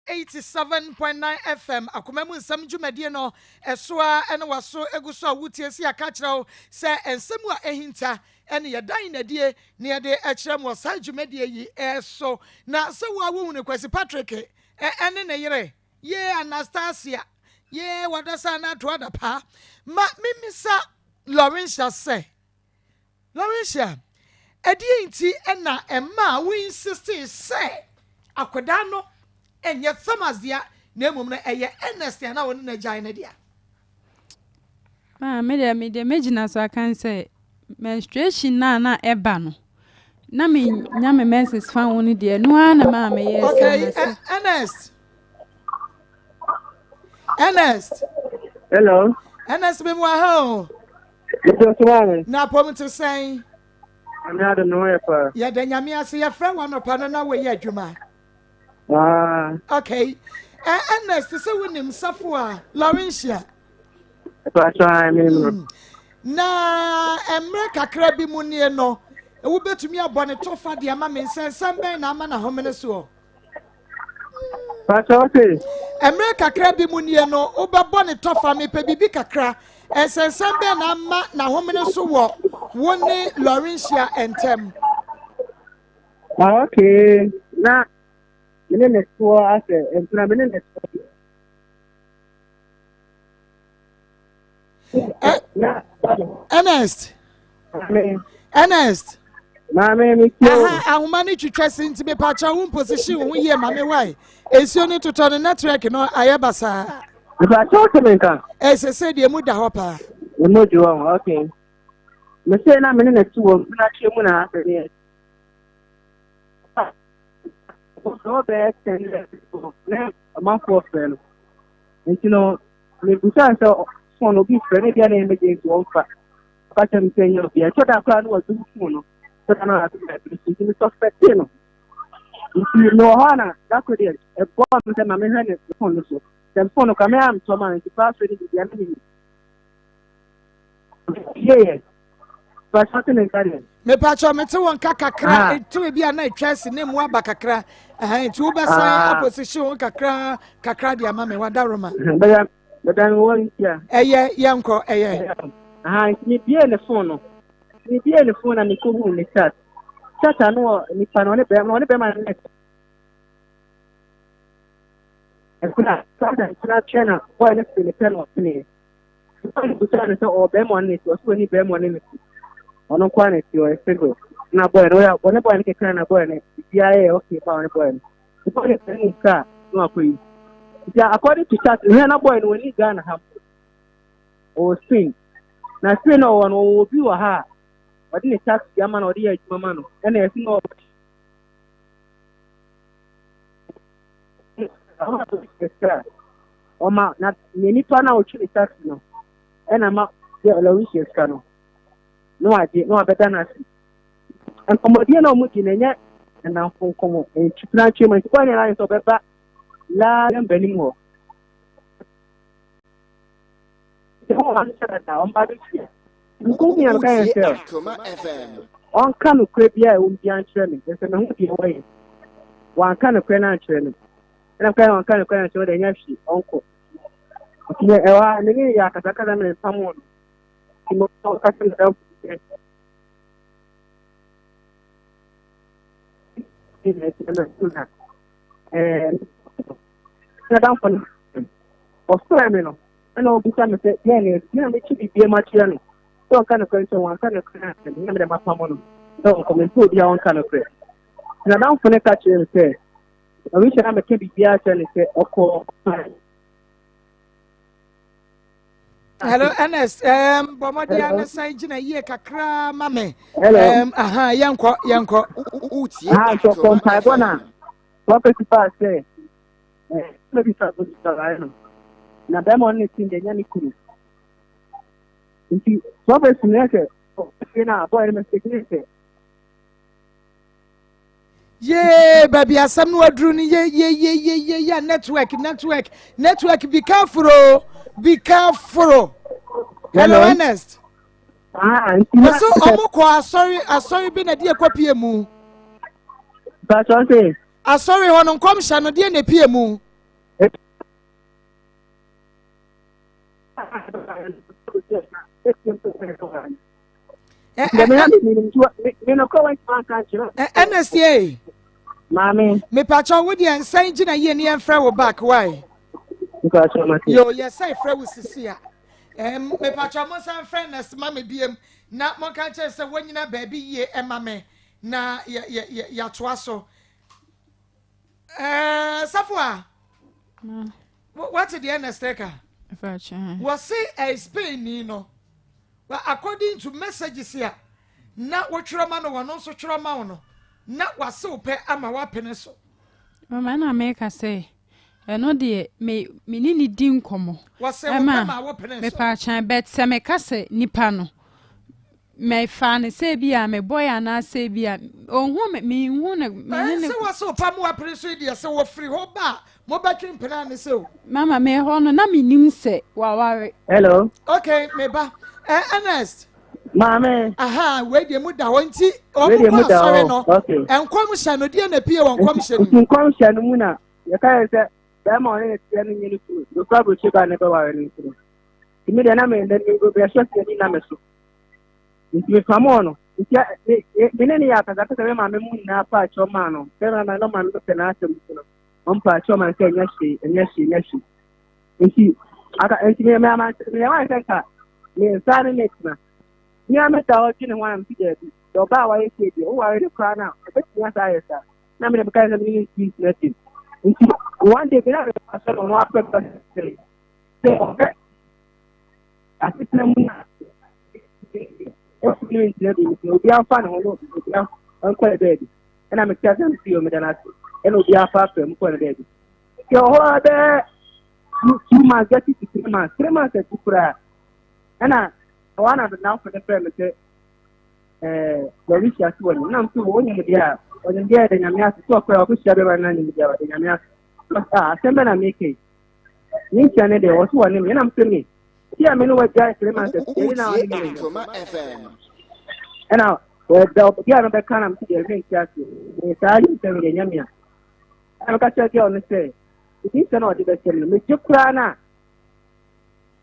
S2: 87.9 FM akoma mu nsɛm dwumadie no ɛso a ɛne waso egu so a wotie si aka kyerɛ wo sɛ nsɛm a ɛhinta ɛne yɛdan nadie ne yɛde ɛkyerɛ mu wɔ saa dwumadie yi ɛso. Na sɛ wo a wohunu Kwasi Patrick ɛne ne yere ye Anastasia ye wadasa na ato adapa ma mimisa Laurentia sɛ, Laurentia, ɛdeɛ nti ɛna ɛma a wo insist sɛ akwadaa no ɛnyɛ Thomas dea na mmom no ɛyɛ Ernest a na wɔne n'agyae no dea?
S3: Maa me deɛ megyina so aka sɛ menstruation na na ɛba no na menya me menses fa ho no deɛ, ɛno ara na maa meyɛ.
S2: Okay, Ernest. Ernest.
S4: Hello.
S2: Ernest, mi mu aha o.
S4: Ètò sọ́wọ́n.
S2: Na apɔm te sɛn?
S4: Nyame adom ne ho yɛ paa.
S2: Yɛda Nyame ase. Yɛfrɛ wɔ anɔpa no na wɔyɛ adwuma.
S4: Ah.
S2: Okay. Ernest, sɛ wonim safo a Laurentia.
S4: Ɛpàtɔ ayɛ mi no.
S2: Na mmerɛ kakra bi mu nie no, wobɛtumi abɔ ne tɔfa de ama me nsɛnsɛm bɛn na ama n'ahomene soɔ?
S4: Pàtɔ ɔsè.
S2: Mmerɛ kakra bi mu nie no, wobɛbɔ ne tɔfa, mepɛ biribi kakra. Nsɛnsɛm bɛn na ama n'ahomene so wɔ wo ne Laurentia ntɛm?
S4: Ah, okay. Na me ne ne soɔ asɛ mpena me ne ne soɔ. Na
S2: Ernest.
S4: Maame.
S2: Ernest.
S4: Maame mi tie o.
S2: Aha, ahoma no twitwa si nti mepakyɛ wo mposition wo ho yie ma me wae. Nsuo no totɔ no, network no ayɛ basaa.
S4: Pàtɔ ɔsè mi nka.
S2: Ɛsɛ sɛ deɛ mu da hɔ paa.
S4: Emu di hɔ, okay. Me se na me ne ne te wɔ mpena twɛ mu na asɛ ne yɛ. Ɔbɛyɛ 10 years na ɔmanfoɔ frɛ no. Nti no mebusa sɛ phone obi frɛ no bia na emergency, wɔmfa. Ɔka kyerɛ me sɛ nyɛ obi. Ɛtɔ da koraa no wɔdum phone no. Ɛtɔ da no ɔde baabi so nti me suspect no. Nti mewɔ hɔ a na dako deɛ ɛbɔɔ me sɛ ma mehwɛ ne phone no so. Sɛ phone no koraa me amtɔ ma no nti password ne biribiara me nim. Yɛ Pàṣẹ ne nka deɛ.
S2: Mepakyɛ, mete wo nka kakra. Ɛtumi bi a na atwa asi ne mu aba kakra. Ɛhɛn, nti wobɛsan aposition wo kakra kakra de ama me wadaroma.
S4: Bɛyɛ bɛda me wɔ ntia.
S2: Ɛyɛ, yɛnkɔ, ɛyɛ.
S4: Aha, nti mebie ne phone no. Mebie ne phone na mekɔhuu ne chat. Chat a no wɔ nipa no ɔne bɛrima no net. Ɛkuna saa na nkuna twɛ na boy no firi ne pɛ na ɔteneɛ. Nipa no busa no sɛ ɔwɔ bɛrima ɔne ne ti, ɔsɛ ɔni bɛrima ɔne ne ti. Ɔno nko ara na ti, ɔyɛ single. Na boy no ɔyɛ ɔne boy no keka na boy no biribiara yɛ okay pa ɔne boy no. Nipa no fɛ ne sika na wakɔ yi. Nti according to chat, nhwɛ na boy no wɔni Ghana ha mpo. Ɔwɔ Spain. Na Spain na ɔwɔ no, ɔwɔ obi wɔ ha a ɔde ne taxi ama na ɔde yɛ adwuma ma no. Ɛna ɛsi na ɔwɔ ɔma na ne nipa na ɔtwi ne taxi no ɛna ma yɛ ɔlɔrehyɛ sika no na wagye na wabɛda n'ase. Nkɔmmɔdeɛ na ɔmo di no ɛnyɛ nnamfo nkɔmmɔ, ntwitena ntwe mu. Nti bɔyɛ ne ayɛ sɛ ɔbɛba laa yɛmba anim hɔ nti ɔmo ahyehyɛ dada ɔmba bɛhyia. Nkum yɛn ka yɛn sɛ ɔnka nokorɛ biara a ɛwɔ mu biara nkyerɛ me sɛ meho deɛ wɔyɛ. Wanka nokorɛ no ankyerɛ me, ɛna mka yɛ wanka nokorɛ no ankyerɛ me deɛ ɛnyɛ hwee, ɔnkɔ. Nti ɛwɔ a me ne yɛ akasakasa me mpam no nti mo ɔka sɛ madamfo bi sɛ ɛɛ nadamfo no ɔfrɛ me no. Ɛna ɔbisa me sɛ, deɛn na asi? Na mekyi biribiara mu akyerɛ no sɛ ɔnka nokorɛ nkyerɛ wanka nokorɛ ankyerɛ me na mede mapamo no sɛ ɔnkɔ mempɛ obiara ɔnka nokorɛ. Nti n'adamfo no ka kyerɛɛ me sɛ, Mauricio na meka biribiara kyerɛ no sɛ ɔkɔɔ
S2: Hello, Ernest. Bɔ mmɔden a ne san gyina yie kakraa ma me. Hello. Aha, yɛnkɔ, yɛnkɔ.
S4: Ah, nti ɔkɔ mpaebɔ na prɔfɛsi baa sɛ mɛbisa ɔsɔre no na bɛrima ɔne ne ti deɛ ɛnyɛ ne kunu. Nti prɔfɛsi no yɛ sɛ ɔfie no a bɔyɛ no mistake ne sɛ
S2: Yee, baabi asɛm no aduru no ye ye ye ye ye ye network network network be careful o be careful. Hello Ernest.
S4: Ah,
S2: Wɔsɛ ɔmo kɔ asɔre asɔre bi na deɛ kɔ pie mu. Asɔre hɔ no nkɔmhyɛ no deɛ na epie mu. Ɛna sie.
S4: Maame.
S2: Mepakyɛ wo deɛ nsan gyina yie ne yɛmfrɛ wo back why? Yo yɛsɛ frɛ wo sisi a. Mepakyɛ mo nsan frɛ nurse ma me biem na monka nkyɛn sɛ wɔnyina baabi yie ɛma me na yɛatoa so. Safo a. Wate deɛ Ernest ka? Wɔse ɛyɛ Spain ni no. According to messages a na wotwerɛ ma no wɔno nso twerɛ ma wo no na wase wo pɛ ama woapene so.
S3: Mama na meka sɛ ɛno deɛ me me ne ne di nkɔmmɔ.
S2: Wɔse wo pɛ ma wopene so.
S3: Mepaakyɛn but sɛ meka sɛ nipa no Mefaa no sɛ ebia me boy anaasɛ ebia ɔnhu me menhu no me ne no.
S2: Sɛ wɔse wo pa mo apene so yi deɛ sɛ wɔfiri hɔ ba a mobɛtwe mpena ne sɛ o.
S3: Mama me hɔ no na menim sɛ waware.
S4: Hello.
S2: Okay me ba eh, Ernest.
S4: Maame.
S2: Aha wei deɛ mu da hɔ nti wɔn kɔ asɔre no nkɔm hyɛ no deɛ na pie wɔ nkɔm hyɛ no mu.
S4: Nti nkɔm hyɛ no mu na yɛka yɛ sɛ bɛrima ɔne ne teɛ no nyɛ ne kunu nokura aburokyi ba ne bɛware no nti no. Nti me deɛ na me na me me ɛhyɛ sɛ ni na me so. Nti me pamoo no. Nti me me ne ne yɛ akasakasa me maame mu nyinaa pa akyɛw maa no. Sɛ na na maame no pɛ n'asɛm nti no. Ɔmpa akyɛw maa no sɛ ɛnyɛ hwee ɛnyɛ hwee ɛnyɛ hwee. Nti aka nti me me ama me yɛ wɔn sɛ nka me nsa ne ne tena. Me a meta hɔ dwene ho anam si daabi. Sɛ ɔbaa a wayɛ sie deɛ woware no koraa no a ɔbɛtumi asa ayɛ saa. Na me na meka sɛ me ne ne ntumi ntena bio. Nti one day me na mekɔ asɔre ɔno afrɛ me sɛ sɛ ɔhwɛ asetena mu na ɛfiri no nkyerɛ bi nti obiara mfa ne ho no obiara nkɔ ne baabi ɛna mete asɛm si omi da no ase ɛna obiara fa afɛ mu kɔ ne baabi nti ɔhɔ a bɛɛ 2 months getting to 3 months 3 months akyi koraa ɛna ɔhɔ ana namfo ne frɛ me sɛ ɛɛ lɔrihyia si wɔ ne nam so wɔ onyim deɛ a ɔnyim deɛ ɛde nyame ase sɛ ɔkora ɔbɛhyia bɛma no anyim deɛ ɔde nyame ase asɛm bɛ na meka yi Ne nkyɛn ne deɛ wɔso wɔ ne me ɛnam sɛ me ti a me ne wagyae 3 months ɛdi na ɔne me ɛna wɔda obi a mebɛka na mese deɛ mente ase me saa yi sɛ mede nyɛ me a ɛna meka kyerɛ deɛ ɔno sɛ ɛdi sɛ na ɔde bɛkyɛ me no megye koraa no a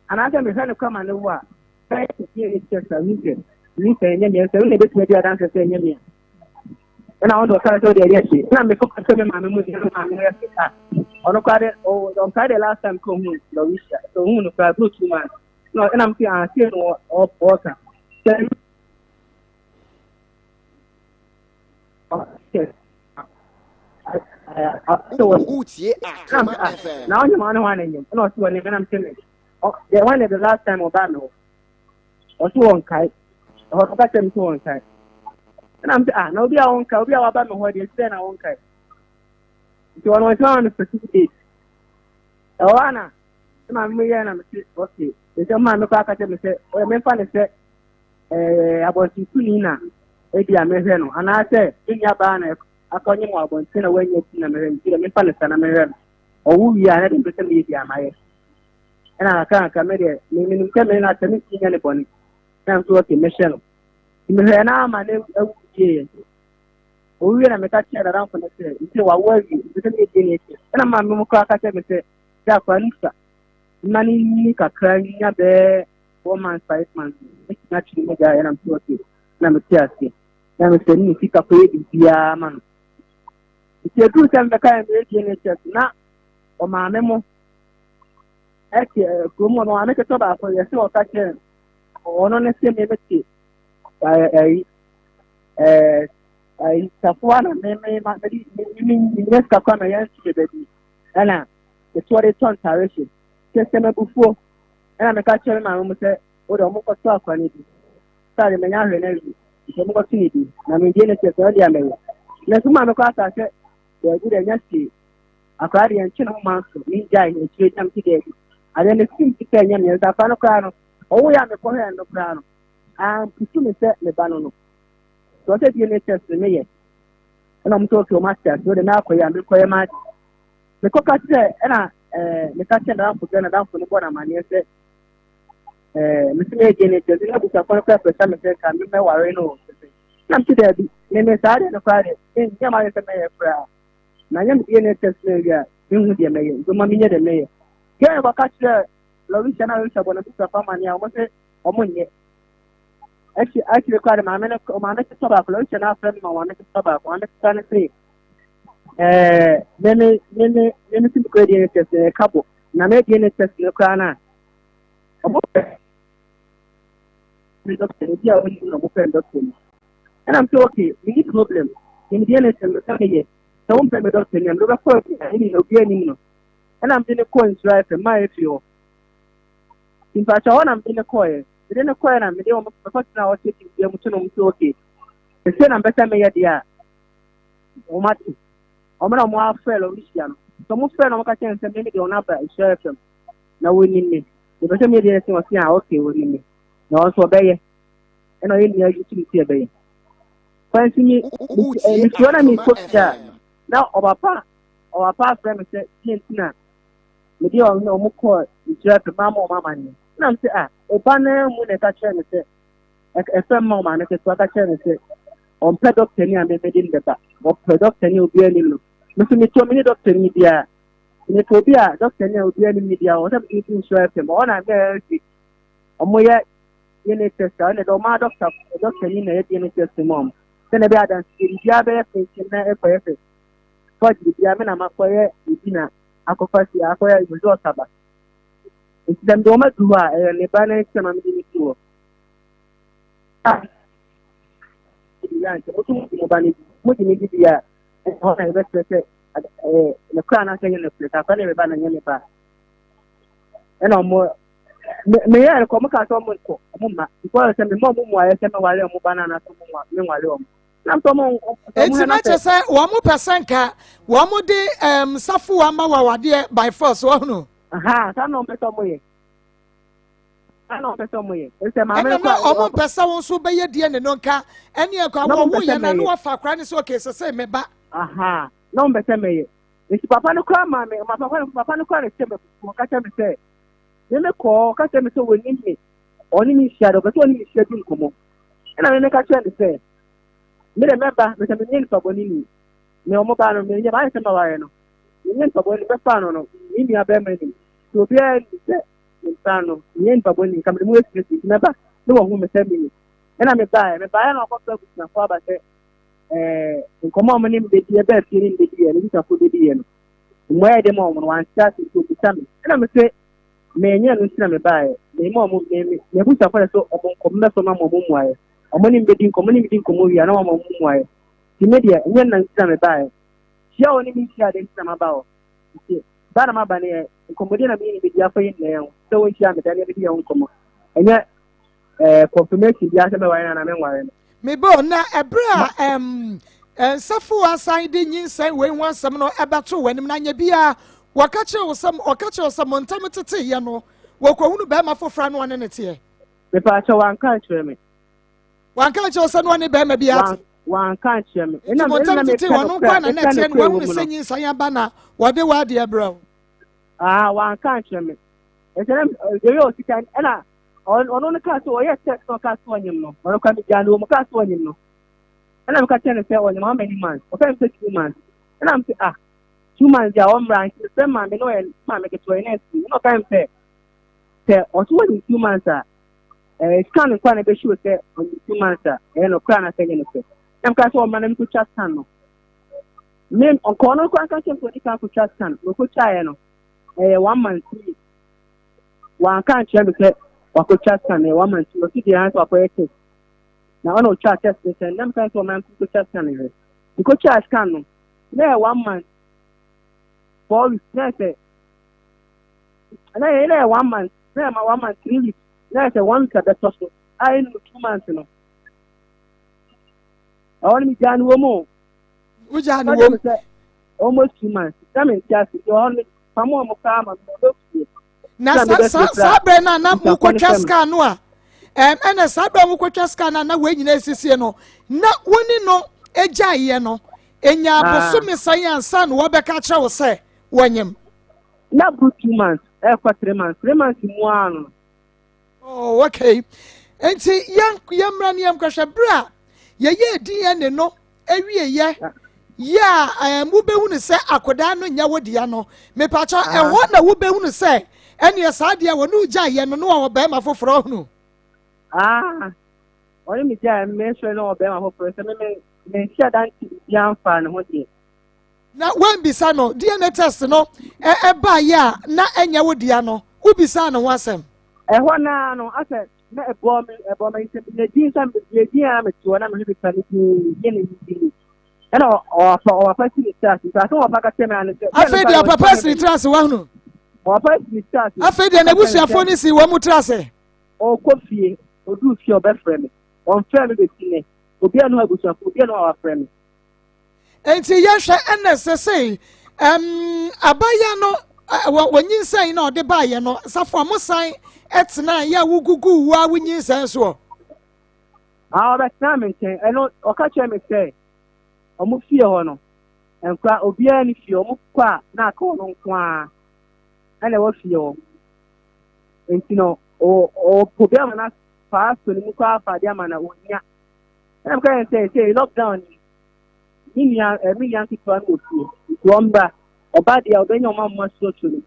S4: anaasɛ mehwɛ no kora ma ne wo a bɛyɛ sɛ ne kyɛ sa hu sɛ ne sɛ ɛnyɛ me sɛ wona ɛbɛtumi adi adanse sɛ ɛnyɛ me a ɛna ɔno ɔka sɛ ɔde ɛyɛ hye ɛna mekɔ ka sɛ me maame mu deɛ me maame yɛ sɛ ka ɔno koraa de ɔnkae the last time kɔ ohun Lɔrisia sɛ ohun no koraa bro 2 months na ɛna mo sɛ ah sei no ɔka sɛ
S8: Wotie Akoma FM.
S4: Na ɔnyɛ ɔne hɔ ananyam ɛna ɔsɛ wɔ ne ɛna mo sɛ me the when the last time ɔbaa me hɔ ɔsɛ wɔn nkae ɛhɔ no ɔka kyerɛ me sɛ wɔn nkae ɛna m sɛ ah na obi a wɔn nkae obi a waba me hɔ deɛ ɛsi dɛ na wɔn nkae nti wɔn wɔn sɛ wɔn no specific date ɛhɔ ana ne maame mu yɛ na me se okay ɛsɛ maame kɔ aka kyerɛ me sɛ ɔyɛ memfa ne sɛ ɛɛ abɔntentuni na ebi a mehwɛ no anaasɛ me nua baa na akɔnye mu abɔnten na wɔanya ti na mehwɛ no nti dɛ memfa ne sɛ na mehwɛ no ɔwo wie a na de mpɛ sɛ meyɛ bi amayɛ ɛna kakra kakra me deɛ me menim sɛ me na sɛ mentumi nyɛ ne bɔne na nso ɔte mɛhyɛ no nti mehwɛɛ no ama no awu wieɛ ɔwie na meka kyerɛ nadamfo no sɛ nti wawo awie nti sɛ meyɛ die ne akyi ɛna ma me mu koraa ka kyerɛ me sɛ sɛ akora no sa mma no nyini kakra nya bɛɛ 4 months 5 months mɛtumi akyere mu gya ɛna mete ɔte na mete aseɛ na mesɛ ne sika kɔyɛ biribiara ma no nti ɛduru sɛ mebɛka yɛ meyɛ die ne kyɛ na ɔmaame mo. Ɛte kurom hɔ no, maame ketewa baako yɛsɛ ɔka kyerɛ ɔno ne sɛ me mete ɛyi ɛɛ ɛyi safoa na me me ma me me me me nyɛ sika kora na yɛn nso me baabi ɛna ketewa de tɔ ntaare hyɛ kyɛ sɛ m'abufuo ɛna meka kyerɛ me maame mo sɛ o de ɔmo kɔtɔ akora no bi sɛ de menya ahwɛ no awie nti ɔmo kɔtɔ no bi na mendie ne kyɛ sɛ ɔde amɛyɛ na so maame kɔ asa sɛ daabi dɛ nya sie Akwadaa deɛ nkye ne ho ma nso mengyae no akyire gyam ti daabi. Adeɛ no sim ti sɛ ɛnyɛ mmiɛnsa akwadaa no koraa no ɔwo yɛ a mekɔhwɛɛ no koraa no ampusu me sɛ me ba no no. So ɔsɛ DNA test no meyɛ ɛna ɔmo sɛ okay ɔmo ate ase wode mɛakɔyɛ a mekɔyɛ m'ade. Mekɔka kyerɛ ɛna ɛɛ meka kyerɛ nadamfo sɛ nadamfo no bɔ no amaneɛ sɛ ɛɛ mesi meyɛ DNA test na abusuafoɔ no koraa pɛ sɛ me sɛ nka mɛware no o. Na mete daabi me me saa deɛ no koraa deɛ menyɛ m'ayɛ sɛ mɛyɛ koraa. Na nyɛ me DNA test no awie a, menhu deɛ mɛyɛ. Nti ɔma menyɛ deɛ mɛyɛ. Kɛ kɔka kyerɛ Lɔrisha na Lɔrisha bɔ n'abusuafo amanneɛ a, wɔn se wɔn nyɛ. Akyi akyire koraa de maame no maame ketewa baako Lɔrisha no afrɛ me ma maame ketewa baako. Maame ketewa no se ɛɛ me me me me me me si me kɔ DNA test no ɛka bɔ. Na me DNA test no koraa no a wɔn pɛ me doctor no obi a wɔn na wɔn pɛ doctor no. Ɛna m sɛ okay, me ni problem. Me DNA test no sɛ meyɛ. Sɛ wompɛ me dɔkta ni a, mede wobɛkɔ ɛne na obi anim no. Ɛna mede no kɔɔ Nhyira FM maa efi hɔ. Mpakyɛ hɔ na mede no kɔɔɛ. Mede no kɔɔɛ na mede wɔn mekɔtena hɔ sɛ biribiara mu to na wɔn sɛ okay. Ɛsɛ na mpɛ sɛ meyɛ deɛ a wɔn ate. Wɔn na wɔn afrɛ Lɔrisia no. Sɛ wɔn frɛ na wɔn ka kyerɛ no sɛ meme deɛ wɔn aba Nhyira FM na wɔnim me. Mepɛ sɛ meyɛ deɛ ɛsɛ wɔsi a okay wɔnim me. Na wɔn nso wɔbɛyɛ. Ɛna ɔyɛ nua yi tumi sɛ ɛbɛyɛ. Kwansi mi mesua na mekɔ fie a na ɔpapa ɔpapa afrɛ me sɛ deɛ nti na mede ɔno ɔmo kɔɔ nkyerɛ pɛ maa ma ɔmo amanneɛ na m sɛ a ɔba no mu na ɛka kyerɛ me sɛ ɛfɛ ma ɔmaame ketewa ka kyerɛ me sɛ ɔmpɛ dɔkta ni a mede no bɛba ɔpɛ dɔkta ni a obiara nim no me nso metuo me ne dɔkta ni biara mepɛ obi a dɔkta ni a obiara nim ne biara ɔsɛ mede no nhyira fam ɔhɔ na mɛ ɔmo yɛ DNA test a ɛna dɛ ɔmaa dɔkta dɔkta ni na ɛyɛ DNA test mu ɔmo sɛnɛ ɛbɛyɛ adansi biribiara bɛyɛ pɛnkyɛn na ɛkɔyɛ sɛ fɔgye biribiara me na makɔyɛ ebi na akɔfa si akɔyɛ result aba nti sɛ mede wɔn adu hɔ a ɛyɛ ne ba na ɛkyɛ ma mede ne si hɔ a nkyɛ mo nso mo de mo ba no di mo de ne di bi a ɛhɔ na yɛbɛkyerɛ sɛ ɛɛ ne kora anaasɛ nyɛ ne kora sɛ akora ne me ba na nyɛ me ba ɛna ɔmo meyɛ no kɔ ɔmo kaa sɛ ɔmo nkɔ ɔmo mma because sɛ mema ɔmo mmuaeɛ sɛ mɛware ɔmo ba no anaasɛ ɔmo nwa menware ɔmo nam sɛ ɔmo
S2: eti na kyerɛ sɛ wɔn pɛ sɛ nka wɔn de ɛɛm safoa ma wawadeɛ by force wɔhunu.
S4: Aha saa na wɔn pɛ sɛ ɔmo yɛ saa na wɔn pɛ sɛ ɔmo yɛ ɛsɛ maame
S2: no kɔ ɛna na wɔn mpɛ sɛ wɔn nso bɛyɛ DNA no nka ɛne ɛkɔ awɔ wɔn yɛ na ne wɔfa akora ne sɛ okay sɛ sɛ mɛba.
S4: Aha na wɔn pɛ sɛ mɛyɛ nti papa no kora maa me ma papa no papa no kora ne kyɛ mɛ fufuo ɔka kyɛ me sɛ. Me me kɔɔ, ɔka kyerɛ me sɛ wɔnim me, ɔne me nhyia dɛ, ɔpɛ sɛ ɔne me hyia di nkɔmmɔ. Ɛna me meka kyerɛ no sɛ, me dɛ mɛba, me sɛ menyɛ nipa bɔne ni. Me ɔmo ba no, menyɛ maayɛ sɛ mɛware no. Menyɛ nipa bɔne ni, mɛfaa no no, me nua bɛrima nim. Sɛ obiara nim sɛ mempaa no, menyɛ nipa bɔne ni, nka mede mo asiesie nti mɛba ne wɔhu me sɛ meni. Ɛna mebaeɛ, mebaeɛ na ɔkɔfrɛ abusuafoɔ aba sɛ ɛɛ nkɔmmɔ a ɔmo ne me bɛdi, ɛbaa fie ne me bɛdiiɛ no, abusuafoɔ bɛdiiɛ no. Mmuae a yɛde ma wɔn no, wɔante ase nti wɔbisa me. Ɛna mese, Menyɛ ɛno nti na mebaeɛ. Mema wɔn, me, me, m'abusuafoɔ na sɛ wɔn nkɔ, mebɛsɔ ma wɔn mmuaeɛ. Wɔn ne me bɛdi nkɔmmɔ, ne me di nkɔmmɔ wie a, na wɔama wɔn mmuaeɛ. Nti me deɛ, ɛnyɛ nna nti na mebaeɛ. Hyia a wɔne me nhyia deɛ nti na maba hɔ. Nti, ba na maba no yɛ nkɔmmɔdie na me ne bɛdi afa yɛn nyinaa ho. Sɛ wɔnhyia me da ne yɛbɛdi yɛn ho nkɔmmɔ. Ɛnyɛ eh, confirmation biara sɛ mɛware no anaa menware no.
S2: Mebɔ na ɛberɛ a ɛm nsafoa san de nyinsɛn wei ho asɛm no ɛbɛto w'anim na anyɛ biara wɔka kyerɛ wo sɛ ɔka kyerɛ wo sɛ mo ntam teteeɛ no wɔkɔhunu bɛrima foforɔ a na ɔne ne teɛ.
S4: Mepaakyɛ wanka nkyerɛ me.
S2: Wanka nkyerɛ wo sɛ na ɔne bɛrima bi ate.
S4: Wanka nkyerɛ me.
S2: Nti mo ntam tetee ɔno nko a na na ɛteɛ no wahunu sɛ nyinsɛn aba na wɔde w'adeɛ brɛ wo.
S4: Ah, wanka nkyerɛ me. Ɛsɛ dɛ deɛ ɔyɛ ɔsika ɛna ɔno no kaa sɛ ɔyɛ test na ɔkaa sɛ ɔnyem no ɔno kora megyaa no wɔ mu kaa sɛ ɔnyem no ɛna meka kyerɛ no sɛ ɔnyem how many months ɔka me sɛ 2 months ɛna me sɛ ah 2 months deɛ ɔmmra nti mefrɛ maame na ɔyɛ maame ketewa yɛ nurse ɛna ɔka me sɛ sɛ ɔso wɔnyem 2 months a ɛɛ scan nkora na ɛbɛhyɛ sɛ ɔnyem 2 months a ɛyɛ no kora na sɛ ɛnyɛ no sɛ ɛna meka sɛ ɔmmra na mekɔtwa scan no me ɔnkɔɔ no kora nka kyerɛ me sɛ ɔdi kan kɔtwa scan na ɔkɔtwaeɛ no ɛyɛ 1 month 2 weeks. Wanka ankyerɛ me sɛ wakɔtwa scan no one month. Ɔsi deɛ ara sɛ wakɔyɛ test. Na ɔna ɔtwaa test no sɛ, na meka sɛ ɔma nkɔtwa scan no hwɛ. Mekɔtwaa scan no, na ɛyɛ 1 month 4 weeks, na ɛsɛ na ɛyɛ 1 month, na ɛma 1 month 3 weeks, na ɛsɛ 1 week abɛtɔ so a ɛnu 2 months no. Ɛhɔ no megyaa no wɔ mu o.
S2: Wogyaa no wɔ mu?
S4: Almost 2 months. Na mente ase. Ɛhɔ no pam wɔn koraa ma me ɔbɛfie.
S2: Na saa berɛ no a na mokɔtwa sika no a, ɛna saa berɛ a mokɔtwa sika no a na wɔn nyinaa esisie no, na wo ne no gyaeɛ no, ɛnya ah. bosome sɛn ansa na wɔbɛka kyerɛ wo sɛ wɔnyem?
S4: Na buru 2 months, ɛkɔ 3 months, 3 months mu ara no.
S2: Oh, okay. Nti yɛn yɛn mmra ne yɛn nkɔhwɛ berɛ a yɛyɛ DNA no awieɛ yɛ a ɛɛ wobɛhunu sɛ akwadaa no nyɛ wo dea no, mepakyɛ ɛhɔ na wobɛhunu sɛ ɛneɛ saa deɛ wɔne wo gyaeɛ no na wɔwɔ bɛrima foforɔ hunu.
S4: Ah, ɔne me gyaeɛ no mesɔre na ɔwɔ bɛrima foforɔ sɛ me me menhyɛ da nte biribiara mfaa ne ho deɛ.
S2: Na woambisa no DNA test no ɛbaeɛ a na ɛnyɛ wo dea no, wobisaa ne ho asɛm?
S4: Ɛhɔ no ara no asɛ na ɛbɔɔ me ɛbɔɔ me nsɛm meyɛ din sɛ meyɛ din a mete hɔ na mehwɛ pepa no din yɛ ne din ɛna ɔwafa ɔwafa si ne tiri ase nti asɛm ɔwafa ka kyerɛ me ano sɛ.
S2: Afei deɛ ɔpapa si ne tiri ase wahunu.
S4: Ɔwafa si ne tiri ase.
S2: Afei deɛ n'abusuafoɔ no si wɔn mu tiri ase.
S4: Ɔkɔ fie, oduru fie ɔbɛfrɛ me, ɔnfrɛ me bɛsi nnɛ, obiara ne hɔ abusuafoɔ obiara ne hɔ a wafrɛ me.
S2: Enti yɛhwɛ ɛna sesei um, abaya no wɔ wɔnyinsɛn na ɔde baayɛ no safo a mosan tena yɛ a wogugu wo a wonyinsɛn soɔ.
S4: Ah, ɔbɛtena me nkyɛn. Ɛno ɔka kyerɛ me sɛ ɔmo fie hɔ no nkora obiara ne fie, ɔmo kɔ a na aka ɔno nko ara ɛna ɛwɔ fie hɔ. Nti no ɔpɔ bi ama no paa so ne mu kɔ afa adeɛ ama no ɔnya. Ɛna meka yɛn sɛ sɛ lockdown ni me nua eh, me nua nketewa no wɔ fie nti ɔmbra, ɔba deɛ ɔbɛnya ɔma mma surosuo no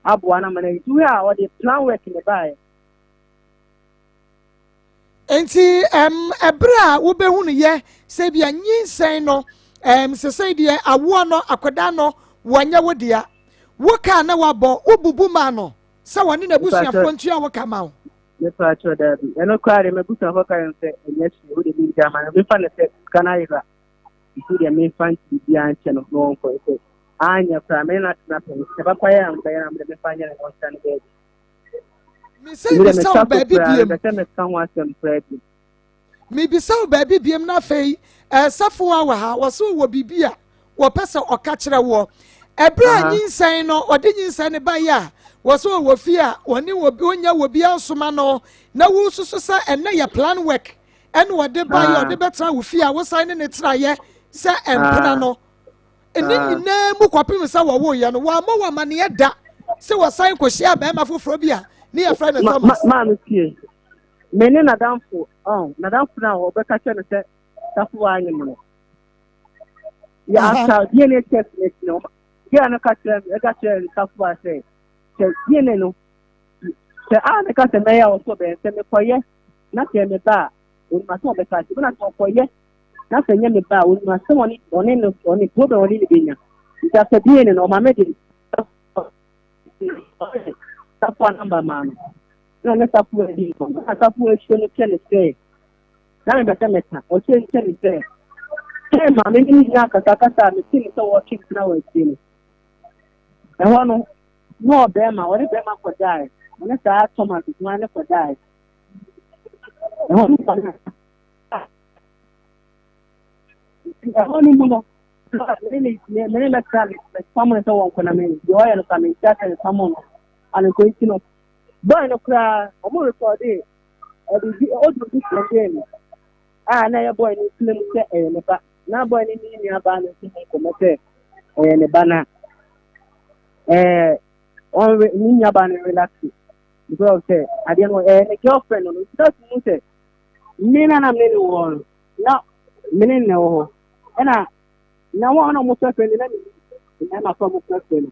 S4: aboa no ama no. Nti wohwɛ a ɔde plan work ne baeɛ.
S2: Nti ɛberɛ a wobɛhu no yɛ sɛ bia nyinsɛn no sesei deɛ awoɔ no akwadaa no wɔnyɛ wo dea, wo kaa na wabɔ wobubu maa no sɛ wɔne n'abusuafoɔ ntua wo ka ma wo?
S4: Mepa kyɛw, daabi. Ɛno koraa deɛ m'abusuafoɔ ka yɛn sɛ ɛnyɛ hwee, wo deɛ mengya ma no, memfa no sɛ sika no ayera, nti deɛ memfa nti biribiara nkyɛ no na ɔnkɔ sɛ anyɛ koraa me ne no atena pɛn, sɛ papa yɛ a mbɛyɛ na mede memfa nyɛ no na ɔntra no baabi.
S2: Mesɛ bisa wo baabi biem.
S4: Mepɛ sɛ meka ho asɛm koraa bi.
S2: Mebisa wo baabi biem na afei sɛfo a wɔ ha wɔsɛ wɔ biribi a wɔpɛ sɛ ɔka kyerɛ woɔ. Ɛberɛ a nyinsɛn no ɔde nyinsɛn no baeɛ a wɔsɛ ɔwɔ fie a ɔne obi ɔnya wɔ bi ansoma no na wosusu sɛ ɛnɛ yɛ plan work ɛna ɔde baeɛ ɔde bɛtena wo fie a wosan ne ne tenaeɛ sɛ ɛmpena no ne nyinaa mu kɔpem sɛ wɔwoeɛ no wɔammɔ wɔ amaneɛ da sɛ wɔsan kɔhyia barima foforɔ bi a ne yɛfrɛ no Thomas.
S4: Maame tie, me ne n'adamfo, n'adamfo no a wɔbɛka kyerɛ no sɛ safo anyem no. Yɛ after DNA test no akyi no, girl no ka kyerɛ me, ɛka kyerɛ Nsafoa sɛ, sɛ DNA no, sɛ a meka sɛ mɛyɛ a ɔsɔ bɛn, sɛ mekɔyɛ na sɛ me ba a, onim asɛm ɔbɛka akyerɛ, na sɛ ɔkɔyɛ na sɛ nyɛ me ba a, onim asɛm ɔne ɔne no ɔne problem ɔne ne benya. Nti after DNA no, ɔma me de Safoa number maa no. Na ne Safoa di nkɔmmɔ. Na Safoa ahyia no kyɛ ne sɛ, Na mepɛ sɛ meka. Ɔkyerɛ nkyerɛ me sɛ, sɛ maame ne me nyinaa akasakasa a mete ne sɛ wɔretwe mpena wɔ akyire no. Ɛhɔ no, na ɔbɛrima, ɔne bɛrima kɔdae. Ɔne saa Thomas hwan ne kɔdae. Ɛhɔ no kɔdae. Ɛhɔ no mu no, mene ne mene mɛtra mepam no sɛ wɔnkɔ na me deɛ ɔyɛ no ka mente asɛ mepam no. Anokɔ nti no, boy no koraa, ɔmo rekɔdee Ɔde bi ɔde obi sɛndee no a na ɛyɛ bɔɔl no claim sɛ ɛyɛ ne ba, na bɔɔl no ne nua baa no nso ho nkɔmmɔ sɛ ɛyɛ ne ba, na ɛɛ ɔnre ne nua baa no relax because of sɛ adeɛ no ɛyɛ ne girlfriend no. Nti na mu sɛ me na na me ne wɔ no na me ne ne wɔ hɔ, ɛna na wɔn a wɔn fɛfɛ no na me mmarima fɛ wɔn fɛfɛ no,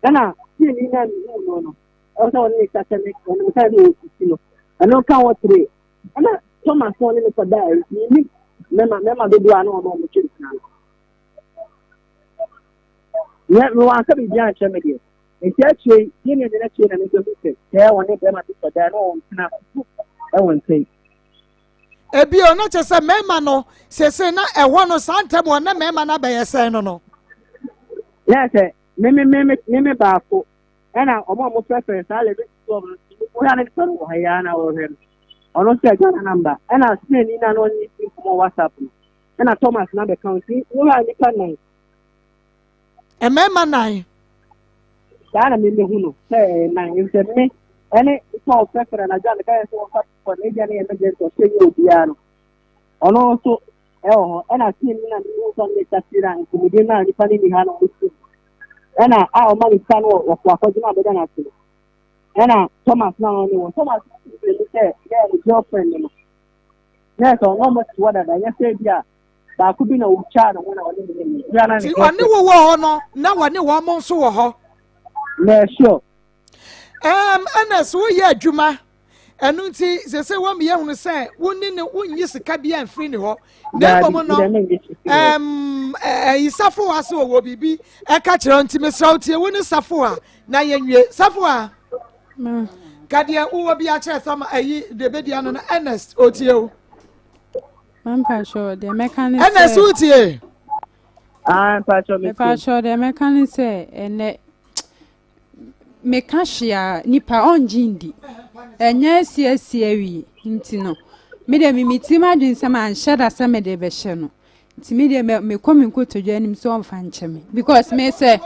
S4: ɛna fie ni na me hu no no ɛwɔ sɛ ɔne ne kasa ne ɔne ne kasa ne ɔsisi no ɛno ka wɔ tire. Ɛna Thomas sɛ ɔne ne kɔda a ɛni mɛma mɛma dodoɔ a na ɔno ɔmo twe mpena no yɛ mewɔ anka biribi ankyerɛ me deɛ. Nti akyire yi, yɛn nua no akyire na me nso sɛ sɛ wɔne bɛrima bi kɔda na wɔn tena ɛwɔ nkyɛn.
S2: Ebio na kyerɛ sɛ mmarima no sese na ɛhɔ no saa ntɛm wɔn na mmarima no abɛyɛ sɛn no no.
S4: Yɛ sɛ me me me me me baako ɛna wɔn a wɔfrɛfrɛ saa levi twelve no wɔhwɛ a ne nipa no wɔ ha yi ara na wɔhwɛ no ɔno nso yɛ Ghana namba ɛna Spain ni na na ɔne ne nkɔmɔ WhatsApp no ɛna Thomas na bɛka nti wɔhwɛ a nipa nan.
S2: Mmarima nan.
S4: Saa na memehu no sɛ ɛyɛ nan efisɛ me ɛne nipa a ɔfrɛfrɛ anadwo a meka yɛ sɛ wɔfa kɔ na ebia ne yɛ emergency ɔhyɛ nyɛ obiara no ɔno nso ɛwɔ hɔ ɛna team no na mehu sɛ ɔno ne si na nkɔmmɔdie no a nipa no ni ha na ɔno si ɛna a ɔma ne sika no wɔkɔ akɔgye no abɛda no ase no ɛna Thomas na ɔne wɔ Thomas no sɛ yɛ ne girlfriend no na ɛsɛ ɔno ɔmo te hɔ dada nyɛ sɛ bi a baako bi na otwaa ne ho na ɔne ne ne bia na ne
S2: Nti ɔne wo wɔ hɔ no na wɔne wɔn mo nso wɔ hɔ.
S4: Na sure.
S2: Ernest woyɛ adwuma ɛno nti sese wɔn yɛ hunu sɛ wo ne ne wonnyi sika bi amfiri ne hɔ na mmom no ɛyi safoa sɛ ɔwɔ biribi ɛka kyerɛ nti mesrɛ wo tie wo ne safoa na yɛnwie safoa ka deɛ wowɔ bi akyerɛ sama ɛyi deɛ bɛdi ano no Ernest ɔtie o.
S3: Mpakyɛw deɛ mɛka ne sɛ.
S2: Ernest wotie.
S4: Ah, mpakyɛw metie.
S3: Mpakyɛw deɛ mɛka ne sɛ ɛnɛ meka hwee a nipa ɔngye ndi. Ɛnyɛ asi asi awie nti no me deɛ me me tirim adwene sɛ manhyɛ da sɛ mede bɛhyɛ no. Nti me deɛ mekɔ me nkotodwe anim sɛ ɔmfa nkyɛ me because me sɛ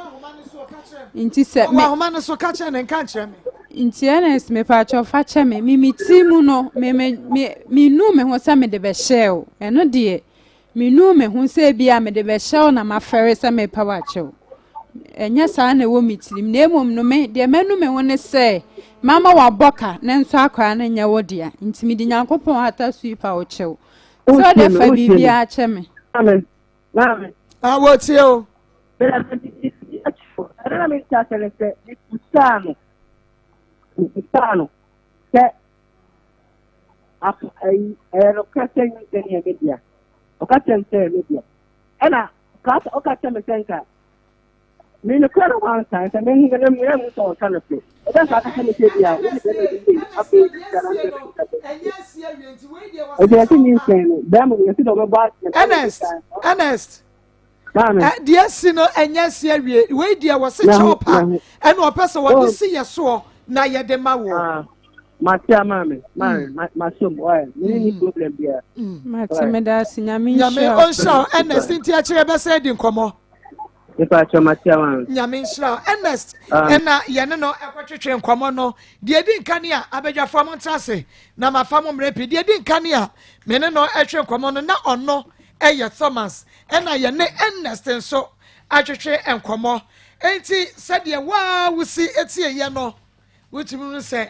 S3: nti sɛ
S2: me. Ahoma no so ka kyerɛ ne nka nkyerɛ me.
S3: Nti Ernest mepaakyɛw fa kyɛ me me me ti mu no me me me me nu me ho sɛ mede bɛhyɛ o ɛno deɛ me nu me ho sɛ ebi a mede bɛhyɛ o na mafɛre sɛ mepa wakyɛw ɛnyɛ saa na ɛwɔ me tirim na mmom no me deɛ manu me ho ne sɛ mama wabɔ ka ne nso akora no nyɛ wo dea nti mede Nyankopɔn ata so yi pa wo kyɛw Sɛ ɔde fa biribiara kyɛ me.
S4: Maame, maame.
S2: Ah, wɔtie o.
S4: Bẹ́ẹ̀ ni mi ti akyerɛ ɛno na mi nti asɛ ne sɛ mebusaa no mebusaa no sɛ afa ayi ɛyɛ nokorɛ sɛ nyinsɛn yɛ me dea ɔka kyerɛ me sɛ ɛyɛ me dea ɛna ɔka kyerɛ me sɛ nka Me nokorɛ no wanka sɛ me me me mu sɛ ɔka no korɛ ɛbɛ saa kasa me sɛ bi a wo ne bɛrima bi sei afei sika na nsɛ bɛka sɛ ɛsɛ yɛse nyinsɛn no bɛrima no yɛse dɛ ɔbɛbɔ aseɛ
S2: Ernest Ernest deɛ asi no ɛnyɛ asi awie wei deɛ wɔse kyɛw pa ɛna ɔpɛ sɛ wɔde si yɛ soɔ na yɛde ma wɔ
S4: mate ama me maame masom ɔyɛ me ne problem biara
S3: mate meda ase nyame nhyira
S2: nyame ɔnhyira Ernest nti akyerɛ bɛsɛ di nkɔmmɔ
S4: Mepakyɛ mate ama no.
S2: Nyame nhyira wo. Ernest ɛna yɛne no ɛkɔtwetwe nkɔmmɔ no. Deɛ ɛdi nka ne a abadwafoɔ mo ntra ase na mafa mo mmerɛ pii. Deɛ ɛdi nka ne a me ne no ɛtwe nkɔmmɔ no na ɔno ɛyɛ Thomas ɛna yɛne Ernest nso atwetwe nkɔmmɔ. Enti sɛdeɛ waa wosi etieɛ no wotumi hu sɛ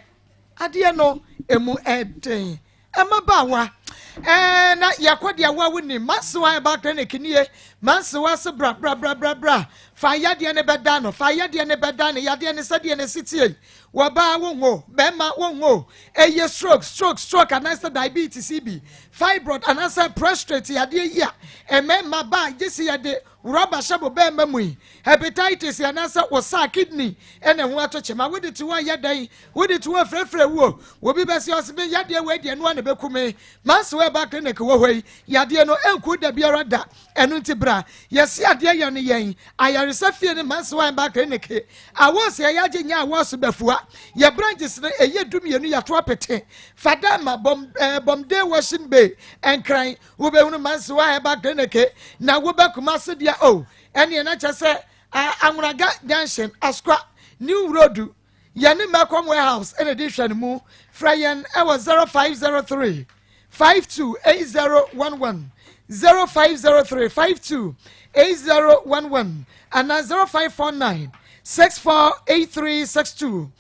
S2: adeɛ no emu ɛden. Mmabaawa, ɛɛ na yɛkɔ deɛ wo a wonim. Mansewa Herbal Clinic nie. Mansewa se bra bra bra bra bra. Fa yadeɛ no bɛda no. Fa yadeɛ no bɛda no. Yadeɛ no sɛdeɛ na ɛsi tie yi. Wɔbaa wo nwo, bɛrima wo nwo. Ɛyɛ stroke, stroke, stroke anaasɛ diabetes yi bi. Fibroid anaasɛ prostrate yadeɛ yi a mmarima ba a gye sɛ yɛde rɔba hyɛ mo bɛrima mu yi. Hepatitis anaasɛ wo saa kidney ɛna ɛho ato kyema. Wode te hɔ a yɛ dɛn? Wode to hɔ frɛfrɛ wuo. Obi bɛse ɔse me yadeɛ wei deɛ noa na ɛbɛku me. Manse Herbal Clinic wɔ hɔ yi, yadeɛ no ɛnku da biara da. Ɛno nti bra. Yɛse adeɛ yɛ no yɛn ayaresa fie ne Manse Herbal Clinic. Awɔse ɛyɛ agye nyɛ awɔse bɛfua. Yɛ branches no ɛyɛ 12 yɛato apete. Fadama, Bom, eh, Bomde Washing Bay, Nkran. Wobɛhunu Manse Herbal Clinic na wobɛ Kumase deɛ oh, ɛneɛ na kyɛ sɛ uh, Anwonaga Junction, Asukwa, New Road. Yɛne Melcom Warehouse na ɛdi nhwɛanimu. Frɛ yɛn wɔ 0503 528011, 0503 528011 anaa 0549 648362,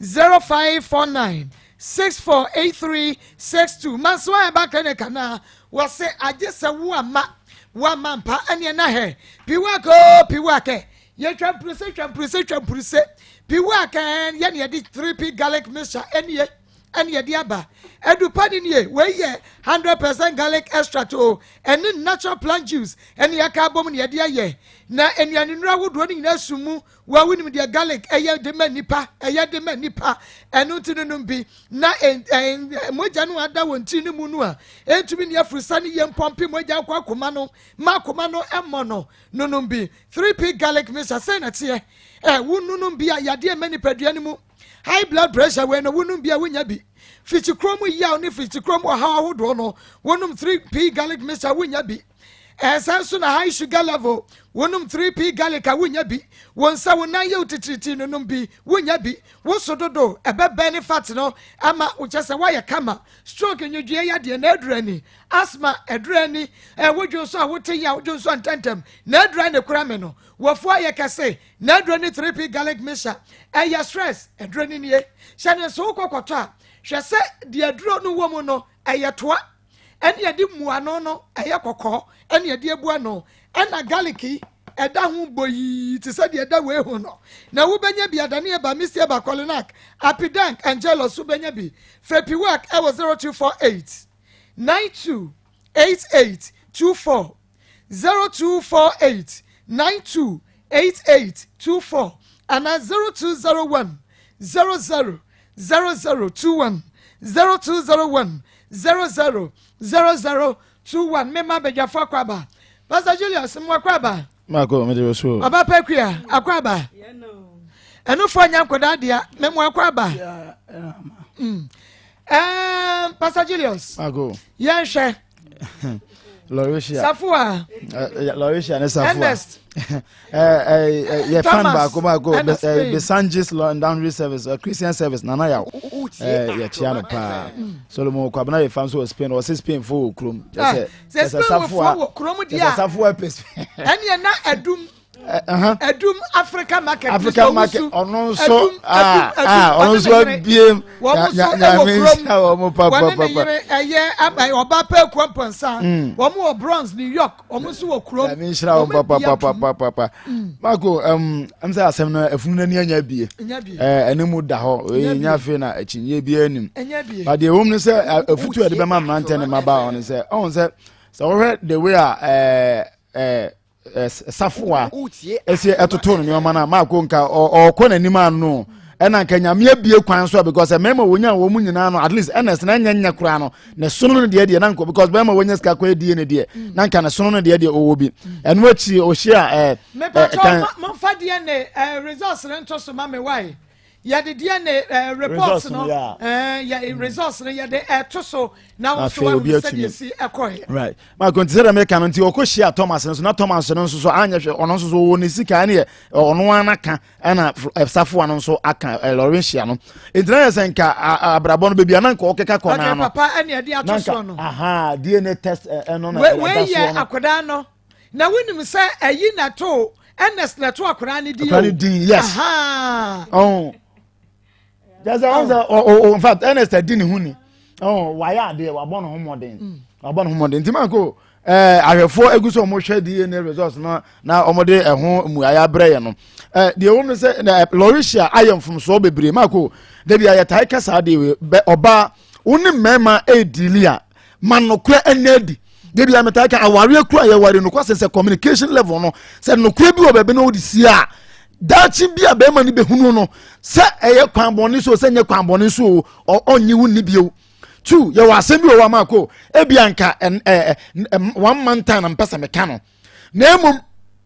S2: 0549 648362. Mansoa Herbal Clinic anaa wɔse agye sɛ wo amma woamma mpa ɛneɛ na hɛ piwak oo piwak ɛ Yɛtwa mpuruse twa mpuruse twa mpuruse. Piwak ɛn yɛ ne yɛde 3P garlic mixture ɛnie ɛne yɛde aba. Adupa no nie, wei yɛ 100% garlic extract o, ɛne natural plant juice ɛne yɛaka abom na yɛde ayɛ. Na nnuane nnuro ahodoɔ no nyinaa sum mu. Wo a wonim deɛ garlic ɛyɛ de ma nipa, ɛyɛ de ma nipa. Ɛno nti no nom bi. Na mogya no ada wɔn tiri no mu no a, ɛntumi ni afurusa ne yɛ mpɔmpe mogya nkɔ akoma no, ma akoma no mmɔ no. No nom bi. 3P garlic mixture, sɛn na teɛ? Ɛ, wo nonom bi a, yadeɛ mma nipadua no mu. High blood pressure wei no, wonom bi a wonya bi. Fikyikuro mu yaw ne fikyikuro mu ɔhaw ahodoɔ no, wonom 3P garlic mixture wonya bi. Ɛsan nso na high sugar level, wonom 3P garlic a wonya bi. Wo nsa wo nan yɛ wo titiritii no, nom bi, wonya bi. Wo so dodo, ɛbɛbɛn ne fat no ama wo kyɛ sɛ woayɛ kama. Stroke nwodwoeɛ yadeɛ, na aduru ani. Asthma, aduru ani. Wo dwo nso a wote yaw, dwo nso a ntɛntɛm, na aduru ani kora me no. Wafu ayɛ kɛse, na aduro ne 3P garlic mixture. Ɛyɛ stress, aduro no nie. Hyɛ ne nso wokɔ kɔtɔ a, hwɛ sɛ deɛ aduro no wɔ mu no, ɛyɛ toa. Ɛne yɛde mmuano no, ɛyɛ kɔkɔɔ, ɛne yɛde abu ano. Ɛna garlic yi, ɛda ho boyii te sɛ deɛ ɛda wei ho no. Na wobɛnya bi adane ɛba Misty ɛba Kolinak, Apidank, Angelus wobɛnya bi. Frɛ Piwak ɛwɔ 0248 92 88 24. 0248 92 88 24 anaa 0201 00 00 21 0201 00 00 21 Mema badwafo akɔ aba. Pastor Julius mo akɔ aba.
S7: Mako mede wo so.
S2: Ɔba Pɛkua akɔ aba. Ɛnofo anya nkɔdaa dea memo akɔ aba. Pastor Julius.
S7: Mako.
S2: Yɛnhwɛ.
S7: Lauricia.
S2: Safoa.
S7: Lauricia ne Safoa.
S2: Ernest.
S7: Yɛ fan baako baako Besanjis Laundry Service Christian Service Nana Yaw. Yɛ kyia no paa. Solomon Kwabena yɛ fan so wɔ Spain. Ɔsɛ Spain fo wɔ kurom.
S2: Sɛ Spain fo wɔ kurom deɛ.
S7: Sɛ Safoa pɛ Spain.
S2: Ɛnneɛ na ɛdum. Adum Africa market
S7: Africa market ɔno nso aa ɔno nso abiem nyame nhyira wɔn
S2: papa papa wɔn ne yere ɛyɛ aba ɔba pɛ kuo mpɔnsa wɔn wɔ Bronx New York wɔn nso wɔ kurom
S7: nyame nhyira wɔn papa papa papa papa Marco ɛm sɛ asɛm no efunu n'ani anya bie ɛɛ ɛne da hɔ oye nya afei na akyinnye bi anim ba deɛ wɔm no sɛ afutu a yɛde bɛma mmeranteɛ ne mmabaawa no sɛ ɔhun sɛ sɛ wɔhwɛ the way a ɛɛ ɛɛ safoa ɛsi ɛtoto no nneɛma no a maako nka ɔkɔ n'anim ano ɛna nka nyame abie kwan so a because mmarima wɔnya wɔn mu nyinaa no at least ɛna ɛsɛ na ɛnyɛ nyɛ koraa no ne sono no deɛ deɛ na nka because bɛrima wɔnya sika kɔ adie ne deɛ na nka ne sono no deɛ deɛ ɔwɔ bi ɛno akyi ɔhyia ɛɛ
S2: ɛɛ mepatɔ mfa DNA results no nto so ma me wae Yɛde DNA eh, report no eh, yɛ results no yɛde ɛto eh, so na wɔn nso wɔn sɛdeɛ esi ɛkɔɛ.
S7: Right. Maa nti sɛdeɛ meka no nti ɔkɔ hyia Thomas no so na Thomas no nso so anyɛ hwɛ ɔno nso so ɔwɔ ne sika ɛne yɛ ɔno ara n'aka ɛna safoa no nso aka ɛ Laurentia no nti na yɛ sɛ nka abrabɔ no beebi a na nka ɔkeka kɔ naa no.
S2: Okay papa ɛne ɛde ato soɔ no.
S7: Aha DNA test ɛno na ɛda soɔ no.
S2: Wei yɛ akwadaa no. Na wonim sɛ ɛyi na to Ernest na to akwadaa ne din o.
S7: Akwadaa ne din yes. Ɔn kyɛ sɛ ɔn sɛ ɔ ɔ in fact Ernest adi ne ho ni ɔn wayɛ adeɛ wabɔ ne ho mmɔden mm. wabɔ ne ho mmɔden nti maa ko ɛɛ ahwɛfoɔ egu so wɔn hwɛ DNA results na na wɔn de ɛho mmuaeɛ abrɛ yɛn no ɛɛ deɛ wɔn sɛ ɛɛ Lauricia ayɛ mfomsoɔ bebree maa ko debi ayɛ tae kasa adeɛ bɛ ɔbaa wɔn ne mmarima ɛɛdili a ma nokorɛ ɛnna adi debi a metaa ka awareɛ kura yɛware nokwa sɛ sɛ communication level no sɛ nokorɛ bi wɔ baabi na wode sie a daakye bi a bɛrima no bɛhunu no sɛ ɛyɛ kwan bɔne so sɛ nyɛ kwan bɔne so ɔnye wo nni bio two yɛwɔ asɛm bi wɔ hɔ ama ko ebi anka one month time na mpɛ sɛ meka no na mmom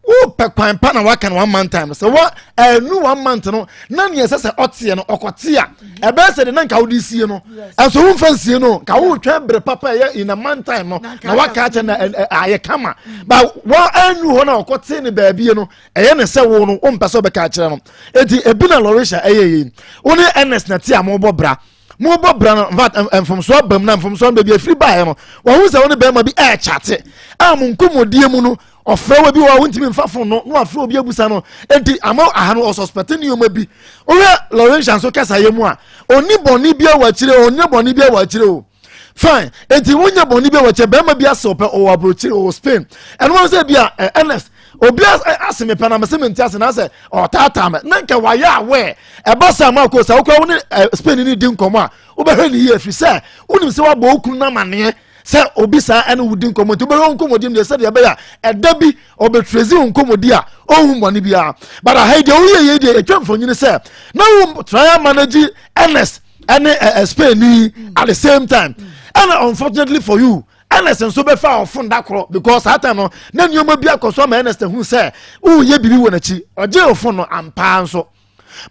S7: wopɛ kwan pa na waka no one month time sɛ wa ɛnu one month no na nea ɛsɛ sɛ ɔteɛ no ɔkɔte a ɛbɛyɛ sɛ de na nka wode sie no ɛnso womfa nsie no nka wotwɛn bere papa ɛyɛ in a month time no na waka akyɛ na ayɛ kama ba wa ɛnu hɔ na ɔkɔte ne baabi no ɛyɛ ne sɛ wo no wompɛ sɛ wobɛka akyerɛ no eti ebi na Lorisha ɛyɛ yei wo ne Ernest na te a mobɔ bra mobɔ bra no infact mfomsoɔ aba mu na mfomsoɔ no baabi afiri baeɛ no wɔho sɛ wo ne bɛrima bi ɛɛkyate a mo nkɔmmɔdie mu no ɔfrɛ wɔ bi wɔ a wontumi mfa fon no na wafrɛ obi abusa no enti ama aha no ɔsɔspɛte nneɛma bi wohwɛ Laurentia nso kasayɛ mu a ɔni bɔne bi wɔ akyire ɔnyɛ bɔne bi wɔ akyire o fine enti wonyɛ bɔne bi wɔ akyire bɛrima bi asɛ ɔpɛ ɔwɔ aburokyire ɔwɔ Spain ɛno wɔn sɛ bi a Ernest Obi ase me pɛ na mese mente ase na sɛ ɔtaataa me na nka wayɛ aware. Ɛba sɛ ama ko sɛ wokora wo ne Spain ne di nkɔmmɔ a wobɛhwɛ ne yie ɛfiri sɛ wonim sɛ woabɔ wo kunu no amanneɛ sɛ obi saa ɛne wo di nkɔmmɔ nti wobɛhwɛ wo nkɔmmɔdi mu deɛ sɛdeɛ ɛbɛyɛ a ɛda bi ɔbɛtrɛsi wo nkɔmmɔdi a ɔnhu mmɔne biara. But aha yi deɛ woyɛ yei deɛ ɛtwa mfonyini sɛ na wo try manage Ernest ɛne Spain ni at the same time. Ɛna unfortunately for you Ernest nso bɛfa ɔfon da korɔ because saa time no na nneɛma bi akɔ so ama Ernest ahu sɛ woyɛ biribi wɔ n'akyi. Ɔgye ɔfon no ampaa nso.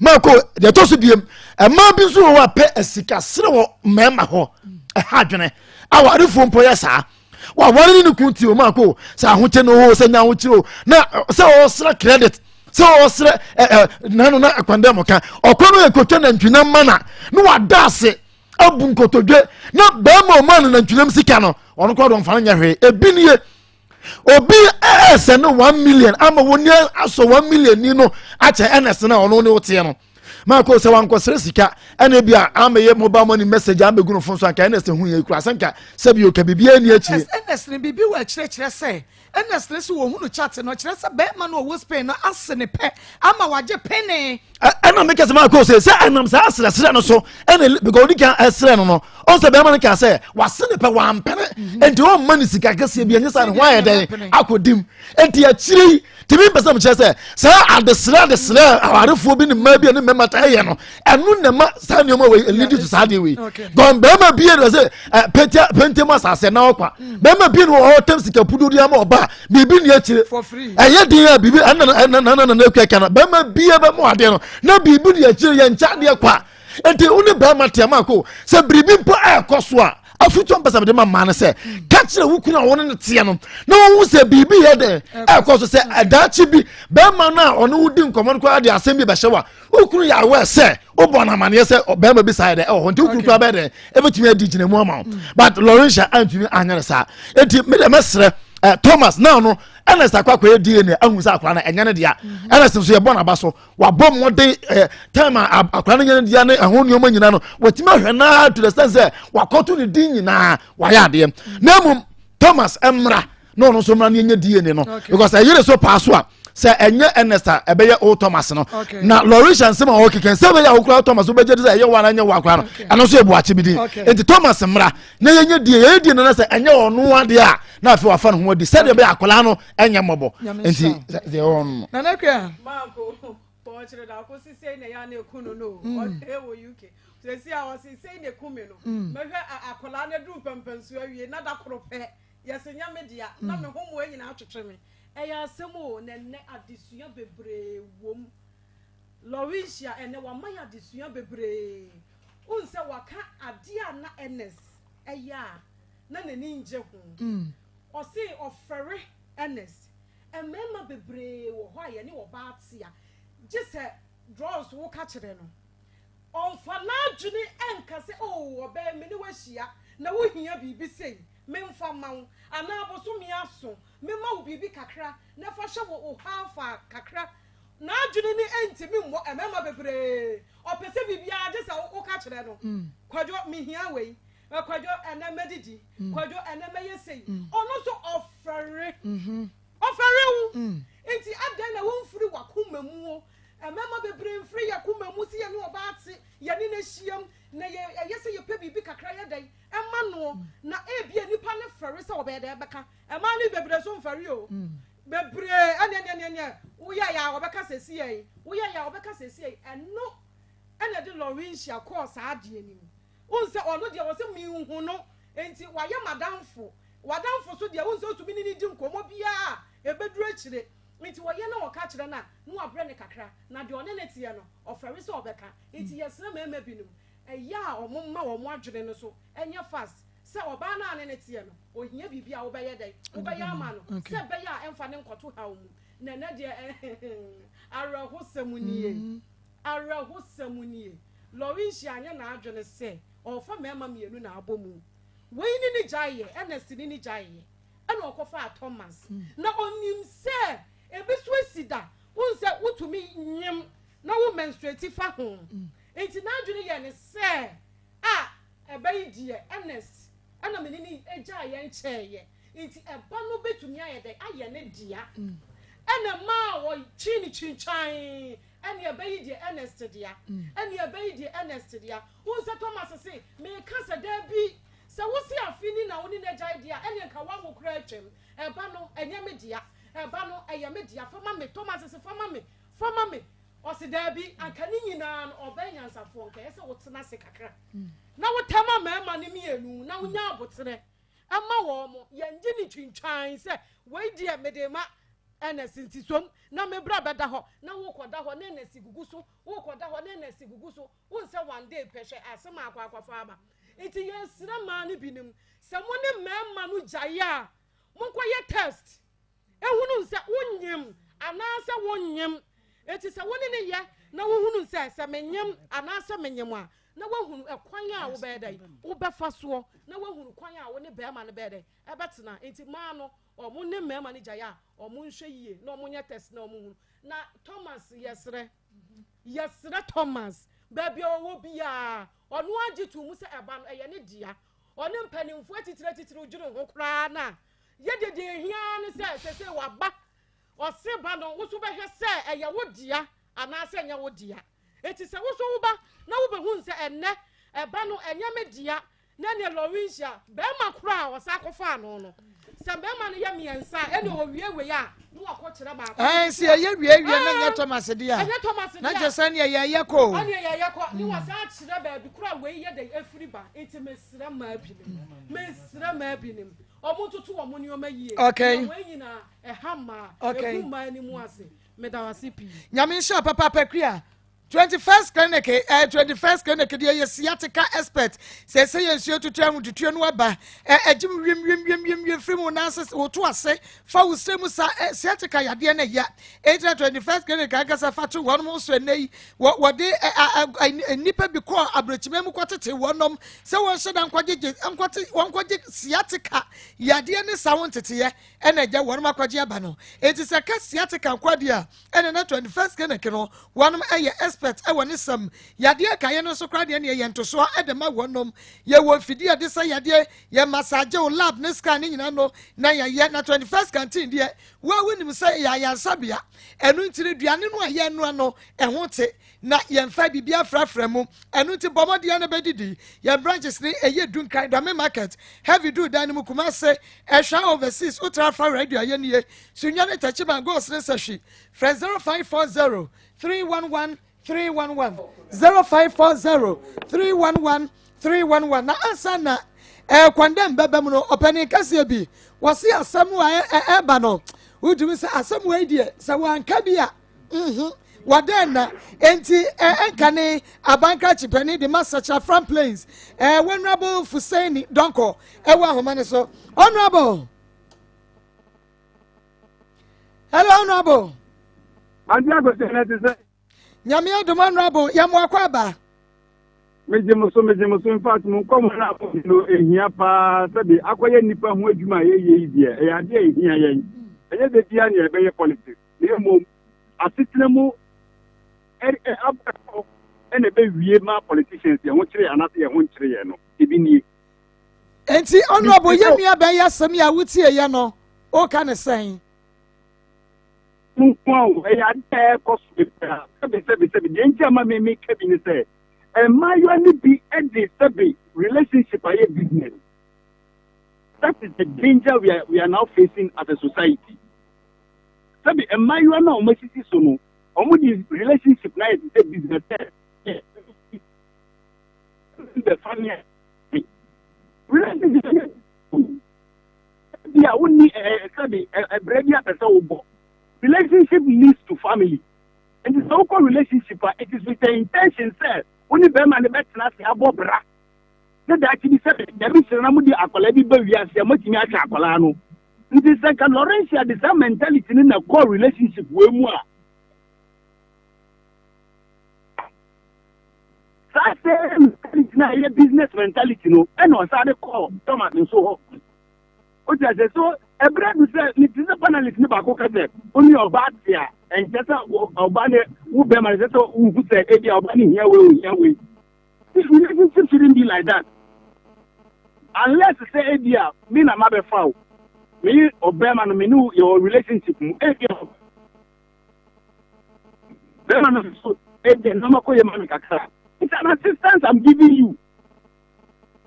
S7: Marco deɛ ɛtɔ so biem, mmaa bi nso wɔ hɔ a pɛ asikasere wɔ mmarima hɔ. Ɛha adwene. Awarefoɔ mpo yɛ saa. Waware ne ne kun ti o Marco sɛ ahokyɛ no o sɛ nya ahokyere o na sɛ ɔsrɛ credit sɛ ɔsrɛ ɛ ɛ nanu na akwandɛ mo ka ɔkɔ no ekotwa nantwinam mana na wada ase abu nkotodwe na bɛrima ɔma no nantwinam sika no ɔno kɔ dɔn fa no nyɛ hwee. Ebi nie obi ɛsɛ no 1 million ama wɔn ni asɔ 1 million ni no akyɛ ɛna ɛsɛ na ɔno ne woteɛ no maako sɛ wankɔsrɛ sika ɛna ebi a amɛyɛ mobile money message amɛgu no fon so anka ɛna ɛsɛ hu yɛ kura sɛ nka sɛbi o ka biribi ani akyire.
S2: Ɛna ne biribi wɔ akyire kyerɛ sɛ ɛna ɛsɛ sɛ wɔn hunu chat no kyerɛ sɛ bɛrima no ɔwɔ Spain no ase ne pɛ ama wagye pene.
S7: Ɛna meka sɛ maako sɛ sɛ ɛnam saa asrɛsrɛ no so ɛna because odi kan ɛsrɛ no no ɔn sɛ bɛrima no kaa sɛ wase ne pɛ wampene nti ɔmma ne sika kɛseɛ bi ɛnyɛ saa ne ho ayɛ dɛn akɔdim nti akyire yi tìmí mpɛ sɛ mekyerɛ sɛ saa adesrɛ adesrɛ awarefoɔ bi ne mmaa bi a ne mmarima taa yɛ no ɛno na ɛma saa nneɛma wei ɛlidi to saa adeɛ wei gɔn bɛrima bie no sɛ ɛ pɛntia pɛntia mu asase na ɔkwa bɛrima bie no ɔtɛm sika pudu de ama ɔba biribi ni akyire ɛyɛ den a biribi ɛna ɛna ɛna ɛna ekua kana bɛrima bie bɛ mu adeɛ no na biribi ni akyire yɛn nkyɛn adeɛ kwa nti wo ne bɛrima te ama ko sɛ biribi mpo ɛɛkɔ so a afutuo mpɛ sɛ mede ma mmaa no sɛ ka kyerɛ wo kunu a wɔne no teɛ no na wɔhu sɛ biribi yɛ dɛn ɛɛkɔ so sɛ ɛdaakye bi bɛrima no a ɔne wo di nkɔmmɔ no koraa de asɛm bi bɛhyɛ wo a wo kunu yɛ aware sɛ wobɔ no amaneɛ sɛ bɛrima bi saa yɛ dɛ ɛwɔ hɔ nti wo kunu koraa bɛyɛ dɛn ɛbɛtumi adi gyina mu ama wo mm. but Laurentia antumi anyɛ no saa nti mede mɛsrɛ eh, Thomas now no Ernest akɔ akɔyɛ DNA ahu sɛ akora no ɛnyɛ ne dea mm-hmm. Ernest nso yɛbɔ n'aba so wabɔ mmɔden eh, time a akora no nyɛ ne dea ne ɛho nneɛma nyinaa no watumi ahwɛ naa to the extent sɛ wakɔto ne din nyinaa wayɛ adeɛ mm-hmm. na mmom Thomas mmra na ɔno nso mmra ne ɛnyɛ DNA no because ɛyere so paa so a sɛ ɛnyɛ Ernest a ɛbɛyɛ old Thomas no na Laurentia nsɛm a ɔkeka sɛ ɛbɛyɛ a wokura Thomas wobɛgye de sɛ ɛyɛ wa na ɛnyɛ wa koraa no ɛno nso yɛ buakye bi din nti Thomas mmra na yɛnyɛ DNA yɛyɛ DNA no sɛ ɛnyɛ ɔno adeɛ a na afei wafa ne ho adi sɛdeɛ ɛbɛyɛ akwadaa no ɛnyɛ mmɔbɔ nti deɛ ɛwɔ no no.
S2: Nana Akua.
S5: Maako pɔɔkyerɛ da ko sisei na ya na eku no no ɔwɔ UK sisi a ɔsisei na eku mi no mɛhwɛ akwadaa no aduru mpɛmpɛnso awie na da koro pɛ yɛsɛ nyɛ me dea na me ho mmoa nyinaa atwetwe me. Ɛyɛ asɛm o, na ɛnnɛ adesua bebree wom. Laurentia, ɛnnɛ wama yɛ adesua bebree. Wohu sɛ waka adeɛ a na Ernest yɛ a na n'ani ngye ho. Ɔse ɔfɛre Ernest. Mmarima bebree wɔ hɔ a yɛne ɔbaa te a, gye sɛ drɔs woka kyerɛ no. Ɔmfa n'adwene nka sɛ, oh, ɔbaa yi me ne wo ahyia na wohia biribi sei, memfa mma wo. Anaa bosome aso, Mema wo biribi kakra na fa hwɛ wo wo how far kakra. N'adwene no ntumi mmɔ mmarima bebree. Ɔpɛ sɛ biribiara gye sɛ woka kyerɛ no. Kwadwo, mehia wei. Kwadwo, ɛnnɛ mɛdidi. Kwadwo, ɛnnɛ mɛyɛ sei. Ɔno nso ɔfɛre. Ɔfɛre wo. Nti adɛn na womfiri w'akoma mu o? Mmarima bebree mfiri yɛn akoma mu sɛ yɛne ɔbaa te, yɛne no ahyiam, na yɛ ɛyɛ sɛ yɛpɛ biribi kakra yɛ dɛn ɛma noɔ. Na ebia nipa no fɛre sɛ ɔbɛyɛ dɛn ɛbɛka. Ɛmaa no bebree nso mfɛre o. Bebree ɛne ɛne ɛne ɛne woyɛ yɛ a wɔbɛka sɛ si yɛn woyɛ yɛ a wɔbɛka sɛ si yɛn ɛno ɛna ɛde Laurentia kɔɔ saa adeɛ no mu. Wohu sɛ ɔno deɛ wɔ sɛ menhu no nti wayɛ madamfo. Wadamfo so deɛ wohu sɛ wotumi ne no di nkɔmmɔ biara a ɛbɛduru akyire nti wɔyɛ na wɔka kyerɛ no a na wabrɛ no kakra na deɛ ɔne no teɛ no ɔfɛre sɛ ɔbɛka nti yɛsrɛ mmarima binom ɛyɛ a wɔn mma wɔn adwene no so nyɛ fast sɛ ɔbaa no a ne no teɛ no Ohia biribi a wobɛyɛ dɛn? Wobɛyɛ ama no sɛ ɛbɛyɛ a ɛmfa no nkɔto haw mu. Na ɛnɛ deɛ awerɛhosɛm nie. Awerɛhosɛm nie. Laurentia anyɛ n'adwene sɛ ɔrefa mmarima mmienu na abɔ mu. Wei ne ne gyaeɛ, Ernest ne ne gyaeɛ, ɛna ɔkɔfaa Thomas. Na ɔnim sɛ ebi so asi da, wohu sɛ wotumi nyem na wo menstruate fa ho. Nti n'adwene yɛ ne sɛ, ah, ɛbɛ yi deɛ Ernest ɛna me ne no gyaa yɛn kyɛeɛ nti ɛba no bɛtumi ayɛ dɛn ayɛ ne dea. Ɛna ɛmaa wɔtwee no kyintwann, Ɛnneɛ ɛbɛyi deɛ Ernest dea, ɛnneɛ ɛbɛyi deɛ Ernest dea. Wohu sɛ Thomas se, Meka sɛ, Dabi! Sɛ wose afe ni na wo ne no agyae deɛ a, ɛnneɛ nka woawo koraa atwam. Ɛba no, ɛnyɛ me dea. Ɛba no, ɛyɛ me dea. Fa ma me. Thomas se, Fa ma me. Fa ma me. Ɔse, Dabi, anka ne nyinaa no, ɔbaa nyansafoɔ, nka ɛyɛ sɛ wotena ase kakra na wotɛma mmarima no mmienu na wonya aboterɛ ma wɔn. Yɛngye no twintwann sɛ, Wei deɛ mede rema Ernest nti som na me bra bɛda hɔ na wokɔda hɔ na Ernest gugu so, wokɔda hɔ na Ernest gugu so. Wohu sɛ one day pɛ hwɛ asɛm a akɔ akɔfa aba. Nti yɛsrɛ mmaa no binom sɛ mo ne mmarima no gyae a, monkɔyɛ test ehunu sɛ wonyem anaasɛ wonnyem. Enti sɛ wo ne no yɛ na wohunu sɛ sɛ menyem anaasɛ menyem a, na woahunu ɛkwan a wobɛyɛ dɛn wobɛfa soɔ, na woahunu kwan a wo ne bɛrima no bɛyɛ dɛn ɛbɛtena. Enti mmaa no, wɔn ne mmarima no gyae a, wɔn nhwɛ yie na wɔn nyɛ test na wɔn hunu. Na Thomas yɛsrɛ, yɛsrɛ Thomas, baabi a ɔwɔ biara, ɔno agye to mu sɛ ɛba no ɛyɛ ne dea. Ɔne mpanimfoɔ atitire atitire dwene ho koraa no a, yɛde deɛ ehia ara ne sɛ sese waba Ɔse ba no, wo nso wobɛhwɛ sɛ ɛyɛ wo dea anaasɛ ɛnyɛ wo dea. Enti sɛ wo nso woba na wobɛhunu sɛ ɛnnɛ ɛba no ɛnyɛ me dea na ɛneɛ Laurentia, barima korɔ a ɔsan kɔfaa no no, sɛ barima no yɛ mmiɛnsa a, ɛneɛ ɔwie wei a na wakɔkyerɛ baako.
S2: Ɛn sɛ yɛyɛ wie wie na ɛnyɛ Thomas dea a,
S5: Ɛnyɛ Thomas dea.
S2: na kyerɛ sɛ ɛneɛ yɛyɛ kɔ o.
S5: Ɛneɛ yɛyɛ kɔ, ne wasan akyerɛ baabi korɔ a wei yɛ dɛn ɛfiri ba. Enti mesrɛ mmaa binom, mesrɛ mmaa binom, wɔn ntoto wɔn nneɛma yie.
S2: Okay.
S5: Na wei nyinaa Ɛha mmaa,
S2: Okay.
S5: ɛgu mmaa anim ase. Meda wo ase pii.
S2: Nyame nhyira papaapa Kua. 21st clinic eh, 21st clinic deɛ yɛ sciatica expert sɛ sɛ yɛ nsuo tutu ahotutuo no aba eh, agyim wiem wiem wiem wiem wiem firi mu nan ase woto ase fa wo srɛ mu sa eh, sciatica yadeɛ no ɛya ɛnti na 21st clinic ankasa fa to wɔn ho so ɛnɛ yi wɔ wɔde eh, ah, ah, nnipa bi kɔɔ aburokyima mu kɔtete wɔnom sɛ wɔnhyɛ da nkɔgyegye nkɔte wɔnkɔgye sciatica yadeɛ ne sa ho nteteɛ ɛna agya wɔnom akɔgye aba no enti sɛ ka sciatica nko adeɛ a ɛna na 21st clinic no wɔnom ɛyɛ expert ɛwɔ ne sɛm yadeɛ kaeɛ no nso koraa deɛ neɛ yɛ ntosoɔ ɛde ma wɔnom yɛwɔ mfidie ɛde sɛ yadeɛ yɛ massage wo lab ne scan ne nyinaa no na yɛyɛ na 21st canteen deɛ wo a wonim sɛ yɛ ayaresabea ɛno nti no duane no a yɛnoa no ɛho te na yɛmfa biribi afrafra mu. Ɛno nti bɔ mmɔden na bɛdidi. Yɛn branches ne ɛyɛ du Nkran, Dame Market, Heavy Du dan no mu, Kumase, Ɛhwa Overseas, Wotra Fa Radio a yɛnie, Sunyani, Techiman, Goes ne Sahwi. Frɛ 0540 311 311, 0540 311 311. Na ansa na ɛɛ kɔndɛm bɛba mu no, ɔpanin kɛseɛ bi, wɔse asɛm a ɛɛba no, wotumi sɛ asɛm wei deɛ sɛ wɔanka bi a, Mhm. Wɔdɛn na enti ɛnka ne abankrakye panin de ma Sakyera Fram Plains, eh, Honorable Fuseini Donkor ɛwɔ ahoma no so. Honorable. Hello, Honorable.
S9: Ante akɔsɛ na te sɛ.
S2: Nyame adom Honorable, yɛ mo akɔ aba.
S9: Megye mo so, megye mo so. In fact, mo nkɔmmɔ no a modi no ehia paa sɛbe akɔyɛ nnipa ho adwuma a yɛyɛ yi deɛ, ɛyɛ adeɛ a ehia yɛn. Ɛnyɛ da biara na yɛbɛyɛ politics. na mmom asetena mu abrabɔ na ɛbɛwie ma politicians yɛn ho kyere anaasɛ yɛn ho nkyere yɛn no, ebi nie.
S2: Enti honorable yɛn nua bɛn yɛ asɛm yi a wotie yɛ no woka ne sɛn?
S9: Nko a o, ɛyɛ ade a ɛkɔ so bebree a sɛbe sɛbe sɛbe deɛ nti ama me meka bi ne sɛ mmaayewa no bi de sɛbe relationship ayɛ business. That is the danger we are, we are now facing as a society. Sɛbi mmaayewa no a wɔn asisi so no, wɔn de relationship no ayɛ te sɛ business sɛ bɛfa ne a relationship yɛ bi a wonni sɛbi ɛbrɛ bi apɛ sɛ wobɔ relationship leads to family nti sɛ wokɔ relationship a it is with the intention sɛ wo ne bɛrima no bɛtena ase abɔ bra ne daakye bi sɛ Nyame hyira na mode akwadaa bi ba wiase a moatumi ahwɛ akwadaa no. Nti sɛ nka Laurentia de saa mentality no na kɔɔ relationship wei mu a, saa same mentality no a ɛyɛ business mentality no ɛna ɔsan de kɔɔ Thomas nso hɔ. Wote ase so ɛberɛ du sɛ ne ti sɛ panelist ne baako ka sɛ wo ne ɔbaa te a ɛnkyɛ sɛ ɔbaa ne wo bɛrima no sɛ sɛ wohu sɛ ebi a ɔbaa ne hia wei ohia wei. This relationship shouldn't be like that. Unless sɛ ebi a me na mabɛfa wo, me ne ɔbɛrima no me ne wo yɛwɔ relationship mu, ebi a. Bɛrima no nso ɛdeɛ nneɛma kɔ yɛ ma me kakra. It's an assistance I'm giving you.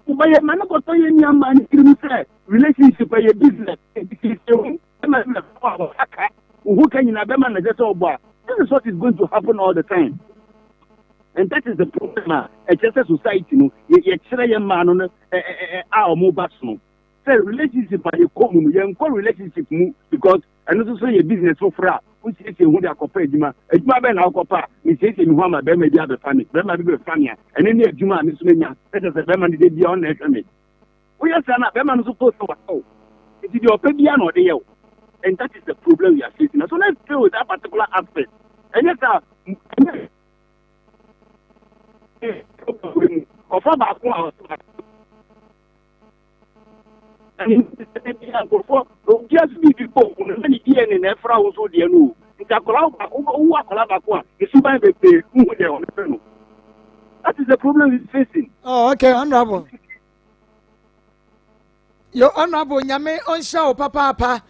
S9: Wobɛyɛ ma no kɔtɔ yɛ nua maa ne tirim sɛ relationship ɛyɛ business. Siesie ho bɛma no na ɛfɔ a aka wo ho ka nyinaa bɛma na ɛsɛ sɛ ɔbɔ a. This is what is going to happen all the time. And that is the problem a ɛkyerɛ sɛ society no yɛkyerɛ yɛn mmaa no no a wɔn ba so no sɛ relationship a yɛkɔ mu no yɛnkɔ relationship mu because ɛno nso so yɛ business foforɔ a wosiesie ho de akɔfa adwuma adwuma bɛn na wokɔfa a mesiesie me ho ama bɛrima bi abɛfa me bɛrima bi bɛfa me a ɛno ne adwuma a me nso menya ɛkyɛ sɛ bɛrima no de bia ɔna ɛhwɛ me woyɛ saa no a bɛrima no nso fo sɛ wasa wo nti deɛ ɔpɛ bia na ɔde yɛ wo and that is the problem we are facing so let's deal with that particular aspect ɛnyɛ saa ɛnyɛ ɔfa baako a ɔsɛ baako nkurɔfoɔ obiara so biribi bɔ wo no na ne DNA na ɛfra wo nso deɛ no o nti akwadaa baako wowu akwadaa baako a ne suban bebree wohu deɛ ɔno fɛ no that is the problem we facing.
S2: Oh, okay, honorable. Yo honourable nyame ɔnhyira wo papaapa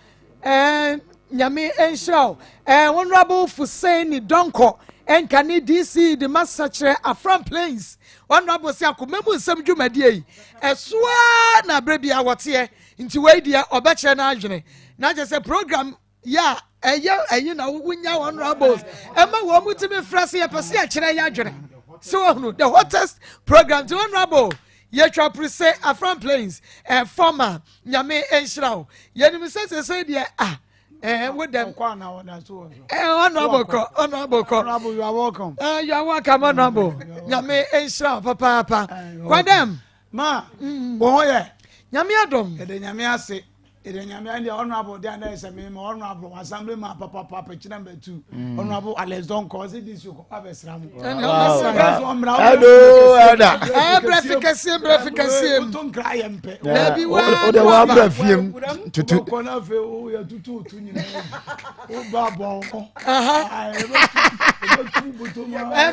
S2: eh, nyame nhyira wo eh, honourable Fuseini Donkor ɛnka ne DC de ma sakyerɛ Afram Plains honourable sɛ akoma mu nsɛm dwumadie yi ɛsoa na berɛ bia wɔteɛ nti wei deɛ ɔbɛkyerɛ no adwene na kyerɛ sɛ program yɛ a ɛyɛ ɛyi na wonya honourables ɛma wɔn mu tumi frɛ sɛ yɛpɛ sɛ yɛkyerɛ yɛ adwene sɛ wɔhunu the hottest program ti honourable yɛtwa pere sɛ afran plains ɛfɔma nyame nhyira wo yɛnim sɛ sɛsɛ deɛ ah ɛɛ wo dɛm ɛɛ honourable kɔ honourable kɔ
S7: honourable you are welcome
S2: ɛɛ you are welcome honourable nyame nhyira wo papaapa kwadam
S7: ma wɔn ho yɛ
S2: nyame adom
S7: yɛde nyame ase yɛde nyame ase deɛ honourable deɛ anayɛ sɛ mema honourable assembly man papapa pɛkyina number 2 mm. honourable alex donko ɔsɛ di su kɔpa bɛsra mo
S8: ɛdo ɛda
S2: brɛfi kɛseɛ brɛfi kɛseɛ mu
S7: woto nkra yɛ mpɛ
S2: dabi
S8: wa wode wa brɛ fiem tutu
S7: kɔ na afei woyɛ tutu tu nyinaa woba bɔn ho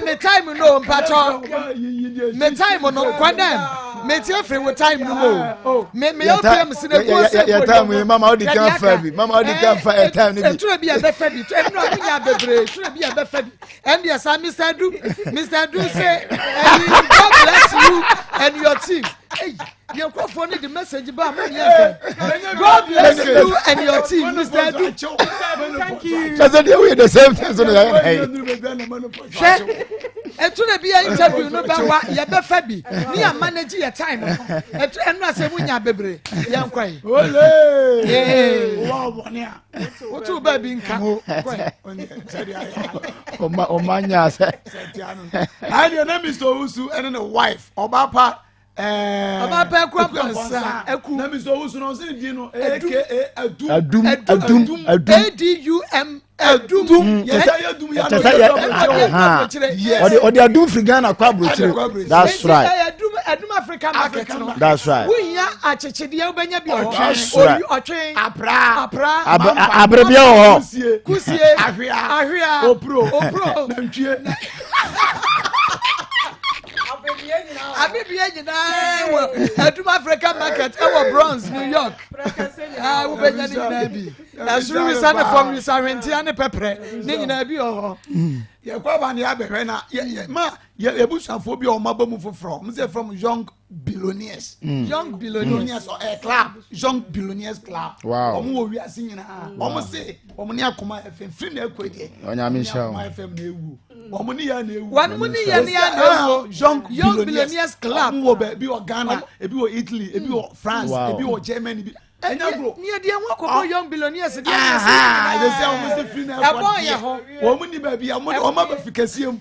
S2: me time no mpakyɛ me time no kwadam me tie firi wo time no mu o me me opm si na ekuo sɛ
S7: yɛ time yi mama odi kan fa bi mama odi kan fa yɛ time no bi
S2: etura bi ɛbɛfɛ bi ɛnu a wonya bebree etura bi ɛbɛfɛ bi ɛn deɛ saa mr edu mr edu sɛ ɛyi god bless you and your team. Hey, yɛn nkurɔfoɔ no de message ba mo yɛ nkɛ god bless you and your team mr edu.
S5: Thank you.
S7: kyɛ sɛ deɛ woyɛ the same thing so na yɛyɛ na yi
S2: hwɛ etu na bi yɛ interview no bɛ wa yɛ bɛ fɛ bi ni yɛ manage yɛ time no etu ɛnu ase mu nya bebree yɛn kɔ yi. Wotu bɛɛ bi nka kɔ yi.
S7: ɔma ɔma nya sɛ ayi deɛ na mr owusu ɛne ne wife ɔba pa
S2: Ɔba pa Aku Amponsah, Aku.
S7: Na mr owusu na ɔsɛ ne din no aka adum
S8: adum adum adum
S2: adum adum
S7: yɛsɛ yɛ dum yɛ
S8: kyɛ sɛ yɛ aha ɔde ɔde adum firi ghana kɔ aburokyire that's right
S2: adum adum africa market no
S8: that's right
S2: wohia akyekyedeɛ wobɛnya bi ɔtwe
S8: That's right.
S2: ɔtwe
S7: apra
S2: apra
S8: abere bia wɔ hɔ
S2: kusie
S7: ahwea
S2: ahwea
S7: opuro
S2: opuro
S7: nantwie
S2: abibie nyinaa wɔ adum africa market ɛwɔ bronx new york ah wobɛnya ne nyinaa bi ɛsoro wisa ne fam wisa hwentia ne pɛprɛ ne nyinaa bi wɔ hɔ
S7: yɛkɔ aba ne yɛabɛhwɛ na ma yɛbusuafoɔ bi a wɔn aba mu foforɔ wɔn sɛ from young billionaires.
S2: Mm. Young billionaires.
S7: Billionaires ɛ club young billionaires club.
S8: Wow.
S7: Wɔn wɔ wiase nyinaa. Wɔn se wɔn ne akoma fm firi na ekɔ deɛ.
S8: Ɔnyame nhyɛ
S7: wɔn. Akoma fm na ewu. Wɔn ne yɛ na ewu.
S2: Wɔn mu ne yɛ ne yɛ na ewu.
S7: Young
S2: young billionaires club.
S7: Wɔn wɔ bɛ ebi wɔ Ghana ebi wɔ Italy ebi wɔ France ebi wɔ Germany bi ɛnyɛ goro.
S2: Ní ɛdi ɛho akɔkɔ young billionaires di
S7: ɛnyɛ sɛ ɛsɛ sɛ wɔn sɛ firi na ɛkɔ
S2: ɛbɔ yɛ ho.
S7: Wɔn ni baabi a wɔn wɔn aba fi kɛseɛ mu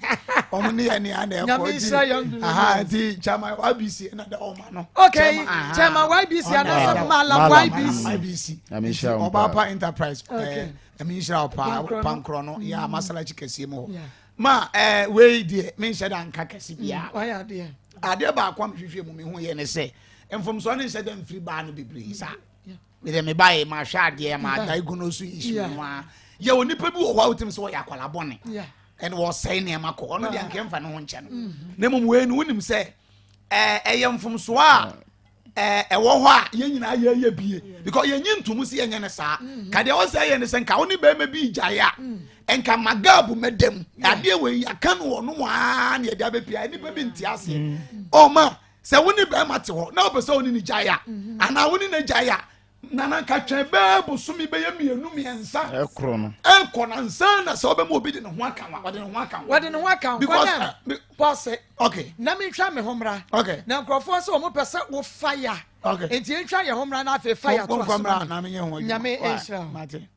S7: wɔn ne yɛ ne ya na ɛkɔ
S2: Nyame nhyira young billionaires.
S7: nti chairman YBC ɛna da wɔn ano.
S2: Okay chairman YBC anaasɛ malam YBC.
S7: YBC
S8: Nyame nhyira wɔn
S7: ɔbaa pa enterprise ɛɛ nyame nhyira wɔ paa pankorɔ no yɛ a masalachi kɛseɛ mu hɔ ma ɛɛ wei deɛ menhyɛ da nka kɛse biara adeɛ baako a mehwehwɛ mu mehu yɛ ne sɛ mfomsoɔ no nhyɛ da mfiri baa no bebree saa mede me baeɛ mahwɛ adeɛ ma diagnose issue no a yɛ onipa bi wɔ hɔ a wotumi sɛ wɔyɛ akwala bɔne ɛne wɔsɛe nneɛma kɔ ɔno deɛ nka mfa ne ho nkyɛ no na mmom wei no wonim sɛ ɛyɛ mfomsoɔ a
S10: Ɛwɔ hɔ a yɛn nyinaa yɛyɛ bie because yɛnyi ntomu sɛ yɛnyɛ ne saa mm-hmm. ka deɛ ɔsɛ yɛ ne sɛ nka wo ne bɛrima bi gyae a mm. nka magabu mɛdam adeɛ wɔ yi aka no wɔ no aa ne yɛde abɛpia nnipa bi nte aseɛ mm. ɔma sɛ wo ne bɛrima te hɔ na wopɛ sɛ wo ne ne gyae a mm-hmm. anaa wo ne ne gyae a Nana nka twɛn bɛɛ bosome bɛyɛ mmienu mmiɛnsa.
S7: Ɛkorɔ no.
S10: Ɛkɔ na nsa na sɛ ɔbɛma obi de ne ho aka ho ɔde ne ho aka ho.
S2: Wɔde ne ho aka ho.
S10: Because
S2: eh, pɔse.
S10: Okay.
S2: Na mi ntwa me ho mmra.
S10: Okay.
S2: Na nkurɔfoɔ sɛ wɔn pɛ sɛ wofa ya.
S10: Okay.
S2: Nti ntwa yɛn ho mmra na afei fa ya to aso.
S10: Na mi nyɛ ho adwuma.
S2: Nyame nhyira wo.
S10: Mate.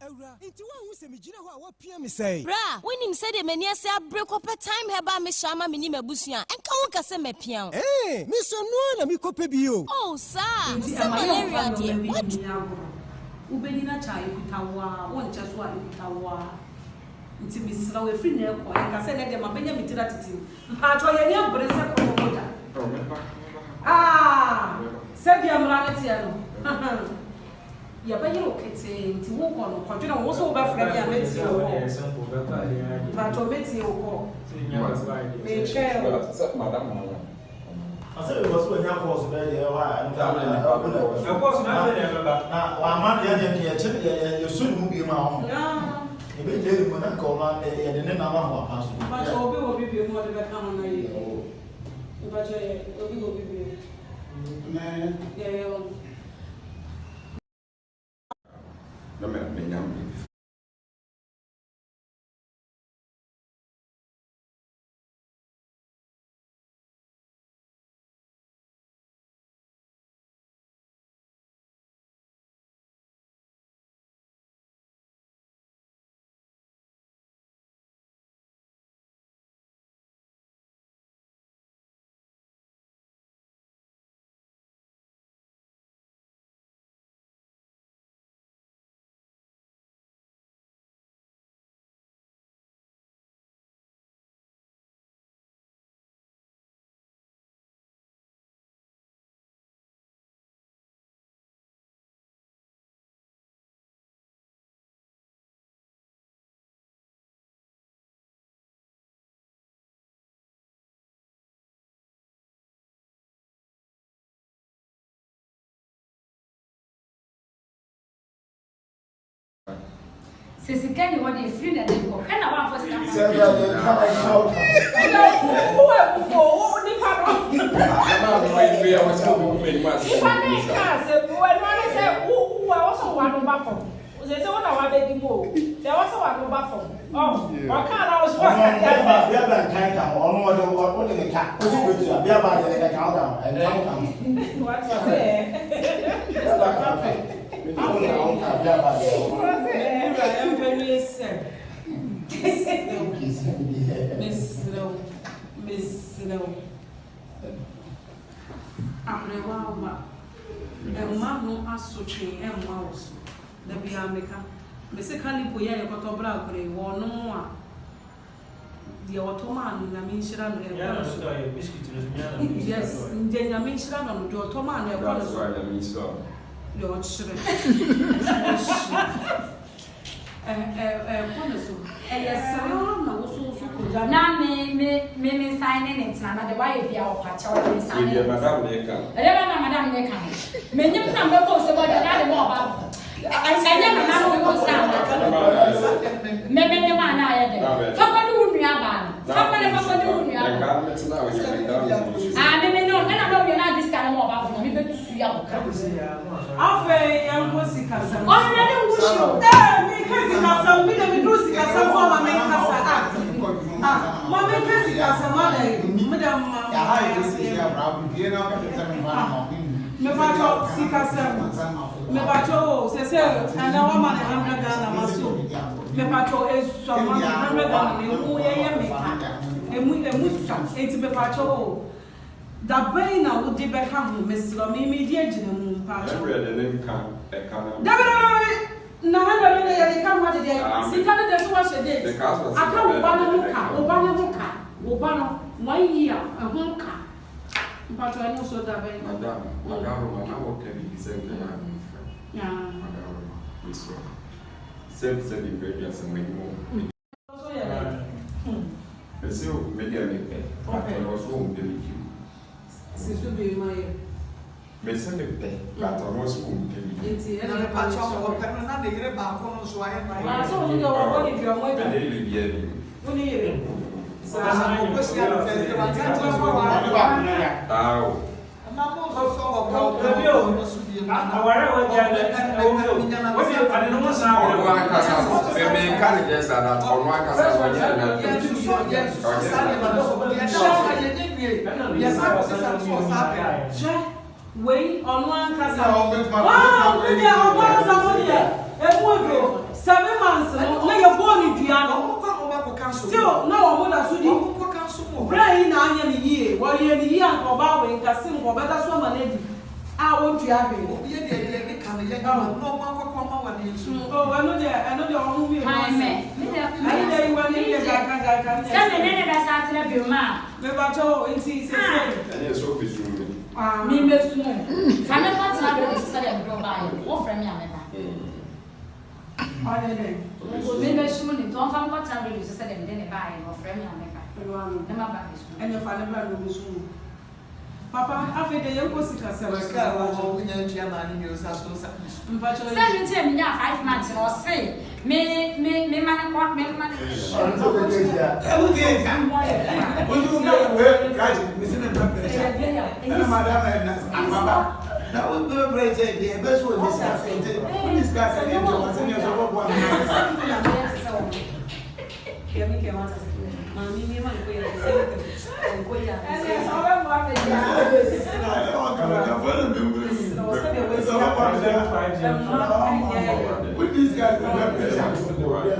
S11: Awura, nti woanhu sɛ megyina hɔ a woapia me sɛe?
S12: Bra, wonim sɛdeɛ m'ani ase abere kɔpɛ Thyme Herbal Mixture ama me ne m'abusua a, ɛnka wo nka sɛ mapia wo.
S11: Ee, me nso ɛno ara na mekɔpɛ bi o.
S12: Oh, saa?
S6: Enti
S12: Sɛ
S6: ɛma yɛmfa
S12: malaria
S6: nneɛma
S12: deɛ,
S6: bi
S12: woadwene.
S6: nni agorɔ. Wobɛnyini akyɛ a, ɛkuta wo ara, wonkyɛ so a, ɛkuta wo ara. Nti mesrɛ wo, ɛfiri nnɛ rekɔ, ɛnka sɛ ɛnnɛ deɛ mabɛnya me tiri atete mu. Mpaatwɔ, yɛn ani abere sɛ kɔkɔ mogya. Ah, sɛdeɛ mmara no teɛ no. Yɛbɛyere wo ketee nti wokɔ no kɔdwene ho wo so wobɛfrɛ me a mɛtie wo call mpakyɛw mɛtie wo call metwɛn wo. Mpakyɛw obi wɔ bi bio mu ɔde bɛka ho na yɛ mpakyɛw yɛ obi wɔ bi bio yɛyɛ wo.
S8: Na menya biribi.
S1: Sɛ sika ni hɔ deɛ firi na de kɔ hwɛ na wamfa sika ma.
S7: Sɛ deɛ deɛ nka ɛka wo ka.
S5: Nipa ne nka asɛm bi wɔ ɛno ne sɛ wo wo a wɔsɔ wo ano ba fam sɛ sɛ wo na wabɛdi mu o sɛ wɔsɔ wo ano ba fam ɔ ɔka na wɔsɔ
S7: Ɔno bɛba bɛba nkan ka ho ɔno ɔde ɔde ne ka ɔsɛ obetua bɛba deɛ ɛka wo ka ho ɛnka wo ka ho.
S5: Wate sɛ
S7: Bɛba ka ho wo na wo ka bɛba deɛ ɔma.
S5: Wura yɛmpɛ sɛ mesrɛ wo mesrɛ wo aberewa wo ba mma ho asotwe mma wo so da biara meka mese kalipo yi a yɛkɔtɔ bra akora yi wɔnom a deɛ ɔtɔ maa no nyame nhyira no ɛkɔ no so yes deɛ nyame nhyira no no deɛ ɔtɔ maa no ɛkɔ no so deɛ ɔkyerɛ ɛkɔ no so ɛyɛ saa na wosowoso kɔgya
S1: na me me me me nsan ne ne ntena na de wayɛ bia ɔpa kyɛw na me nsan ne ne ntena ɛdɛ bɛ na madam ne ka no menyim na mbɛbɔ ose bɔ de na de ma ɔba ɛnyɛ nana no wo nsa ana me me ne ma na ayɛ dɛ fa kɔ ne wo nua baa no fa kɔ ne fa kɔ ne wo nua baa ah me me no ɛna na owie na adi sika no ma ɔba na me bɛ tua wo ka
S5: Afei yɛnkɔ sikasɛm so.
S1: Ɔno n'ani nwu hye o.
S5: Ee, meka sikasɛm, me deɛ meduru sikasɛm so a ma menkasa ah ah ma menka sikasɛm adɛn me deɛ ma ah mepakyɛw sikasɛm mepakyɛw o sɛsɛ ɛnɛ wama ne hundred Ghana ma so mepakyɛw esua ma me hundred Ghana na emu yɛyɛ me ka emu emu sua eti mepakyɛw o. Da bɛn na wo de bɛka ho mesrɛ me medi agyina mu mpakyɛw.
S8: Ɛbrɛ de ne nka ɛka na.
S5: Dabi dabi dabi na hundred no deɛ yɛde ka ho ade deɛ sika no deɛ so wahyɛ date aka wo ba no ho ka wo ba no ho ka wo ba no one year ɛho ka mpakyɛw ɛno nso da bɛn.
S8: Madam madaroma na wɔka biribi sɛ nka yɛ a memfrɛ madaroma mesrɛ wo sɛbi sɛbi mprɛ aduasa m'anim o. Mese o me deɛ mepɛ but ɔno ɔse ɔmpɛ me bio.
S5: Si so bio ma yɛ.
S8: Mese me pɛ but ɔno nso ɔmpɛ bi.
S5: Nti
S2: Na
S5: ɛna
S2: me
S5: ɛma
S2: pa
S5: ne
S2: kyɛw
S5: hyɛ hɔ.
S2: ɔpɛ no na ne yere baako no nso wayɛ no ayɛ.
S5: Maa sɛ ɔno deɛ wɔbɔ ne dua mo agya.
S8: Mene yere biaa bi.
S5: Wo ne yere. Saa.
S2: Ɔsɛ ɔkɔ hyia no Thursday waka kyerɛ sɛ ɔware
S8: Ɔne baako no ya. Aa o.
S2: Mma mo nsosɔ wɔ bɔ
S13: Dabi o,
S2: no so bio
S13: aware a wagya no ɛwɔ mu o, wode ade no ho san abrɛ
S8: Ɔno
S13: wo.
S8: ankasa no, me menka no just like that, ɔno ankasa no ɔnyɛ ne n'adwene.
S2: Yɛnsosɔ yɛnsosɔ
S8: Ɔnyɛ
S2: saa
S8: ne
S2: nneɛma no so
S8: n'adwene.
S2: deɛ ɛda hɔ a yɛnyɛ nwie yɛsan kɔ sesa no so ɔsan pɛ.
S6: Hwɛ wei ɔno ankasa
S10: Na ɔbɛtumi akɔ-
S6: Wow, me deɛ ɔbaa no sa no deɛ ɛmu odwo seven months no na yɛbɔɔ ne dua no still na wɔn da so di berɛ yi na anyɛ ne yie wɔyɛ ne yie anka ɔbaa wei nka se nka ɔbɛda so ama no adi a wɔntua hwee. Oh, ɛno deɛ ɛno deɛ wɔn mmienu
S1: Hwan
S6: asɛm
S1: mɛ? Me deɛ
S6: ɛno deɛ yiwa ne deɛ gyaika gyaika ne
S1: Sɛ me ne ne bɛsan atena bio ma a.
S6: Mepakyɛ o nti sese.
S8: Ɛneɛ sɛ wobɛsum me.
S1: Me mɛsum o. Fa me kɔ tena baabi te sɛ deɛ mede wo baeɛ no. Wofrɛ me a mɛba.
S6: Ɔne dɛn?
S1: Me mɛsum no nti ɔmfa me kɔ tena radio so sɛ deɛ mede ne baeɛ no ɔfrɛ me a mɛba. Na maba abɛsum no.
S6: Ɛneɛ fa no bra na ɔbɛsum wo. Papa afei deɛ yɛnkɔ sikasɛm so.
S2: Sika a ɛwɔ hɔ wonya ntua maa ne nua osa so nsa nsu.
S6: Mpakyɛ
S1: Sɛ ɛno nti na menyaa 5 months no ɔse me me me ma no nkɔ me ma no.
S10: Ɛmu ti yɛ nka. Wotu wo bɛ wɛ kaji mesi ne mpɛ pressure. Ɛna ma da ma ɛna amaba. Na wo bɛ pressure deɛ ɛbɛ so wɔ sika so nti wo ni sika sɛ deɛ nti wɔn sɛ deɛ sɛ ɔbɔ bɔ ama na sɛ.
S6: Maame mi ma nkɔ yɛ sɛ nkɔ yɛ a. Ɛnɛ ɔbɛboa me deɛ.
S10: Na ɛyɛ wɔn kama kama fɔlɔ mi wuli mi. Sɛ ɔbɔ bɔ ama na. Wo ni sika sɛ mpɛ pressure.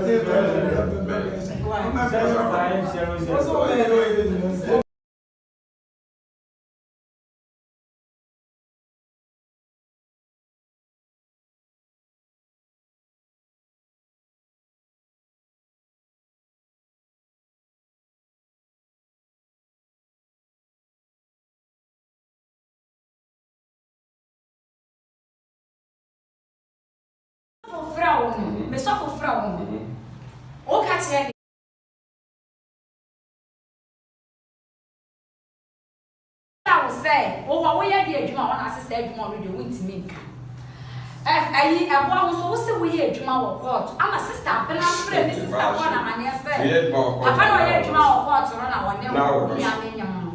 S10: Sɛ pressure mpɛ pressure. Mpɛ pressure.
S1: Frɛ wo no, me sɔfo frɛ wo no, woka kyerɛ wo sɛ wowɔ woyɛ de adwuma a wɔn ase sɛ adwuma ɔno deɛ wontumi nka ayi ɛboa ho so wo sɛ woyɛ adwuma wɔ court ama sister abena frɛ ne sister kɔ na amaneɛ sɛ papa na ɔyɛ adwuma wɔ court no na wɔne wo nua ne nyam no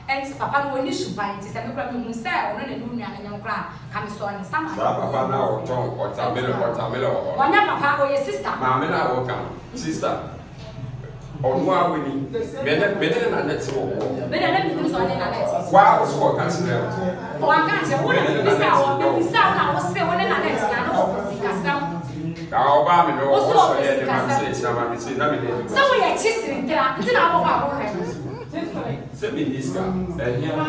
S1: ɛnti papa no wɔni suban nti sɛ mekora mehu sɛ ɔno na ne wo nua ne nyam koraa ka me sɔɔ ne nsa ma
S8: Saa papa no a ɔtɔn watermelon watermelon wɔ hɔ no.
S1: Ɔnyɛ papa, ɔyɛ sister.
S8: Maame no a wɔka no, sister, ɔno a wani, me ne me ne Nanette wɔ hɔ.
S1: Me deɛ na menim sɛ ɔne Nanette.
S8: Waa wo so ɔka kyerɛ wo.
S1: Wanka nkyerɛ wo na mebisa wo, mebisa wo na wo se wo ne Nanette na na ɔpɛ sikasɛm.
S8: Na ɔbaa me no
S1: Wo so
S8: ɔsɔ
S1: ɔpɛ
S8: yɛ ne ma me
S1: sikasɛm.
S8: sɛ kyerɛ ma me se na me ne adwuma.
S1: Sɛ woyɛ kyesere ntira nti na wobɔ hɔ a wohwɛ no.
S8: Sɛ me ni sika, ɛhia me.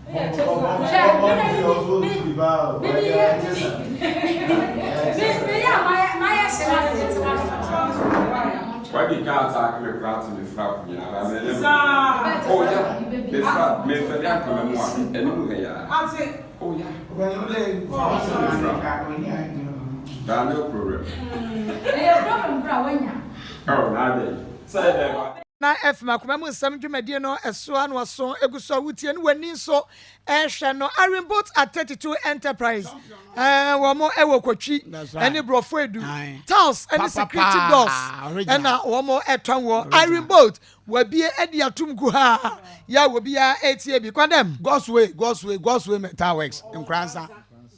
S1: Hwɛ, me na me me me me yɛ me me yɛ a mayɛ mayɛ hyɛ na ase tete wa no.
S8: Wadi ka attack me koraa te me fra ko nyinaa ba me ne Oh yeah, me fra me fɛ de akɔla mu a ɛne mu hɛ yaa. Oh yeah. Daa no problem.
S1: Ɛyɛ problem kora wanya.
S8: Oh na adɛ sɛ ɛdɛ ba.
S2: Na FM akoma mu nsɛm dwumadie no ɛso ano aso egu so a wotie no w'ani nso ɛhwɛ no Arinbot at 32 Enterprise ɛɛ wɔn ɛwɔ Kotwi ɛne Borɔfo Edu tiles ɛne security doors ɛna wɔn ɛtɔn wɔ Arinbot wabie ɛde atum gu ha yɛ a obiara ɛtie bi kwadɛm.
S10: God's way God's way God's way metal works Nkoranza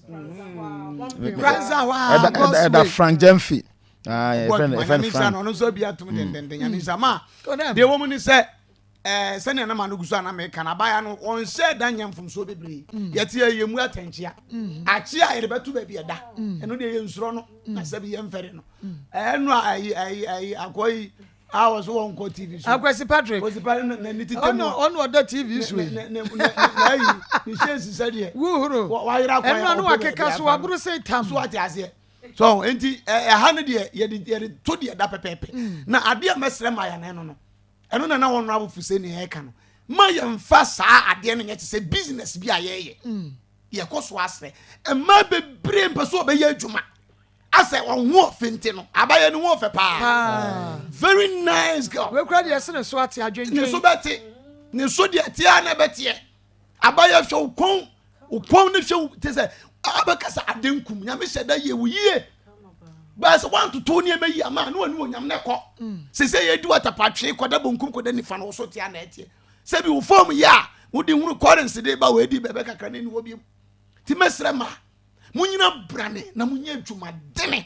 S10: Nkoranza hɔ a God's way.
S7: Ɛda Frank Gyamfi. Ah, yɛfrɛ no yɛfrɛ no Frank.
S10: Ɔno nso abi atum dendenden nyame nsa ma deɛ wɔ mu ni sɛ ɛɛ sɛnea nam ano gu so a na meka na abaya no ɔnhyɛ da nyɛ mfomsoɔ bebree yɛte yɛ yɛ mu atɛnkyea akye a yɛde bɛto baabi ɛda ɛno deɛ yɛ nsuro no na sɛbi yɛ mfɛre no ɛno a ayi ayi ayi akɔ yi a wɔ so wɔn nkɔ tv so
S2: Akwasi Patrick
S10: Kwasi Patrick na ne tete mu
S2: ɔno ɔno ɔda tv so yi
S10: ne ne ne ayi ne hyɛ nsisɛ deɛ
S2: wuhuro
S10: wayera kwan
S2: ɛno ano wakeka so waboro sɛ tam
S10: so ate aseɛ so nti ɛha no deɛ yɛde yɛde to deɛ da pɛpɛɛpɛ na adeɛ a mɛsrɛ ma yɛn no no ɛno na na wɔn abofo sɛ nea ɛka no ma yɛnfa saa adeɛ no nyɛ te sɛ business bi a yɛyɛ yɛkɔ so asrɛ mmaa bebree mpɛ so ɔbɛyɛ adwuma asɛ ɔho ɔfɛ nti no abayɛ no ho ɔfɛ paa very nice girl
S2: wekura deɛ ɛsɛ ne so ate adwendwen
S10: ne so bɛte ne so deɛ tea na ɛbɛteɛ abayɛ hwɛ wo kɔn. Wo kɔn no hwɛ te sɛ abɛkasa ade nkum. Nyame hyɛ da yie wo yie. Bɛɛ sɛ woantoto nneɛma yi ama ne wani onyam no kɔ. Sɛ sɛ yɛdi watapatwe kɔda bonkum kɔda nifa no wo so tea na ɛteɛ. Sɛ bi wo fam yɛ a wode hunu kɔrense de ba wɔadi bɛbɛ kakra ne ne wɔ biom. Nti mɛsrɛ ma monyina brane na monyɛ adwumadene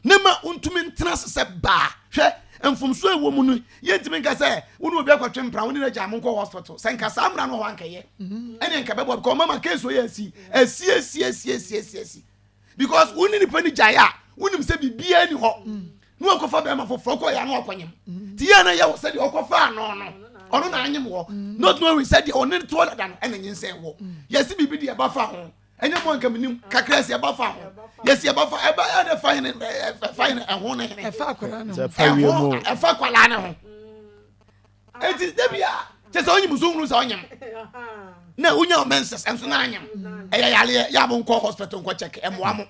S10: ne ma wontumi ntena ase sɛ baa hwɛ mfomso a ɛwɔ mu no yɛntumi nka sɛ wo ne obi akɔtwe mpra wo ne no agya mo nkɔ hospital sɛ nka saa mmara no hɔ ankɛyɛ mhm. ɛne nka bɛboa because mama case wɔ yɛ asi asi asi asi asi asi asi because wo ne nipa no gyae a wonim sɛ biribiara ni hɔ mm. na wakɔfa bɛrima foforɔ kɔ yɛ ano akɔnyem mm. nti yɛ na yɛ wɔ sɛdeɛ ɔkɔfa ano no ɔno na anyem wɔ mm. not knowing sɛdeɛ ɔne toɔ dada no ɛna nyinsɛn wɔ yɛsi biribi deɛ ɛba fa ho ɛnyɛ mu anka menim kakra ɛsi ɛba fa ho yɛsi ɛba fa ɛba ɛde fa hene ɛfa hene ɛho ne hene
S2: ɛfa akwadaa ne ho
S10: ɛho ɛfa akwadaa ne ho eti dabi a kyɛ sɛ ɔnyim so nhunu sɛ ɔnyim na wonya ɔmɛnsɛs ɛnso na anyim ɛyɛ yareɛ yɛ a mo nkɔ hospital nkɔ check ɛmoa mo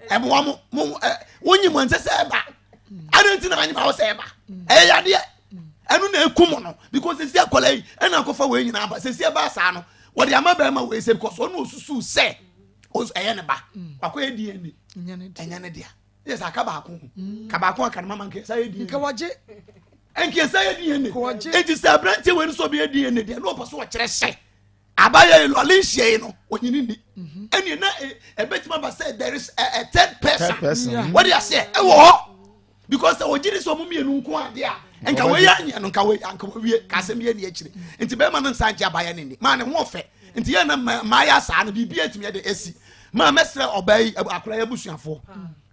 S10: ɛmoa mo mo ɛ wonyim ɛnsɛ sɛ ɛba ɛna nti na anyim awɔ sɛ ɛba ɛyɛ yadeɛ ɛno na ekum no because sisi akwadaa yi ɛna akɔfa wei nyinaa ba sisi ɛba saa no wɔde ama bɛrima wei sɛ because ɔno osusu sɛ ɛyɛ ne ba wakɔ yɛ dna ɛnyɛ ne dea yɛ sɛ aka baako ho ka baako aka no mama nka ɛsɛ yɛ dna
S2: nka wagye
S10: nka ɛsɛ yɛ dna eti sɛ aberanteɛ wei nso ɔbɛyɛ dna deɛ na ɔpɛ so ɔkyerɛ sɛ abayɛ yi lɔle nhyia yi no ɔnyini ni mhm. ɛnni na ɛbɛtumi aba sɛ there is a third person wɔde aseɛ ɛwɔ hɔ because sɛ ɔgye di sɛ ɔmo mmienu nko adeɛ a nka wei anyɛ no nka wei anka wawie ka asɛm yɛ ni akyire nti bɛrima no nsa ngye abayɛ ne ni maa ne ho ɔfɛ nti yɛn na mmaa yɛ asaa no biribi atumi yɛ de esi maa mɛsrɛ ɔbaa yi akora yɛ abusuafoɔ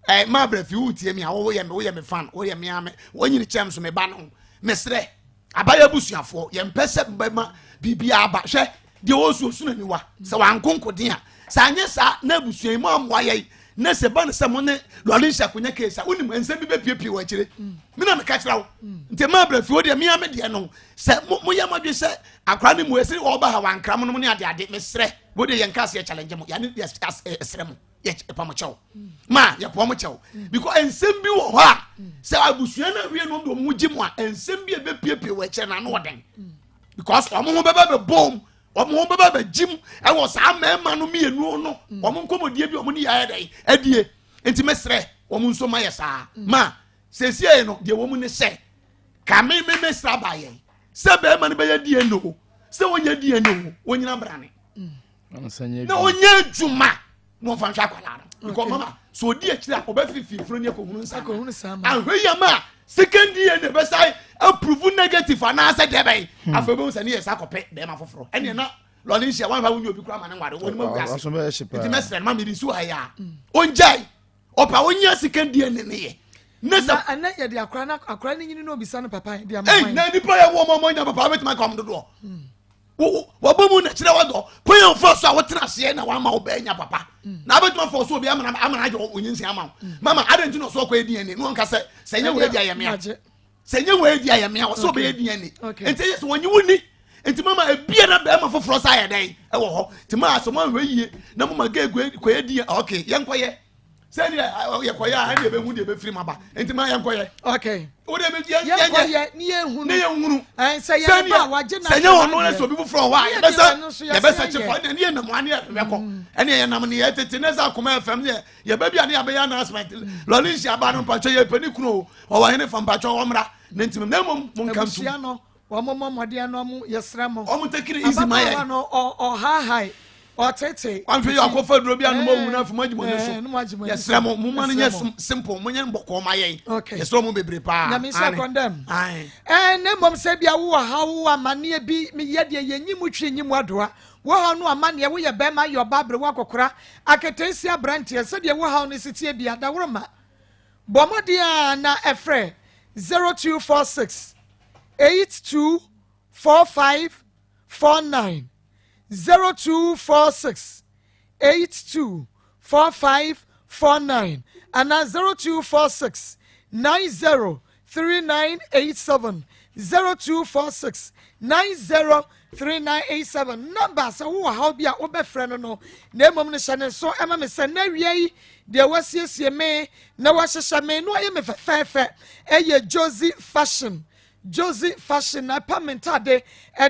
S10: ɛɛ maa brɛ fi wutie mi a woyɛ mi woyɛ mi fan woyɛ mi ame wɔnyini kyɛm so mi ba no mɛsrɛ Abayɛ abusuafoɔ yɛmpɛ sɛ bɛma biribiara aba hwɛ deɛ ɔresu osu n'aniwa sɛ wanko nkoden a sɛ anyɛ saa na abusua yi mo amoa yɛn na sɛ ba no sɛ mo ne lɔre akonya case a wonim nsɛm bi bɛpiepie wɔ akyire me na meka kyerɛ wo nti ma abrɛ fi wo deɛ mea me deɛ no sɛ moyɛ mo adwe sɛ akora ne mu ɛsɛ ɔba ha wankra mo nom ne adeade mesrɛ wo deɛ yɛnka aseɛ challenge mo yɛne yɛsrɛ mo yɛpa mo kyɛw ma yɛpɔ mo kyɛw because nsɛm bi wɔ hɔ a sɛ abusua no awie no de wɔn gye mu a nsɛm bi a ɛbɛpiepie wɔ akyerɛ no ano ɔden because wɔn ho bɛba bɛbom wɔn ho bɛba bɛgyim ɛwɔ saa mmarima no mmienu no wɔn nkɔmɔdie bi wɔn ne yɛ ayɛ dɛ adie nti mɛsrɛ wɔn nso ma yɛ saa ma sɛsie no deɛ wɔn ne sɛ ka me me mesra ba yɛn sɛ bɛrima no bɛyɛ DNA o sɛ wɔnyɛ DNA o wɔnyina brane na ɔnyɛ adwuma na ɔmfa nhwɛ akwadaa no because mama sɛ ɔdi akyire a ɔbɛfifi mfuro ne akɔhunu nsa ahwɛ yi ama a second DNA bɛsa approve negative anaasɛ deɛ bɛn hmm. afei bɛhu sɛ ne yɛ sa kɔpɛ bɛrima foforɔ ɛneɛ na lɔne nhyia wanhwɛ wonyɛ obi kora ma ne nware wɔne ma wiase nti mɛsrɛ no ma mede nsuo ha yi a ɔngyae ɔpɛ a ɔnyɛ second DNA ne yɛ
S2: ne sɛ ɛnɛ yɛde akora na akora ne nyini na obisa no papa de ama
S10: hwan na nipa yɛ wɔ ɔmɔ nya papa bɛtumi aka ɔm dodoɔ hmm. Wɔbɔ mu na kyerɛ wɔdɔ kwan yɛn fɔ so a wɔtena aseɛ na wɔama wo bɛɛ nya papa mm. na abɛtuma fɔ so obi amana amana agye onye nsia ama wo mm. mama adan ti na ɔsɔ ɔkɔ DNA na wɔn ka sɛ sɛ nye wɔ edi ayɛmea sɛ nye wɔ edi ayɛmea ɔsɔ ɔbɛyɛ DNA nti yɛ sɛ wɔnye wo ni nti mama ebia na bɛrima foforɔ sa ayɛ dɛn ɛwɔ hɔ nti maa sɛ mo ahwɛ yie na mo ma gay kɔyɛ DNA ok yɛn kɔyɛ sɛdeɛ yɛkɔyɛ a ɛne yɛbɛhu deɛ ɛbɛfiri mu aba nti ma yɛnkɔyɛ
S2: okay
S10: wode
S2: yɛnkɔyɛ ne yɛnhunu
S10: ne yɛnhunu
S2: sɛ yɛn ba wagye
S10: na sɛ nyɛ ɔno ne sɛ obi foforɔ hɔ a yɛbɛsɛ yɛbɛsɛ kye fɔ ɛne yɛnam a ne yɛbɛkɔ mm. ɛne yɛnam ne yɛtete ne sɛ akoma fam ne yɛbɛ bi a ne yɛbɛyɛ announcement mm. lɔre nhyia ba no mpakyɛ yɛpɛ ne kunu o ɔwɔ hene fa mpakyɛ ɔmmra ne ntimi na mmom monka ntom
S2: Wɔn mmɔ mmɔden na wɔn yɛsrɛ mo.
S10: Wɔn take it easy ma yɛn.
S2: Ababaawa no ɔhaahae ɔtete.
S10: Wɔn hwɛ yɛ akɔfa duro bi anum owu na afei mo agye mo ani so. Yɛsrɛ mo mo ma no nyɛ simple mo nyɛ bɔkɔɔ ma yɛn. Yɛsrɛ mo bebree paa.
S2: Nyame nhyɛ kɔndɛm. Ɛɛ ne mmom sɛ bia wowɔ haw wowɔ amanneɛ bi meyɛ deɛ yɛnyi mu twi nyi mu adoa. Wo haw no amanneɛ woyɛ bɛrima yɛ ɔbaa berewa akɔkora aketeesia aberanteɛ sɛdeɛ wo haw no si teɛ bia daworo ma. Bɔ mmɔden ara na frɛ 0246 82 45 49, 0246 82 45 49 anaa 0246 90 3987, 0246 90 3987. Nɔmba sɛ wowɔ haw bi a wobɛfrɛ no no, na mmom no hyɛ ne nso ma me sɛ n'awia yi deɛ wasiesie me na wahyehyɛ me na wayɛ me fɛfɛɛfɛ ɛyɛ Josie Fashion. Josie Fashion na ɛpam me ntade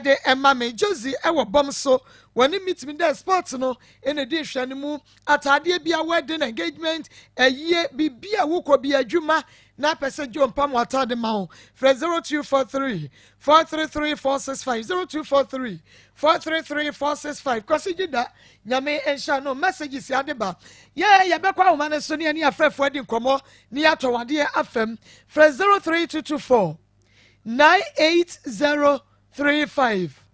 S2: de ma me. Josie wɔ bɔm so. Wɔne me tumi dɛ sports no na ɛdi nhwɛne mu. Ataadeɛ bia wedding, engagement, ayie, biribi a wokɔ bi adwuma na apɛ sɛ Joe mpam w'ataade ma wo. Frɛ 0243 433 465 0243 433 465. Kwasi Gyida, Nyame nhyira no. Messages ade ba. Yɛ yɛbɛkɔ ahoma no so ne yɛne afrɛfoɔ adi nkɔmmɔ ne yɛatɔ wadeɛ afam. Frɛ 03224 98035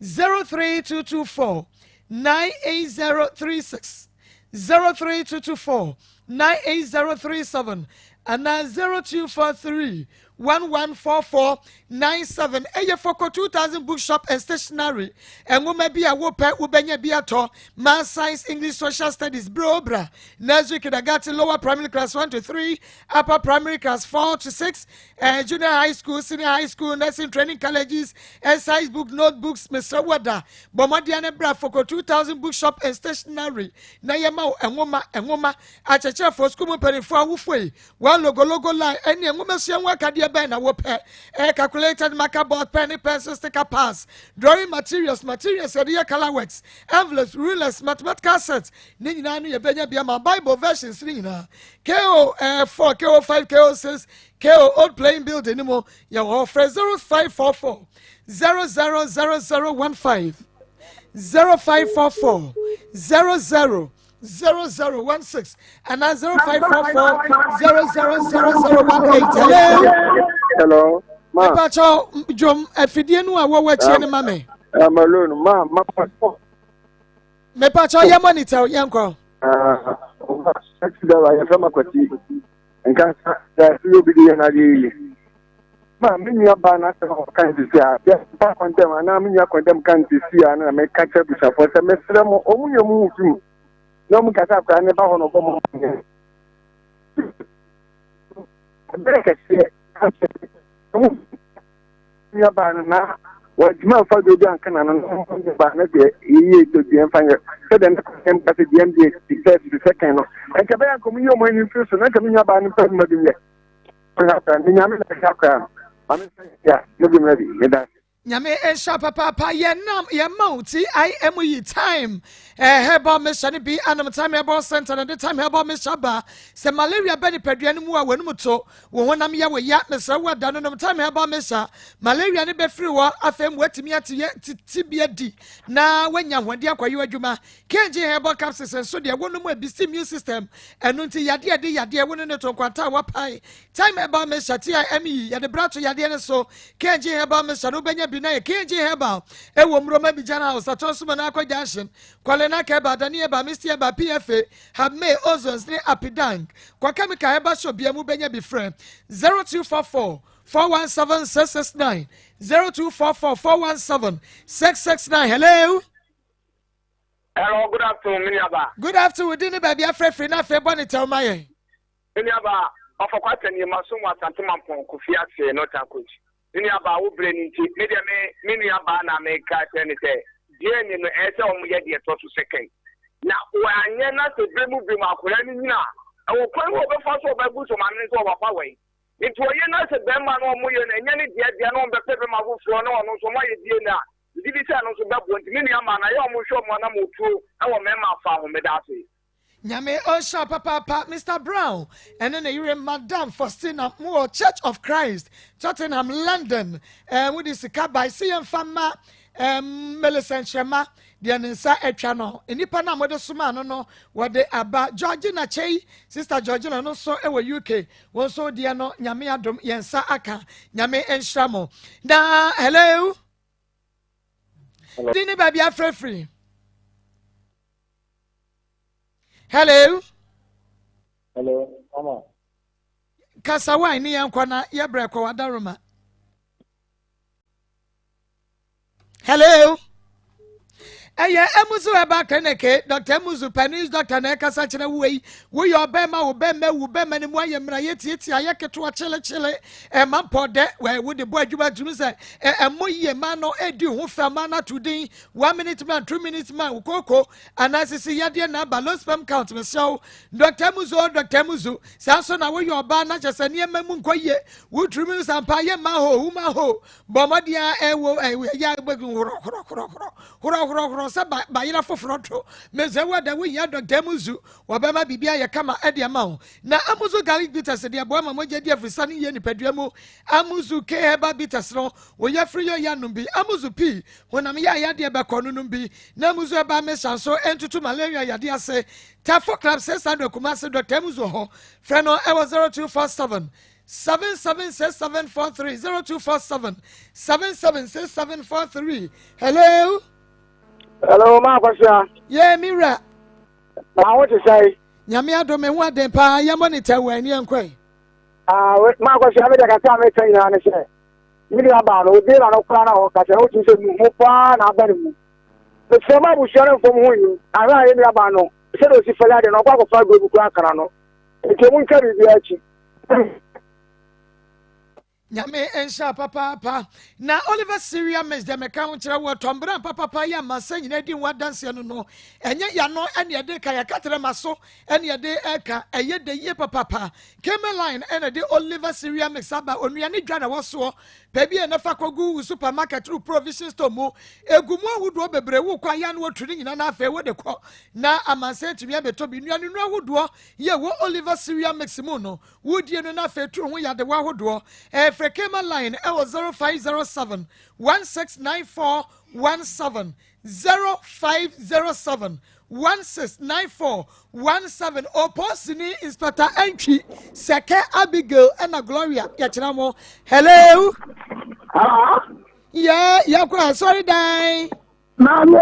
S2: 03224 98036 03224 98037 anaa 0243 114497. Ɛyɛ Foko 2000 Bookshop and Stationery. Nwoma bi a wopɛ wobɛnya bi atɔ. Math, Science, English, Social Studies, Bro, Bra, Nursery, Kindergarten, Lower Primary Class 1 to 3, Upper Primary Class 4 to 6, eh, Junior High School, Senior High School, Nursing Training Colleges, Exercise Book, Notebooks, Mesrɛ wo da. Bɔ mmɔden ne bra Foko 2000 Bookshop and Stationery na yɛma wo nwoma, nwoma, akyerɛkyerɛfoɔ, sukuu mu mpanimfoɔ, awofoɔ yi, wɔn logologo line ɛne nwomasua ho akadeɛ bɛn na wopɛ? Ɛyɛ calculated marker board, pen ne pencil, sticker pads, drawing materials, materials yɛde yɛ color works, envelopes, rulers, mathematical sets, ne nyinaa no yɛbɛnya bi ama. Bible versions ne nyinaa. KO 4, KO 5, KO 6, KO Old Playing Building no mu yɛwɔ hɔ. Frɛ 0544 000015 0544 00 0016 anaa 0544 000018. Hello.
S14: Hello. Ma.
S2: Mepakyɛw dwom afidie no a wɔwɔ akyie no ma me.
S14: I'm alone. Ma, ma, ma.
S2: Mepakyɛw yɛ monitor yɛn kɔ.
S14: Ah, taxi driver yɛfrɛ ma kwati. Nka sa sɛ obi de yɛ n'adeɛ yie. Ma me nua baa n'asɛm a ɔka nsisi a bia ba kɔndɛm anaa me nua kɔndɛm ka nsisi a na meka kyerɛ abusuafoɔ sɛ mesrɛ mo ɔmo nyɛ ɔmo ho fi mu na ɔmo kasa akwadaa ne ba hɔ na ɔbɔ mo nyɛ ɛbɛyɛ kɛseɛ ɔmo nua baa no na wɔadwuma mfa do bi anka na no na ɔmo nua baa no deɛ yɛyie do deɛ mfa nyɛ sɛdeɛ ne kɔndɛm ka sɛ deɛ mbie first to second no nka bɛyɛ nka ɔmo yi ɔmo ani mfiri so na nka me nua baa no mfa adwuma bi nyɛ.
S2: Nyame nhyira papaapa yɛ nam yɛ ma wo TIME time eh, herbal mixture no bi anom. Time Herbal Center na de Time Herbal Mixture ba. Sɛ malaria bɛ nipadua no mu a, w'anum to wo honam yɛ wo ya, mesrɛ wo ada no nom Time Herbal Mixture. Malaria no bɛfiri hɔ, afei mu watumi ate yɛ titi bi adi na wanya ahoɔden akɔyɛ adwuma. KG Herbal Capsules nso deɛ wonom a ɛbisi immune system, ɛno nti yadeɛ ɛde yadeɛ wo ne ne to nkwanta a wapae. Time Herbal Mixture TIME yɛde bra to yadeɛ no so. KG Herbal Mixture no wobɛnya bi na yɛ KG Herbal ɛwɔ Mmuroma Bijan House, Atɔn Suma no akɔ Junction, Kwalena Herbal, Dani Herbal, Misty Herbal, PFA, Habmay, Ozones ne Apidang. Kɔ Chemical Herbal Shop bia mu bɛnya bi. Frɛ 0244 417 669, 0244 417 669. Hello.
S15: Hello, good afternoon, me nuaba.
S2: Good afternoon, di ne baabi afrɛfiri na afei bɔ ne tɛw ma yɛn.
S15: Me nuaba, ɔfɔkɔ atɛnie ma so mu Asante Mampɔn Kofi ase Northern Coach. Me nuaba, wo brɛ no nti, me deɛ me me nuaba na me ka kyerɛ ne sɛ DNA no ɛyɛ sɛ wɔn yɛ deɛ ɛtɔ so second. Na wɔanyɛ na sɛ bere mu bere mu akwadaa no nyina a, ɛwɔ kwan bi a wɔbɛfa so ɔbɛbu so maame no sɛ ɔpapa wɛn. Nti ɔyɛ na sɛ bɛrima no wɔn yɛ no ɛnyɛ ne deɛ deɛ na wɔn bɛpɛ bɛrima foforɔ na ɔno nso wɔn ayɛ DNA a, Megye di sɛ ɛno nso bɛboa nti me nua maa no ayɛ ɔmo nhwɛ ɔmo anamotuo wɔ mɛɛma afa ho. Meda ase.
S2: Nyame ɔnhyira wo papaapa Mister Brown ɛne ne yere Madam Faustina mo wɔ Church of Christ Tottenham London ɛɛ mo de sika bae se yɛnfa mma ɛɛ Millicent Hyɛma deɛ ne nsa atwa no nnipa no a mode somaa no no wɔde aba. Georgina Kyei, Sister Georgina no nso wɔ UK wɔn nso deɛ no Nyame adom yɛn nsa aka. Nyame nhyira mo na hello. Di ne baabi afrɛfiri. Hello.
S14: Hello, mama.
S2: Kasa wine ne yɛn kɔ na yɛbrɛ kɔ wadaroma. Hello. Ɛyɛ Amuzu Herbal Clinic, Doctor Amuzu, Panis doctor na ɛkasa kyerɛ wo yi. Woyɛ ɔbɛrima, wo bɛrima awu, bɛrima no mu ayɛ mmerɛ, ayɛ tietia, ayɛ ketewa, kyelekyele, ɛma mpɔ dɛ, wɛ, wode bɔ adwuma tumi sɛ, ɛ, ɛmmɔ yie, mmaa no ɛdi ho fɛ, mmaa no ato din, one minute man, 2 minutes man, wo kooko, anaa sisi yadeɛ na aba, low sperm count, mesrɛ wo, Doctor Amuzu, o Doctor Amuzu, saa nso na woyɛ ɔbaa na kyɛ sɛ nneɛma mu nkɔ yie, wo tumi sampa yɛ mma ho, wuma ho, Bɔ mmɔden a ɛwɔ ɛyɛ a wobɛgu horɔhorɔhorɔhorɔ horɔhorɔhorɔ sɛ ba bayerɛ foforɔ to. Mesrɛ wo ada wohia dɔkta Amuzu wɔbɛma biribi ayɛ kama de ama wo. Na Amuzu garlic bitters deɛ ɛboa ma mogya di afirisa no yie nipadua mu. Amuzu K herbal bitters no wo yafiri yɛ ɔyɛ anom bi. Amuzu P honam yɛ a yadeɛ bɛkɔ no nom bi. Na Amuzu herbal mixture nso ntutu malaria yadeɛ ase. Tafo Club 600 Kumasi Dɔkta Amuzu wɔ hɔ. Frɛ no ɛwɔ 0247 776743 0247 776743 hello.
S14: Hello, maa kɔsia.
S2: Yɛ mi wura.
S14: Maa wo te sɛn.
S2: Nyame adom me ho aden paa yɛ monitor wɔ ani ɛnkɔe.
S14: Ah, maa kɔsia mi deɛ kasa a meka nyinaa ne sɛ me nua baa no obie na no koraa na ɔkasa na wotumi sɛ nuhu paa na aba ne mu. Mesrɛ ma abusua no mfom ho nyi ahwɛ a yɛ nua baa no sɛdeɛ osi fɛle ade no ɔkɔ akɔfa aduro bi koraa kana no nti ɔmo ntwa biribiara akyi.
S2: Nyame nhyira papaapa. Na Oliver Syria Miss deɛ meka ho kyerɛ woɔ tɔmbran papapa yɛ amansa nyinaa di ho adanseɛ no no ɛnyɛ yano ɛne ɛde ka yɛka kyerɛ ma so ɛne ɛde ɛka ɛyɛ dɛ yie papapa Cameline ɛna ɛde Oliver Syria Mix aba onua ne dwa na ɛwɔ soɔ pɛ bi ɛna fa kɔgu wo supermarket wo provision store mu egu mu ahodoɔ bebree wokɔ ayɛ ano wɔtu ne nyinaa na afei wode kɔ na amansa atumi abɛtɔ bi nnuane nnuro ahodoɔ Yɛ wɔ Oliver Cereal Mix mu no, wodie no na afei turu ho yadewa ahodoɔ. Ɛyɛ frɛ Kema line ɛwɔ 0507 169417, 0507 169417. Oposini Inspector Antwi, Sɛkɛ Abigail ɛna Gloria yɛkyerɛ mo. Hello.
S14: Hello.
S2: Yɛ yɛkɔ asɔre dan.
S14: Maame.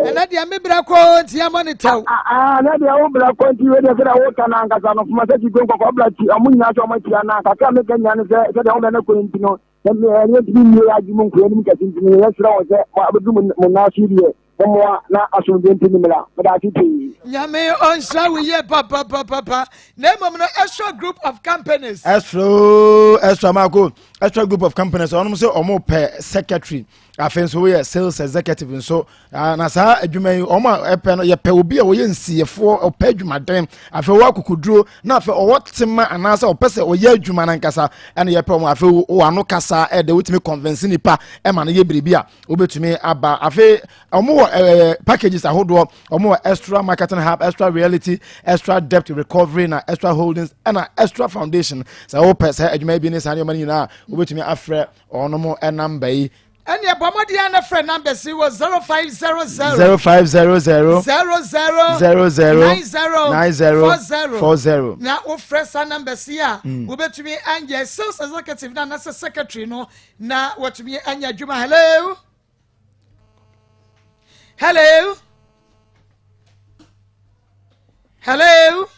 S2: Ɛnɛ deɛ me brɛ kɔ nti ɛmɔ ne tɛw.
S14: Ɛnɛ deɛ wo brɛ kɔ nti wei deɛ sɛdeɛ woka no ankasa no foma sɛ ti nkɔkɔ bla ti ɔmo nyinaa sɛ ɔmo atia no kakra meka nyinaa ne sɛ sɛdeɛ wo brɛ no kɔ nti no ɛnyɛ ntumi mmie yɛ adwene mu nkɔ anim kɛse nti no yɛsrɛ wɔn sɛ abɛdu mo nan so deɛ mommoa na asomdwe nti ne mmra. Meda ase pii.
S2: Nyame ɔnhyira wo yie papapapapa na mmom no Extra Group of Companies.
S7: Extra ooo Extra Marco Extra Group of Companies ɔnom sɛ ɔmo pɛ secretary Afei nso woyɛ sales executive nso ah, na saa adwuma yi wɔn a ɛpɛ no yɛpɛ obi a ɔyɛ nsiyɛfoɔ ɔpɛ adwumaden afei ɔwɔ akokoduro na afei ɔwɔ tema anaasɛ ɔpɛ sɛ ɔyɛ adwuma no ankasa ɛna yɛpɛ wɔn afei wɔ ano kasa ɛde wotumi convince nipa ɛma no yɛ biribi a wobɛtumi aba afei wɔn wɔ ɛɛ packages ahodoɔ wɔn wɔ extra marketing hub extra reality extra debt recovery na extra holdings ɛna extra foundation sɛ wopɛ sɛ adwuma yi bi ne saa nneɛma no nyinaa wobɛtumi afrɛ Ɔnom namba yi.
S2: Ɛneɛ bɔ mmɔden ara na frɛ numbers yi wɔ 0500.
S7: 0500.
S2: 00.
S7: 00.
S2: 90.
S7: 90.
S2: 40.
S7: 40.
S2: Na wofrɛ saa numbers yi a, mm. wobɛtumi anyɛ sales executive no anasɛ secretary no na watumi anya adwuma. Hello. Hello. Hello.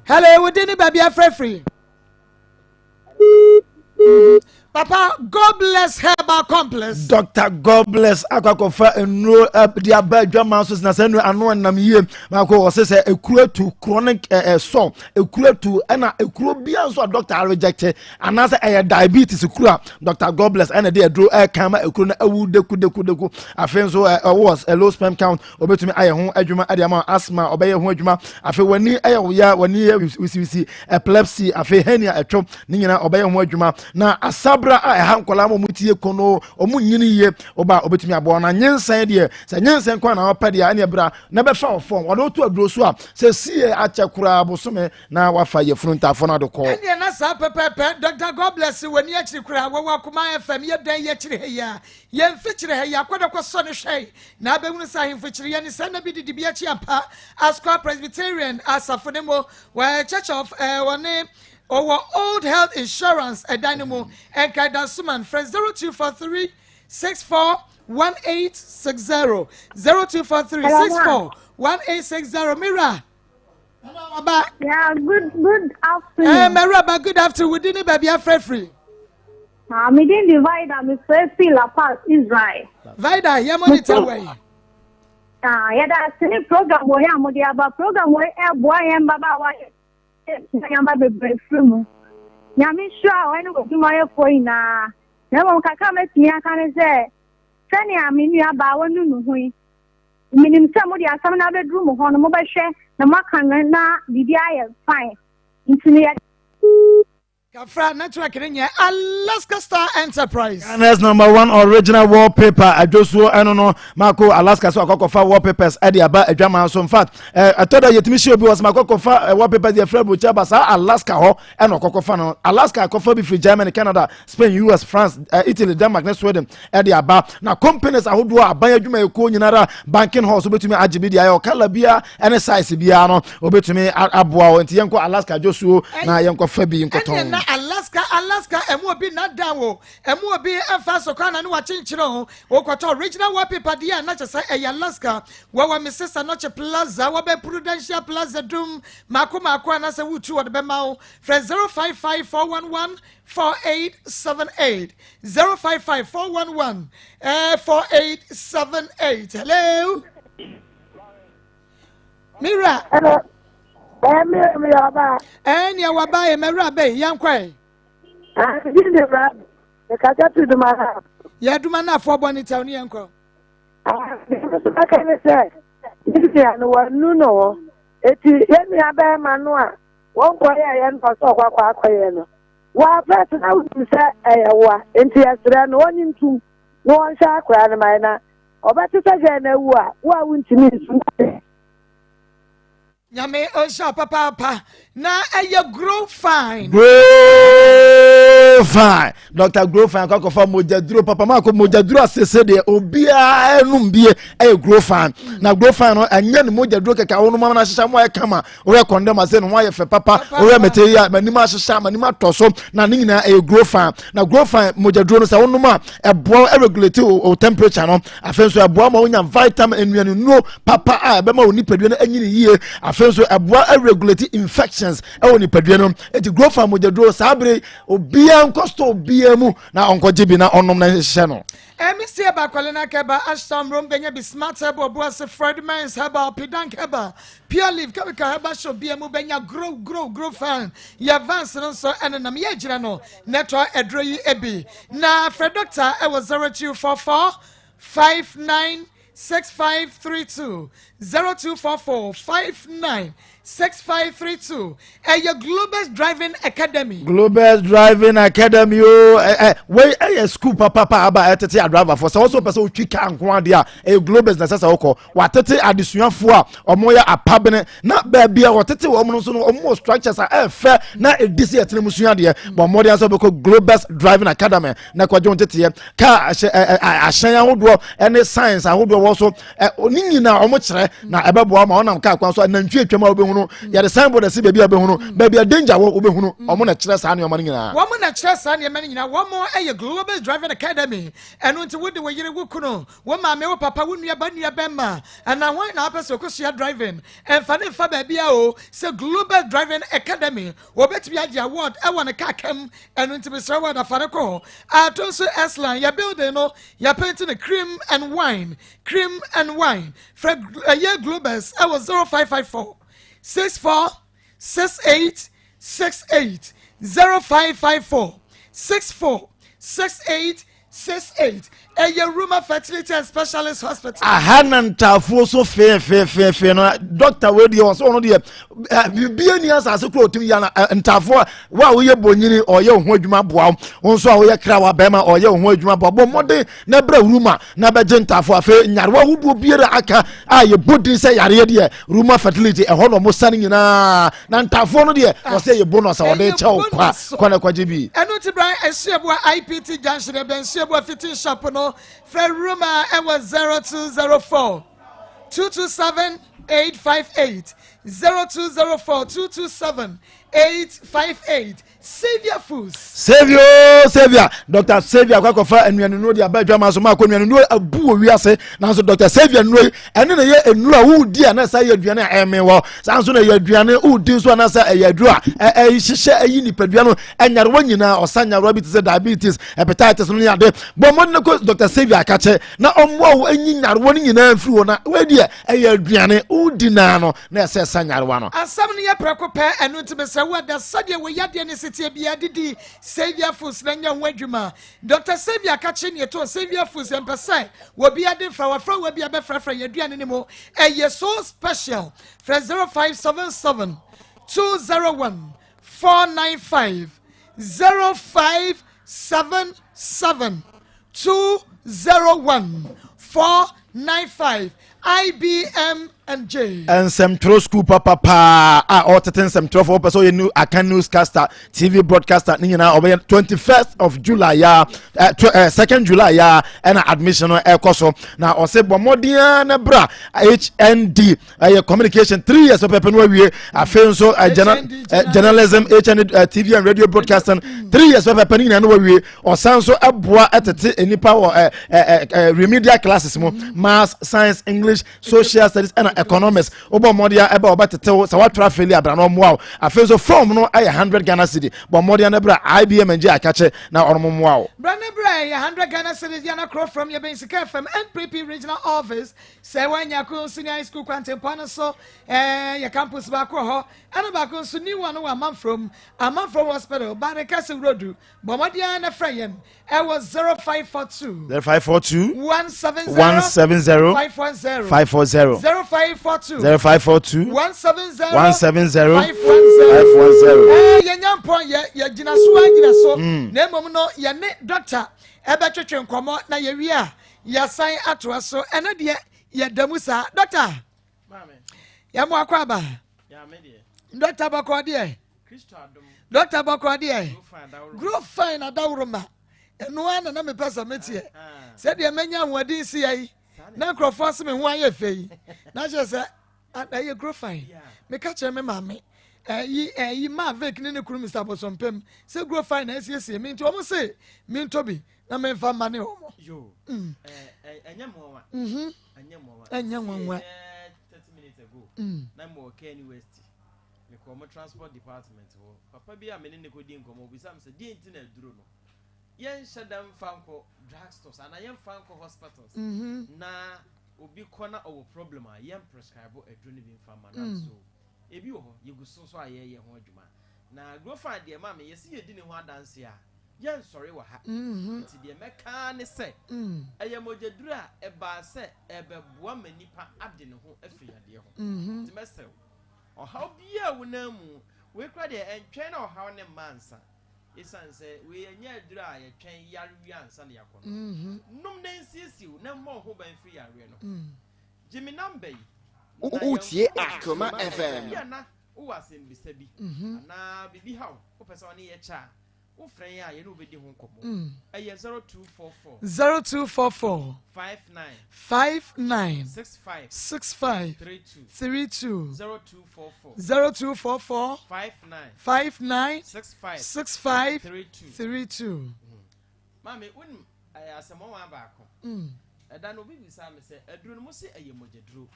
S2: Hello, wo din ne baabi afrɛfiri. Papa, God bless herbal complex.
S7: Dr. God bless akɔ akɔfa nnuro eh, de aba adwama so na sɛ nnuro ano nam yie baako wɔ sɛ sɛ ekuro atu chronic ɛɛ eh, eh, sɔ ekuro atu ɛna ekuro bia nso a doctor reject anaasɛ ɛyɛ diabetes kuro a Dr. God bless ɛna de aduro ɛka ma ekuro no awu deku deku deku afei nso ɛwɔ low sperm count obetumi ayɛ ho adwuma de ama asthma ɔbɛyɛ ho adwuma afei w'ani yɛ wo ya w'ani yɛ wisiwisi epilepsy afei hernia ɛtwo ne nyinaa ɔbɛyɛ ho adwuma na asabra a ɛha nkwadaa ma wɔn tie kono wɔn nyini yie ɔba obetumi aboa na nyinsɛn deɛ sɛ nyinsɛn kwan na ɔpɛ deɛ ɛne ɛbra na bɛfa wɔ fam ɔde woto aduro so a sɛ sie akyɛ koraa bosome na wafa yɛfunu ntaafo no adokɔ.
S2: Ɛnneɛ na saa pɛpɛɛpɛ Doctor God bless w'ani akyiri koraa wɔwɔ Akoma FM yɛ dɛn yɛkyiri ha yi a Yɛn mfikyire ha yi, akɔda kɔsɔ no hwɛe, na abɛhunu sɛ ahemfo kyere yɛn ne saa nna bi didi bi akyi ampa. Asqua Presbyterian asafo no mu, wɔ Church of eh, wɔne ɔwɔ Old Health Insurance ɛdan no mu, Nkae Dansoman, frɛ 0243 64 1860, 0243 64 1860. Mira,
S16: Yeah, good good afternoon.
S2: Eh, Mera, good afternoon. Wudi ni baabi afrɛfiri.
S16: Ah, me din de Vida, mefrɛ fii La Paz, Israel.
S2: Vida, yɛ monitor wɔ yi.
S16: Ah, yɛda ase ne program wɔ yi a mode aba. Program wɔ yi ɛboa yɛn mmabaawa yɛsua nneɛma bebree firi mu. Nyame nhyira wo ne w'adwumayɛfoɔ nyinaa. Na mmom kakra a mɛtumi aka ne sɛ, sɛnea me nua baa wanu ne ho yi, menim sɛ mode asɛm no abɛduru mo hɔ no, mobɛhwɛ na moaka no na biribiara ayɛ fine. Nti no yɛ.
S2: Kafra network ne nyɛ Alaska Star Enterprise.
S7: Ghana's number one original wallpaper adwosuo ɛno no mako Alaska so akɔkɔfa wallpapers ɛde aba adwaman so in fact ɛtɔ da yɛtumi hyɛ obi wɔ sɛ makɔkɔfa wallpapers deɛ frɛ aburokyi aba saa Alaska hɔ ɛna ɔkɔkɔfa no Alaska akɔfa bi firi Germany Canada Spain US France Italy Denmark ne Sweden ɛde aba na companies ahodoɔ aban adwumayɛkuo nyinara banking halls wobɛtumi agye bi de ayɛ ɔkala biara ɛne size biara no wobɛtumi aboa wo nti yɛnkɔ Alaska dwosuo na yɛnkɔ fa bi nkɔtɔn.
S2: Ɛneɛ na Alaska Alaska ɛmu obi na da wo ɛmu obi ɛmfa so kora na ne wakyenkyere ho wokɔtɔ original wallpaper deɛ a na kyɛ sɛ ɛyɛ Alaska wɔwɔ Mrs. Anokye Plaza wɔbɛ Prudential Plaza dum mako mako anaasɛ wotu wɔde bɛma wo frɛ 055 411 4878 055 411 4878 hello mira
S17: Hello. Eh, mi mi ọba.
S2: Eh, nea waba yɛ mɛwura bɛyi yɛn kɔ yi.
S17: Ah, mi di ra. Mi kasa tu duma na.
S2: Yɛ duma na afɔ bɔ ne tɛw ne yɛn kɔ.
S17: Ah, mi nso bɛka ne sɛ, ne nua no wɔanu no hɔ. Eti yɛn nua bɛrima no a wɔnkɔyɛeɛ no ɔsɛ ɔkɔ akɔ akɔyɛ no. Waa first na wonim sɛ ɛyɛ woa, enti yɛsrɛ no ɔnye ntum na ɔnhwɛ akwadaa no ma yɛn na ɔbɛte sɛ girl no awu a, wo a wontumi nsu no.
S2: Nyame ɔnhyira papaapa na ɛyɛ grow fine.
S7: Grow fine Dr. Grow fine akɔ akɔfa mogya duro papa ma akɔ mogya duro asese deɛ obiara ɛnum bie ɛyɛ grow fine na grow fine no ɛnyɛ ne mogya duro kɛkɛ awo no ma na ahyehyɛ mo ayɛ kama woyɛ kɔndɛm ase ne ho ayɛ fɛ papa woyɛ mete yi a m'anim ahyehyɛ m'anim atɔ so na ne nyinaa ɛyɛ grow fine na grow fine mogya duro no sɛ wonom a ɛboa ɛregulate o temperature no afei nso ɛboa ma wonya vitamin nnuane nnuro papa a ɛbɛma wo nipadua no anyini yie afei nso ɛboa ɛregulate infections ɛwɔ nipadua no eti grow fine mogya duro saa bere obiara nkɔ store obiara mu na ɔnkɔgye bi na ɔnom na nhyehyɛ no.
S2: Emi si eba kwalena keba ashtown rom benya bi smart herbal obuasi Fred Mens herbal pidank herbal pure leaf chemical herbal shop bia mu benya grow grow grow fan yɛ vans no nso ɛnenam yɛ gyina no nɛtɔ aduro yi ebi na frɛ doctor ɛwɔ 0244 59 6532 0244 59 6532 Ɛyɛ Globus Driving Academy.
S7: Globus Driving Academy o ɛ ɛ wei ɛyɛ school papapa aba ɛtete adriverfoɔ sɛ wɔsɔ pɛ sɛ wotwi kaa nko adeɛ a ɛyɛ Globus na ɛsɛ sɛ wokɔ watete adesuafoɔ a wɔyɛ apabene na baabi a wɔtete wɔn no nso no wɔn wɔ structures a ɛfɛ na ɛdi sɛ yɛtena mu sua adeɛ bɔ mmɔden sɛ wobɛkɔ Globus Driving Academy na kɔgye wɔn teteɛ kaa ahyɛ ɛ ɛ ahyɛn ahodoɔ ɛne science ahodoɔ wɔ so ɛ ne nyinaa wɔn kyerɛ na ɛbɛboa ma ɔnam kaa kwan so nantwi atwam a wobɛhunu yɛde signboard asi baabi a wobɛhunu baabi a danger wɔ wobɛhunu wɔn na kyerɛ saa nneɛma no nyinaa.
S2: Wɔn na kyerɛ saa nneɛma no nyinaa wɔn yɛ Global Driving Academy ɛno nti wode wo yere wo kunu wo maame wo papa wo nua ba nua bɛma anaa hwan na apɛ sɛ ɔkɔsua driving ɛmfa ne mfa baabi a o sɛ Global Driving Academy wɔbɛtumi agye award ɛwɔ ne kaa kam ɛno nti mesrɛ wo adafa no kɔ hɔ ato nso S-line yɛ building no yɛpenti no cream and wine cream and wine frɛ ɛyɛ Globus ɛwɔ 0554 64 68 68 0554 64 68 68 ɛyɛ Ruma Fertility and Specialist Hospital.
S7: Aha na ntaafoɔ so feefeefeefee no dɔkta wei deɛ ɔsɛ ɔno deɛ biribi ani asase koro ɔtumi yɛ na ntaafoɔ wo a woyɛ bonyini ɔyɛ wo ho adwuma boa wo nso a woyɛ krawa bɛrima ɔyɛ wo ho adwuma boa bɔ mmɔden na brɛ Ruma na bɛgye ntaafoɔ afei nyarewa ahodoɔ biara aka a yɛbɔ din sɛ yareɛ deɛ Ruma Fertility ɛhɔ na ɔmo sane nyinaa na ntaafoɔ no deɛ ah. ɔsɛ yɛ bonus a ɔde kyɛ wo kwa kɔ na kɔgye bi.
S2: Ɛno nti bra Asuabua IPT junction ɛbɛn Suabua fitting shop no frɛ Ruma ɛwɔ 0204 227 858. 0204 227 858 Saviour Foods.
S7: Saviour oh, Saviour Dr. Saviour akɔ akɔfa nnuanennuro de aba adwama so ma akɔ nnuanennuro abu wɔ wiase nanso Dr. Saviour nnuro yi ɛne na ɛyɛ nnuro a wodi a na ɛsa yɛ aduane a ɛme wɔ saa nso na ɛyɛ aduane wodi nso anaasɛ ɛyɛ aduro a ɛhyehyɛ ɛyi nipadua no nyarewa nyinaa ɔsa nyarewa bi te sɛ diabetes hepatitis no ne ade bɔ mmɔden kɔ Dr. Saviour akakyɛ na ɔmmoa wo anyi nyarewa no nyinaa mfiri hɔ na wei deɛ ɛyɛ aduane wodi naa no na ɛsɛ ɛsa nyarewa no.
S2: Asɛm no yɛ prɛko pɛ, ɛno nti mesrɛ wo ada sɛdeɛ wei yadeɛ no si teɛ biara de di Saviour Foods na nya ho adwuma. Doctor Saviour ka kye neɛ ɛtɔn Saviour Foods yɛmpɛ sɛ obiara de mfrawafrawa bi abɛfrafra yɛn aduane no mu, ɛyɛ so special. Frɛ 0577 201 495 0577 201 495 IBM and J.
S7: Nsɛmtwerɛ sukuu papa paa a ɔtete nsɛmtwerɛfoɔ wɔpɛ sɛ ɔyɛ new Akan newscaster TV broadcaster ne nyinaa ɔbɛyɛ 21st of July ya eh, eh, 2nd July ya ɛna admission no ɛkɔ so na ɔsɛ bɔ mmɔden ara na bra HND ɛyɛ communication 3 years pɛpɛpɛ no awie afei nso eh, eh, journalism HND eh, TV and radio broadcasting 3 years pɛpɛpɛ no nyinaa no wawie ɔsan nso ɛboa ɛtete nnipa wɔ ɛ ɛ ɛ remedial classes mu maths science english social studies ɛna economics wobɔ mmɔden a ɛbɛ ɔbɛtete wo sɛ woatwerɛ afeli abira na ɔmmoa wo afei nso form no ɛyɛ 100 ghana cedi bɔ mmɔden no bra ibm ngye akakye na ɔnom mmoa wo.
S2: Bra ne bra ɛyɛ 100 Ghana cedis Yana Kuro from Yɛbɛn Sika FM NPP Regional Office sɛ woanya ko Senior High School kwantempɔn no so ɛɛ yɛ campus baako wɔ hɔ ɛna baako nso new one wɔ Amanfrom Amanfrom Hospital Barekɛse Road Bɔ mmɔden ara na frɛ yɛn ɛwɔ 0542.
S7: 0542.
S2: 170.
S7: 170.
S2: 540.
S7: 540.
S2: 0542.
S7: 0542.
S2: 170.
S7: 170.
S2: 510.
S7: 510.
S2: Ɛɛ yɛn nya mpɔn yɛ yɛ gyina so a gyina so. Na mmom no yɛne dɔkta ɛbɛtwetwe nkɔmɔ na yɛwie a yɛasan atoa so ɛno deɛ yɛda mu saa dɔkta. Yɛn mo akɔ aba. Dɔkta bɔkɔ deɛ. Dɔkta bɔkɔ deɛ grow fine adaworoma ɛno ara na na mepɛ sɛ meteɛ sɛdeɛ manya ahoɔden sia yi na nkurɔfoɔ ase me ho ayɛ fɛ yi na kyerɛ sɛ ɛyɛ grow fine meka kyerɛ me maame ɛyi ɛyi maa vic ne ne kunu mr abosompem sɛ grow fine na asiesie me nti wɔn se mentɔ bi na memfa mma ne wɔn.
S13: Ɛnyɛ nwanwa.
S2: Ɛnyɛ nwanwa.
S13: Na mo wɔ Kenny West. Mekɔɔ mo transport department hɔ. Papa bi a me ne no kɔdii nkɔmmɔ, ɔbisaa me sɛ, deɛn nti na aduro no yɛnhyɛ da mfa nkɔ drug stores anaa yɛmfa nkɔ hospitals na obi kɔ na ɔwɔ problem a yɛn prescribe aduro no bi mfa mma no. So ebi wɔ hɔ yɛgu so nso a yɛyɛ ho adwuma. Na Grofan deɛ maame yɛsi yɛdi ne ho adanse a yɛnsɔre wɔ ha. Nti deɛ mɛka ara ne sɛ ɛyɛ mogyaduro a ɛbaa sɛ ɛbɛboa ma nipa ade ne ho afiri yadeɛ ho. Nti mɛsrɛ wo. Ɔhaw biara a wonam mu, wei koraa deɛ ɛntwɛn na ɔhaw no mma ansa. Esiane sɛ wei ɛnyɛ aduru a yɛtwɛn yare wie ansa na yɛakɔ no. Nom na ensiesie wo na mmɔ wo ho ban firi yareɛ no ho. Gye me namba yi na
S18: Wotie
S13: yɛnkɔ
S18: Akoma FM.
S13: Ebia na wowɔ asɛmbisa bi anaa biribi ha wo, wopɛ sɛ wo ne yɛkyɛ a, Wofrɛ yɛn a, yɛne wo bɛdi ho nkɔmmɔ. Ɛyɛ 0244.
S2: 0244.
S13: 59.
S2: 59.
S13: 65.
S2: 65.
S13: 32.
S2: 32.
S13: 0244.
S2: 0244.
S13: 59.
S2: 59.
S13: 65.
S2: 65.
S13: 32.
S2: 32.
S13: Maame, wonim asɛm nwanwa baako. Ɛda no obi bisaa me sɛ, aduro no mo se ɛyɛ mogyaduro.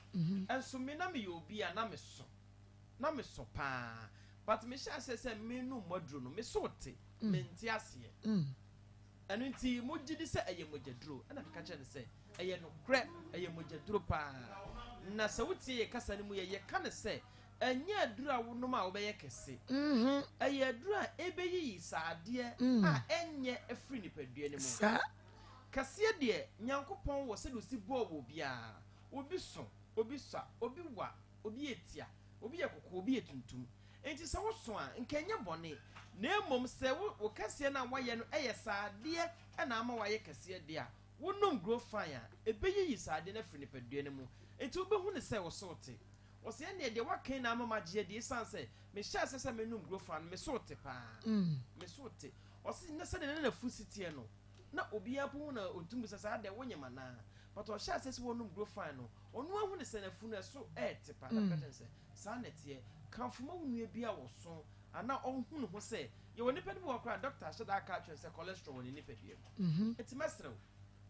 S13: Nso me na meyɛ obi a na meso. Na meso paa. But me hyɛ aseɛ sɛ me nom mo aduro no me so te me nte aseɛ ɛno nti mo gye di sɛ ɛyɛ mogya duro ɛna meka kyerɛ no sɛ ɛyɛ nokorɛ ɛyɛ mogya duro paa na sɛ wotie yɛ kasa no mu yɛ yɛka no sɛ ɛnyɛ aduro a wonom a wobɛyɛ kɛse ɛyɛ aduro a ɛbɛyiyi saadeɛ a ɛnyɛ afiri nipadua no mu kɛseɛ deɛ Nyankopɔn wɔ sɛdeɛ osi bɔɔ wɔ obiara obi so obi sua obi wa obi yɛ tia Obi yɛ kɔkɔɔ, obi yɛ tuntum. Enti sɛ woso a, nka ɛnyɛ bɔne. Na mmom sɛ wo, wo kɛseɛ no a woayɛ no yɛ sradeɛ na ama woayɛ kɛseɛ deɛ a, wonom Growfine a, ɛbɛyiyi sradeɛ no afiri nipadua no mu. Enti wobɛhu no sɛ wo so te. Ɔse, ɛnneɛ deɛ woaka yi na ama magye adi ɛsiane sɛ mehyɛɛ aseɛ sɛ menom Growfine no, me so te paa. Me so te. Ɔse, na sɛdeɛ na n'afu si teɛ no, na obiara mpo hu no a, ɔtumi bisa sɛ, adɛn, wonyem anaa? But ɔhyɛ aseɛ sɛ wɔnom Grofine no, ɔno ahu ne sɛ n'afunu ɛso ɛɛte paa. Na meka kyerɛ no sɛ, saa na ɛteɛ. Kamfo ma wo nua bi a ɔso anaa ɔhu ne ho sɛ, yɛwɔ nnipa no bi wɔ hɔ koraa a, dɔkta ahyɛ da aka akyerɛ no sɛ cholesterol wɔ ne nipadua mu. Enti mɛsrɛ wo,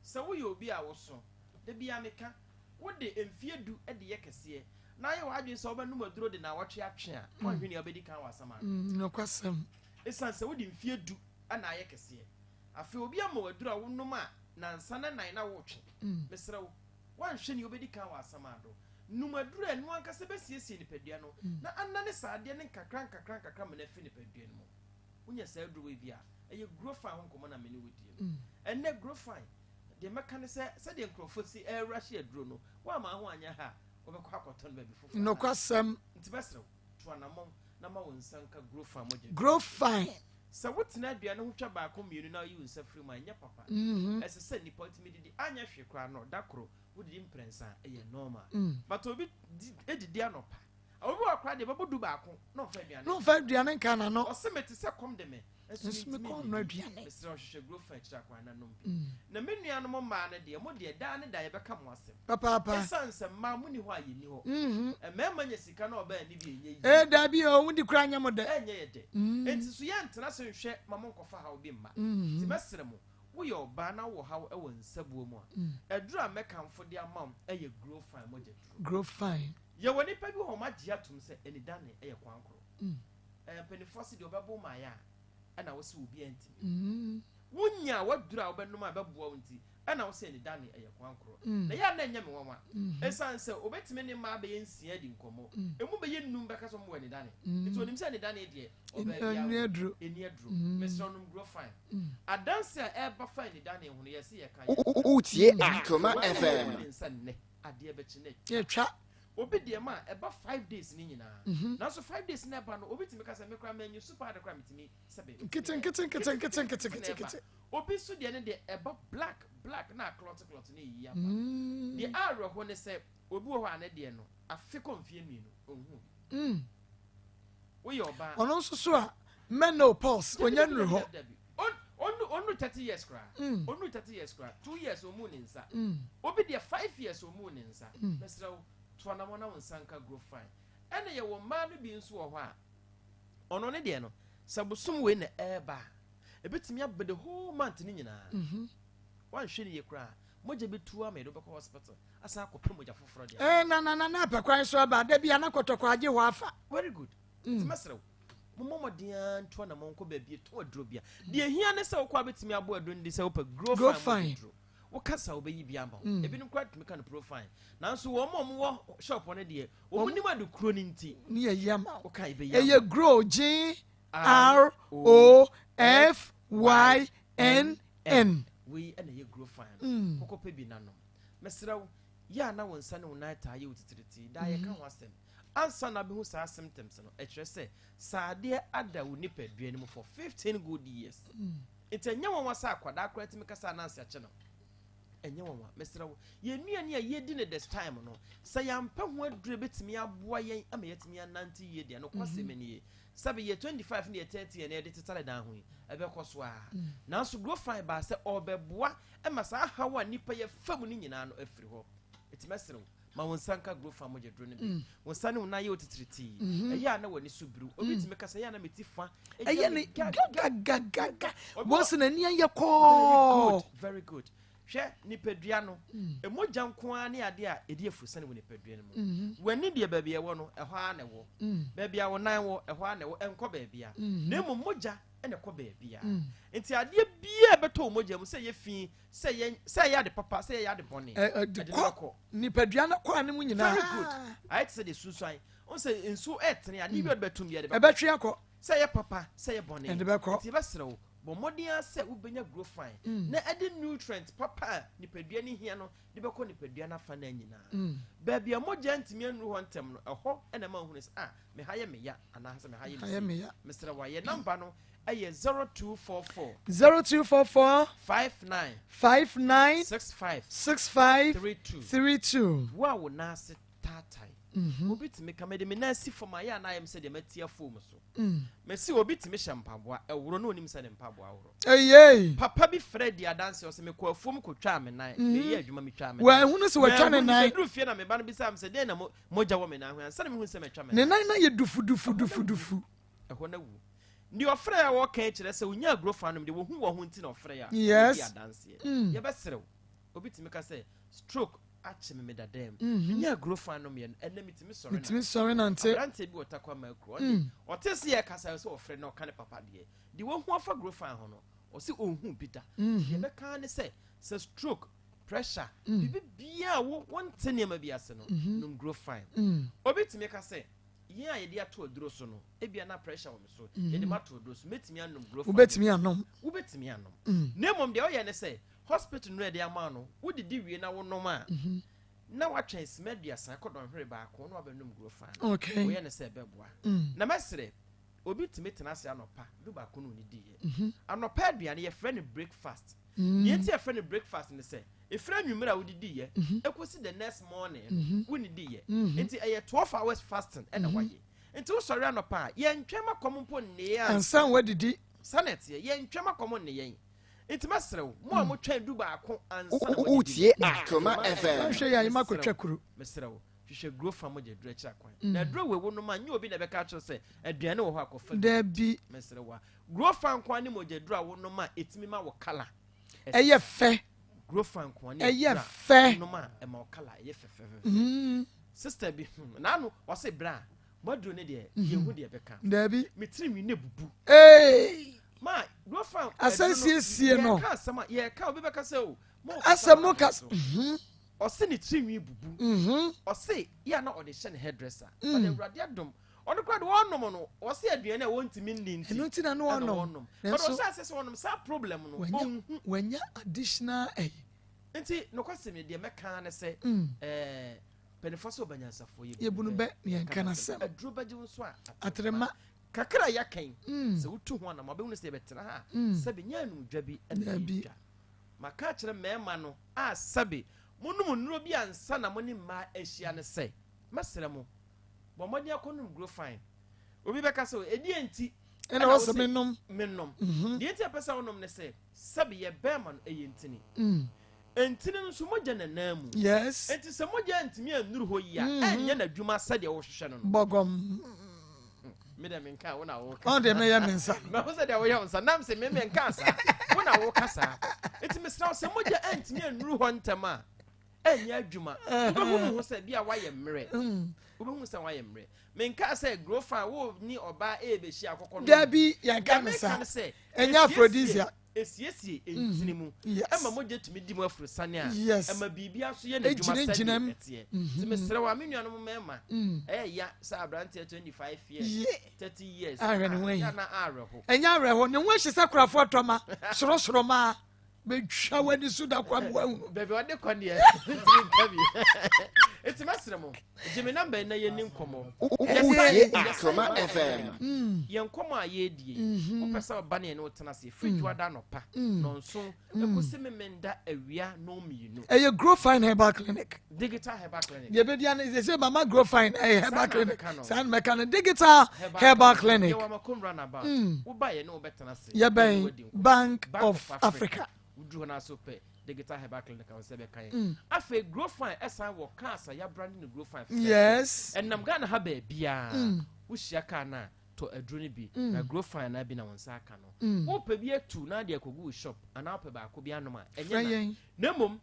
S13: sɛ woyɛ obi a woso, da biara meka, wode mfeɛ du de yɛ kɛseɛ, na ayɛ w'adwene sɛ wobɛnom aduro de naawɔtwe atwe a, woanhwɛ nea wobɛdi kan wɔ asɛm ano.
S2: Nokwasɛm.
S13: Esiane sɛ wode mfeɛ du na ayɛ kɛseɛ. Afei obi ama wo aduro a wonom a nansa na nan na woretwe. Mesrɛ wo, woanhwɛ nea wobɛdi kan wɔ asɛm ano. Nom aduro a ɛno ankasa bɛsiesie nipadua no na anane saa adeɛ no nkakra nkakra nkakra ma no afiri nipadua no mu. Wonya saa aduro wei bi a, ɛyɛ Grofine ho nkɔmmɔ na me ne wo die no. Ɛnnɛ Grofine, deɛ mɛka ne sɛ, sɛdeɛ nkurɔfoɔ si ɛrehye aduro no, woamma ho anyɛ ha a, wobɛkɔ akɔtɔ no baabi foforɔ anaa?
S2: Nokwasɛm.
S13: Nti mɛsrɛ wo, tu anammɔn na ma wo nsa nka Grofine mogya aduro.
S2: Grofine.
S13: Sɛ wotena aduane ho twa baako mmienu na woyi wo nsa firi mu a, ɛnyɛ papa. Ɛsɛ sɛ nnipa tumi didi, anyɛ hwee koraa no, da koro wodidi mprɛnsa a, ɛyɛ normal. But obi di, didi anɔpa, obi wɔ hɔ koraa deɛ ɛbɛbɔ du baako na ɔmfa aduane.
S2: Na ɔmfa aduane nka n'ano.
S13: Ɔse mete sɛ kɔm de me, nso
S2: Nso
S13: mentumi
S2: mekɔ nnɔ
S13: nnidi.
S2: aduane.
S13: Mesrɛ wo hwehwɛ Grofine akyiri akwan na nom bi. Na me nuanom mmaa no deɛ, mo deɛ daa ne daa yɛbɛka mo asɛm.
S2: Papaapa.
S13: Esiane sɛ mmaa monni hɔ a yɛnni hɔ. Mmarima nya sika na ɔbaa nni bi a ɛnyɛ yie.
S2: Ee dabi o, wo de koraa nyɛ mo dɛ.
S13: Ɛnyɛ yɛ dɛ. Enti so yɛntena ase nhwɛ ma monkɔfa haw bi mma? Nti mɛsrɛ mo, woyɛ ɔbaa na wowɔ haw wɔ nsabuo mu a, aduro a mɛkamfo de ama wo yɛ Grofine mogya duro.
S2: Grofine.
S13: Yɛwɔ nnipa bi wɔ hɔ a wɔagye atom sɛ anidane yɛ kwan koro. Mpanimfoɔ se deɛ ɔbɛbo mmaeɛ a, ɛna wose obiara ntumi. Wonya w'aduro a wobɛnom a ɛbɛboa wo nti, ɛna wose anidane yɛ kwan koro. Na ɛyɛ a na ɛnyɛ me nwanwa. Ɛsiane sɛ obetumi ne mmaa bɛyɛ nsia adi nkɔmmɔ, emu bɛyɛ nnum bɛka sɛ wɔwɔ anidane. Nti onim sɛ anidane deɛ, ɔbaa biara wɔ. Ɛnni aduro. Mesrɛ wo nom Grofine. Adanse a ɛreba fa anidane ho no, yɛse yɛka yɛ.
S18: Wotie Akoma
S13: Wɔn a
S18: FM.
S13: wɔwɔ ne nsa nnɛ, adeɛ bɛkye na atwa. Obi deɛ ma ɛba 5 days ne nyinaa. Nanso 5 days na ɛba no, obi tumi ka sɛ me koraa manyi so paa de koraa metumi sɛbe.
S2: Nkete nkete nkete nkete nkete nkete nkete.
S13: Obi nso deɛ ne deɛ ɛba black black na clot clot ne yiyi aba. Deɛ awerɛho ne sɛ obi wɔ hɔ a ne deɛ no afe kɔ mfeɛ 2 ɔnhu bi. Woyɛ ɔbaa.
S2: Ɔno nso so a menopause onya nnuru hɔ.
S13: Dabi. Ɔnnu 30 years koraa. Ɔnnu 30 years koraa. 2 years ɔmu ne nsa. Obi deɛ 5 years ɔmu ne nsa. Mesrɛ wo, to anamɔ na wo nsa nka Grofine. Ɛna yɛwɔ mmaa no bi nso wɔ hɔ a ɔno ne deɛ no sɛ bosom wei na ɛreba a ebitumi aba the whole month ne nyinaa. Wanhwɛ ne yie koraa mogya bi tu ama yɛde wobɛkɔ hospital asan akɔpɛ mogya foforɔ deɛ.
S2: Ee na na na na apɛ kwan so aba da bi a na kɔtɔkɔ agye hɔ afa.
S13: Very good. Nti mɛsrɛ wo mommɔ mmɔden ara ntu anamɔ nkɔ baabi ɛtɔn aduro bia. Deɛ ehia ne sɛ wokɔ a bɛtumi abɔ aduro no di sɛ wopɛ Grofine mogya duro. Woka sa wobɛyi bi ama wo. Ebinom koraa tumi ka no Profine. Nanso wɔn a wɔwɔ shop no deɛ wɔn nim ade kuro no nti.
S2: Ne yɛ yi ama wo.
S13: Woka yɛbɛyi ama
S2: Ɛyɛ Grow G R O F Y N N.
S13: Wei ɛna ɛyɛ Grofine no. Kɔkɔ pɛ bi nanom. Mesrɛ wo, yɛ a na wo nsa ne wo nan taa yɛ wo titiritii. Daa yɛka ho asɛm. Ansa na abɛhu saa symptoms no, ɛkyerɛ sɛ saa adeɛ ada wo nipadua no mu for 15 good years. Nti ɛnyɛ nwanwa sɛ akwadaa koraa tumi kasa ananse akye no. Ɛnyɛ nwanwa. Mesrɛ wo, yɛn nnuane a yɛdi no this time no, sɛ yɛampɛ ho aduro bɛtumi aboa yɛn ama yɛatumi anante yie deɛ, nokwasɛm nie. Sɛbe yɛ 25 ne yɛ 30 yɛn yɛde tetare dan ho yi, ɛbɛkɔ so ara. Nanso Grofine baa sɛ ɔrebɛboa ma saa haw a nnipa yɛ fa mu no nyinaa no afiri hɔ. Ɛti mɛsrɛ wo, ma wo nsa nka Grofine mogya duro no bi. Wo nsa ne wo nan yɛ wo titiritii. Ɛyɛ a na w'ani so biriw. Obi tumi ka sɛ ɛyɛ a na me ti fa.
S2: Ɛyɛ ne gagagagaga. Wɔn sɛ n'ani ayɛ kɔɔ.
S13: Very good, very good. Hwɛ nipadua no, mogya nko ara ne adeɛ a ɛdi afusane wɔ nipadua no mu. W'ani deɛ baabi a ɛwɔ no, ɛhɔ ara na ɛwɔ. Baabi a wo nan wɔ, ɛhɔ ara na ɛwɔ, ɛnkɔ baabi a. Na mmom mogya na ɛkɔ baabi a. Nti adeɛ biara a ɛbɛtɔ wo mogya mu, sɛ ɛyɛ fi, sɛ ɛyɛ sɛ ɛyɛ ade papa, sɛ ɛyɛ ade bɔne,
S2: ɛde
S13: ɛde no
S2: kɔ
S13: bɛkɔ.
S2: Nipadua no kɔ ne mu nyinaa.
S13: Very good. Ayɛ te sɛ deɛ sunsuan. Wohu sɛ nsuo ɛɛtene, adeɛ bi a ɔde bɛtom biara ɛde bɛkɔ.
S2: Ɛbɛtwe akɔ.
S13: Sɛ ɛyɛ papa, sɛ ɛyɛ bɔne.
S2: Ɛde bɛkɔ.
S13: Nti yɛbɛsrɛ wo, bɔ mmɔden ara sɛ wobɛnya Grofine na ɛde nutrient papa a nipadua no hia no de bɛkɔ nipadua no afa no nyinaa. Baabi a mogya ntumi annuru hɔ ntɛm no, ɛhɔ na ɛma wohunu sɛ, ah, me ha yɛ me ya anaasɛ me ha yɛ me sei. Mesrɛ wo a, yɛn namba no ɛyɛ 0244.
S2: 0244.
S13: 59.
S2: 59.
S13: 65.
S2: 65.
S13: 32.
S2: 32.
S13: Wo a wo nan ase taatae.
S2: Mhm.
S13: Obi tumi ka mede me nan si fam a yɛ a na ayɛ me sɛ deɛ matia foam so.
S2: Mm.
S13: Mese obi tumi hyɛ mpaboa ɛworo na onim sɛ ne mpaboa worɔ.
S2: Eyei.
S13: Papa bi frɛ di adanse ɔsɛ mekɔ afuom kɔtwaa me nan.
S2: Mhm.
S13: Meyɛ adwuma metwaa me nan.
S2: Wanhunu sɛ watwa ne
S13: Manhunu,
S2: nan.
S13: Meduru fie na me ba no bisaa me sɛ dɛn na mogya wɔ me nan ho ansa na mehu sɛ matwa me
S2: Ne
S13: nan.
S2: nan na yɛ dufu dufu dufu dufu.
S13: Ɛhɔ no awu. Deɛ ɔfrɛ a wɔka kyerɛ sɛ onya aguro fa nom deɛ wɔhu wɔ ho nti na ɔfrɛ a
S2: Yes.
S13: ɔdi adanseɛ.
S2: Mm.
S13: Yɛbɛserew. Obi tumi ka sɛ stroke akye me meda dɛm.
S2: Mhm.
S13: Menya aguro fa nom yɛ no ɛnɛ metumi sɔre
S2: Metumi sɔre nante.
S13: Aberanteɛ bi wɔ Tarkwa Makuro ɔde
S2: Mm.
S13: ɔte sɛ yɛkasa sɛ ɔfrɛ na ɔka ne papa deɛ deɛ wahu afa guro fa ho no ɔse ɔnhu bi da.
S2: Mhm.
S13: Deɛ ɛbɛka ne sɛ sɛ stroke pressure
S2: Mm.
S13: biribi biara a wo wonte nneɛma bi ase no
S2: Mhm.
S13: nom guro fine.
S2: Mm.
S13: Obi tumi ka sɛ yɛn a yɛde ato aduro so no ebia na pressure wɔ me so
S2: Mhm.
S13: yɛde ma ato aduro so mɛtumi anom guro fine.
S2: Wobɛtumi anom.
S13: Wobɛtumi anom.
S2: Mm.
S13: Na mmom deɛ ɔyɛ ne sɛ hospital no yɛde ama no wodidi wie na wonom a
S2: Mhm.
S13: na watwɛn sima 30 kɔ dɔnhwere baako na wabɛnom guro fine no.
S2: Okay.
S13: Woyɛ ne sɛ ɛbɛboa.
S2: Mm.
S13: Na mɛsrɛ obi tumi tena ase anɔpa 11 na onidiiɛ.
S2: Mhm.
S13: Anɔpa aduane yɛfrɛ no breakfast.
S2: Mm.
S13: Deɛ nti yɛfrɛ no breakfast ne sɛ ɛfiri anwummerɛ a wodidiiɛ
S2: Mhm.
S13: ɛkɔsi the next morning no
S2: Mhm.
S13: wonidiiɛ.
S2: Mhm.
S13: Nti ɛyɛ 12 hours fasting ɛna
S2: Mhm.
S13: wayɛ. Nti wosɔre anɔpa a yɛntwɛn ma kɔm mpo nnee
S2: Ansa wadidi.
S13: Saa na ɛteɛ yɛntwɛn ma kɔm nne yɛn. Nti mɛsrɛ wo mo a motwɛn 11 ansa na moadidi.
S18: Wotie Akoma FM.
S2: Wohwɛ yɛ a yɛma kɔtwa kuro.
S13: Mesrɛ wo hwehwɛ guro fa mogya duro akyiri akwan.
S2: Mm.
S13: Na aduro wei wo nom a nyɛ obi na ɛbɛka akyerɛ sɛ aduane wɔ hɔ akɔfa bi.
S2: Dabi.
S13: Mesrɛ wo a guro fa nkoa ne mogya duro a wo nom a ɛtumi ma wo kala.
S2: Ɛyɛ fɛ.
S13: Guro fa nkoa ne
S2: Ɛyɛ
S13: aduro a
S2: fɛ.
S13: wo nom a ɛma wo kala ɛyɛ fɛfɛɛfɛ.
S2: Mm.
S13: Sister bi hmm, n'ano ɔse bra mo aduro ne deɛ
S2: Mhm.
S13: yɛhu deɛ bɛka.
S2: Dabi.
S13: Me tiri nwi ne bubu.
S2: Ee.
S13: Ma guro fa
S2: Asɛ
S13: aduro no,
S2: siesie no.
S13: Yɛka asɛm a yɛka obi bɛka sɛ o. mo
S2: Asɛ mo
S13: ka
S2: ka. Mhm.
S13: ɔse ne tiri nwi bubu.
S2: Mhm.
S13: Ɔse yɛ na ɔde hyɛ ne hairdresser.
S2: Mm.
S13: Ɔde Awurade adom. Ɔno koraa de wɔnom no ɔse aduane a wɔntumi nni nti.
S2: Ɛno nti na no
S13: ɛna
S2: wɔnom.
S13: wɔnom. But
S2: Nanso-
S13: ɔhyɛ ase sɛ wɔnom saa problem no
S2: Wanya
S13: ɔnhu.
S2: wanya additional ɛyi.
S13: Nti nokwasɛm ni deɛ mɛka ne sɛ
S2: Mm.
S13: ɛɛ mpanimfoɔ sɛ ɔbanyansafoɔ
S2: Yɛbu no bɛ ne yɛnka n'asɛm.
S13: Aduro bɛgye wo nso a
S2: Atrema.
S13: Kakra a yɛaka yi
S2: Mm.
S13: sɛ wotu ho anam wabɛhunu sɛ yɛbɛtena ha a
S2: Mm.
S13: sɛbe nyɛ anumdwa bi ɛna
S2: Dabi.
S13: yɛdwa. Maka akyerɛ mmarima no a sɛbe monom nnuro bi ansa na mo ne mmaa ahyia ne sɛ mɛsrɛ mo bɔ mmɔden akɔnom guro fine. Obi bɛka sɛ ɛdeɛ nti
S2: Ɛna
S13: wo
S2: wɔsɛ
S13: se
S2: menom.
S13: menom.
S2: Mhm.
S13: Deɛ nti a ɛpɛ sɛ wonom ne sɛ sɛbe yɛ bɛrima no ɛyɛ ntini.
S2: Mm.
S13: Ntini no nso mogya nanam mu.
S2: Yes.
S13: Nti sɛ mogya ntumi annuru hɔ yi a
S2: Mhm.
S13: ɛnyɛ n'adwuma sɛdeɛ wohwehwɛ no no.
S2: Bɔgɔm.
S13: Me dɛ menka wo na woka.
S2: Ɔn deɛ mɛyɛ me nsa.
S13: Mahu sɛ deɛ woyɛ wo nsa nam sɛ me menka saa. Wo na woka saa. Nti mesrɛ wo sɛ mogya antumi annuru hɔ ntɛm a ɛnyɛ adwuma. Wobɛhu ho sɛ bi a woayɛ mmerɛ.
S2: Mm.
S13: Wobɛhu sɛ woayɛ mmerɛ. Menka sɛ grow fine wo ni ɔbaa ɛɛbɛhyia akɔkɔ no.
S2: Dabi yɛnka
S13: Deɛ
S2: no
S13: meka
S2: saa.
S13: ne sɛ,
S2: Ɛnyɛ
S13: esiesie-
S2: aphrodisiac.
S13: esiesie ntini mu
S2: Yes.
S13: ɛma mogya tumi di mu afurusane a
S2: Yes.
S13: ɛma biribi aso yɛ n'adwuma
S2: Egyinagyina
S13: sɛdeɛ
S2: mu.
S13: ɛteɛ
S2: Mhm.
S13: nti mesrɛ wo a me nuanom mmarima
S2: Mm.
S13: ɛyɛ ya sɛ aberanteɛ 25 years
S2: Yeah.
S13: 30 years
S2: Ahwɛ ne ho ahi.
S13: ya na awerɛho
S2: Ɛnyɛ awerɛho ne ho ahye sɛ korafoɔ tɔma sorosoro maa bɛtwa w'ani so da kwa ma woahunu.
S13: baabi a ɔde kɔ deɛ ntumi nka bi nti mɛsrɛ mo gye me namba yi na yɛni nkɔmmɔ
S18: Wotie Akoma FM.
S2: Mm.
S13: Yɛn nkɔmmɔ a yɛredie yi
S2: Mhm.
S13: wopɛ sɛ ɔba ne yɛne wo tena ase ɛfiri
S2: Mm.
S13: dwoada anɔpa
S2: Mm.
S13: nɔnson
S2: Mm.
S13: ɛkɔsi memenda awia nɔmmienu
S2: Ɛyɛ Grow Fine Herbal Clinic.
S13: Digital Herbal Clinic.
S2: Deɛ bɛdi ano sɛ sɛ mama Grow Fine ɛyɛ
S13: Saa
S2: herbal
S13: na
S2: clinic.
S13: mɛka no.
S2: Saa na mɛka no Digital Herbal Clinic.
S13: Yɛwɔ Amakom roundabout.
S2: Mm.
S13: Woba yɛne wo bɛtena ase.
S2: Yɛbɛn
S13: Yɛne wo adi nkɔmmɔ.
S2: Bank of Africa.
S13: Woduru hɔ no aso pɛ Digital Herbal Clinic a wo nsa bɛka yɛn.
S2: Mm.
S13: Afei Grow Fine ɛsan wɔ cars a yɛabrande no Grow Fine fɛfɛɛfɛ.
S2: Yes.
S13: Ɛnam Ghana ha baabiara.
S2: Mm.
S13: Wohyia car no a tɔ aduro no bi
S2: Mm.
S13: na Grow Fine na bi na wo nsa aka no.
S2: Mm.
S13: Wopɛ bi atu na de akɔgu wo shop anaa wopɛ baako bi anom a ɛnyɛ
S2: Frɛ
S13: na.
S2: yɛn.
S13: Na mmom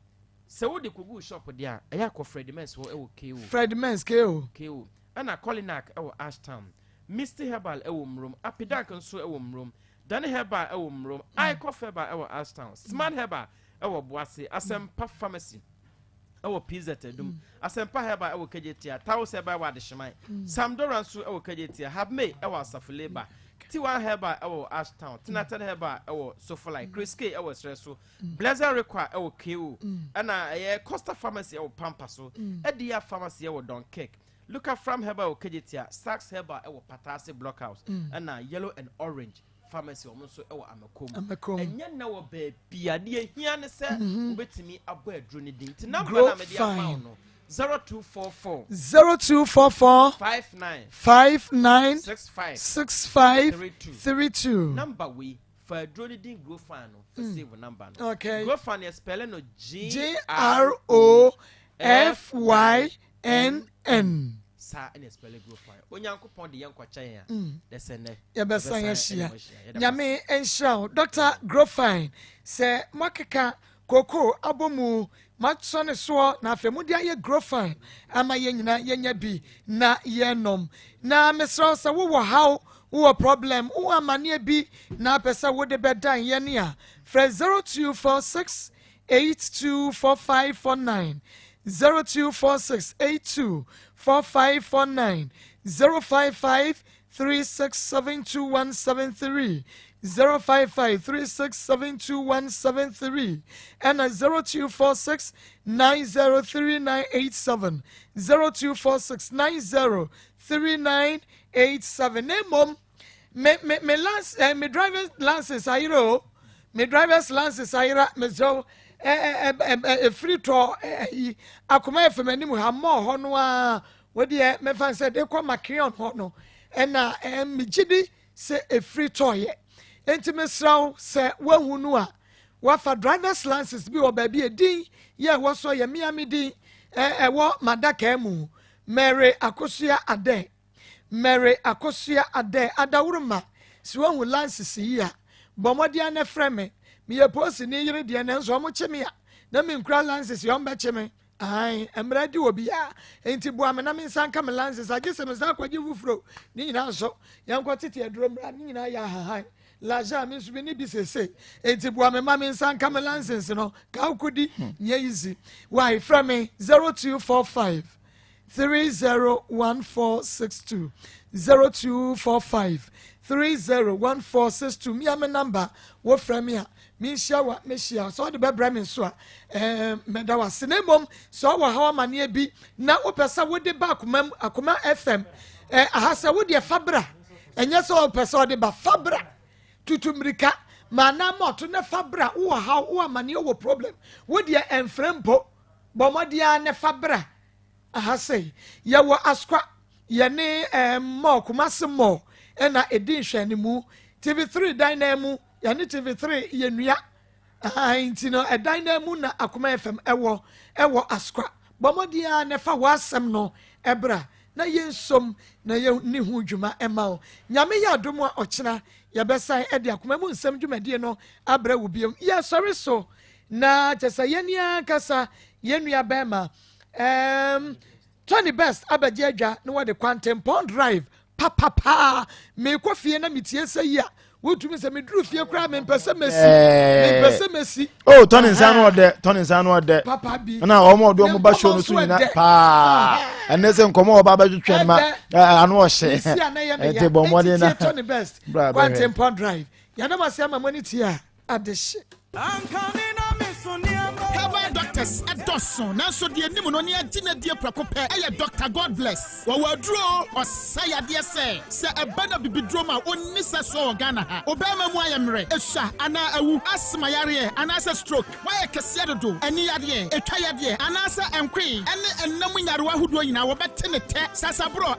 S13: sɛ wode kɔgu wo shop deɛ a ɛyɛ akɔ Fred Mens hɔ ɛwɔ KO.
S2: Fred Mens KO.
S13: KO. Ɛna Colinac ɛwɔ Ashtown. Misty Herbal ɛwɔ Murom. Apidank nso ɛwɔ Murom. Dani Herbal ɛwɔ Murom. Icof Herbal ɛwɔ Ashtown. Smart Herbal ɛwɔ Boase. Asɛmpa Pharmacy ɛwɔ PZ Adum. Asɛmpa Herbal ɛwɔ Kejetia. Taos Herbal ɛwɔ Adehyeman. Samdora nso ɛwɔ Kejetia. Habmay ɛwɔ Asafo Labour. T1 Herbal ɛwɔ Ashtown. Tinatan Herbal ɛwɔ Sofolai. Chris K ɛwɔ Serɛ so. Blessed Requa ɛwɔ KO. Ɛna ɛyɛ Costa Pharmacy ɛwɔ Pampa so. Edia Pharmacy ɛwɔ Dunkirk. Luca Fram Herbal ɛwɔ Kejetia. Sachs Herbal ɛwɔ Patase Blockhouse. Ɛna Yellow and Orange Pharmacy wɔn nso ɛwɔ Amakom.
S2: Amakom.
S13: Ɛnyɛ na wɔ baabi a deɛ ehia ne sɛ wobɛtumi abɔ aduro ne din. Nti namba
S2: Grow
S13: na mede ama wo
S2: Fine.
S13: no. 0244.
S2: 0244.
S13: 59.
S2: 59.
S13: 65.
S2: 65.
S13: 32.
S2: 32.
S13: Number wei fa aduro no din Grofan no fa save number no.
S2: Okay.
S13: Grofan yɛ spɛlɛ no G
S2: G R O F Y N N.
S13: Saa ɛna spɛlɛ Grofan. Onyankopɔn de yɛn nkɔkyɛ yɛn a. Dɛsɛ nnɛ.
S2: Yɛbɛsan
S13: Yɛbɛsan
S2: ahyia.
S13: ɛne mo ahyia. Yɛda mo
S2: Nyame nhyira wo. Dr. Grofan, sɛ moakeka kookoo abɔ mu, moasɔ ne soɔ, na afei mode ayɛ Grofan ama yɛn nyinaa yɛnya bi na yɛnom. Na mesrɛ wo sɛ wowɔ haw, wowɔ problem, wowɔ amanneɛ bi na apɛ sɛ wode bɛdan yɛn a, frɛ 0246 824549, 0246 824549, 055 3672173, 055 3672173, ɛna 0246 903987, 0246 903987. Na mmom me me me license eh, me driver's license ayera o, me driver's license ayera, mesrɛ wo ɛ ɛ ɛ efiri tɔ ɛ yi akoma fm anim ha mɔɔ hɔ no a wodeɛ mɛfa sɛ de kɔ makeon hɔ no ɛna ɛ megye di sɛ efiri tɔɔyɛ nti mesrɛ wo sɛ woahu no a wafa driver's license bi wɔ baabi edin yɛ ɛwɔ so yɛ mmea mi din ɛ ɛwɔ madaka mu Mary Akosua Adɛ Mary Akosua Adɛ Adaworoma si woahu license yi a bɔ mmɔden a na frɛ me meyɛ polisini yere deɛ nanso ɔmo kye me a na menkura license yi ɔmo bɛkye me ahan mmerɛ di wɔ biara nti boa me na me nsa nka me license agye sɛ me nsa akɔgye foforo ne nyinaa nso yɛnkɔ tete aduro mmra ne nyinaa yɛ ahahan laja me nso me ne bi sese nti boa me ma me nsa nka me license no ka wokɔdi nyɛ easy why frɛ me 0245 301462 0245 301462 mia me number wofrɛ me a menhyia wa mehyia sɛ ɔde bɛbrɛ me nso a ɛɛ mɛda wase na mmom sɛ ɔwɔ ha amanneɛ bi na wopɛ sɛ wode ba akoma mu akoma fm ɛɛ aha sɛ wodeɛ fa bra ɛnyɛ sɛ ɔpɛ sɛ ɔde ba fa bra tutu mmirika ma anam ɔto ne fa bra wowɔ ha wowɔ amanneɛ wɔ problem wodeɛ ɛmfrɛ mpo bɔ mmɔden ara ne fa bra aha sɛ yɛwɔ asokwa yɛne ɛɛ mall kumase mall ɛna ɛdi nhwɛnimu tv3 dan nan mu yɛne tv3 yɛ nua aha nti no ɛdan nan mu na akoma fm ɛwɔ ɛwɔ asokwa bɔ mmɔden ara ne fa w'asɛm no ɛbra na yɛnsom na yɛni ho dwuma ɛma wo nyame yɛ adom a ɔkyena yɛbɛsan ɛde akoma mu nsɛm dwumadie no abrɛ wo biom yɛsɔre so na kyɛ sɛ yɛn ankasa yɛn nua bɛrima Tony Best abɛgye adwa na wɔde kwantempɔn drive papapaa meekɔ fie na metie sɛ yi a wotumi sɛ meduru fie koraa mempɛ sɛ mɛsi mempɛ sɛ mɛsi.
S7: o tɔni nsa no ɔdɛ tɔni nsa no ɔdɛ
S2: papa bi
S7: ɛna wɔn a ɔde wɔn ba show no so nyina paa ɛnɛ sɛ nkɔmɔ ɔba abɛtwitwa no ma ano ɔhyɛ ɛnti bɔ mmɔden na
S2: Tony Best
S7: bra bɛhwɛ.
S2: kwantempɔn drive yɛn ase ama mo ani tie a adehye.
S10: Herbal doctors ɛdɔso nanso deɛ anim no ne agye n'adie prɛko pɛ ɛyɛ Dr. God Bless. Wɔwɔ aduro ɔsa yadeɛ sɛ sɛ ɛba na bibiduro ma ɔnni sɛ soɔ wɔ Ghana ha. Ɔbɛrima mu ayɛ mmerɛ, esua anaa awu, asthma yareɛ anaasɛ stroke, woayɛ kɛseɛ dodo, ani yadeɛ, etwa yadeɛ anaasɛ ɛnkoe ɛne ɛnam nyarewa ahodoɔ nyinaa wɔbɛte ne tɛ sasaborɔ.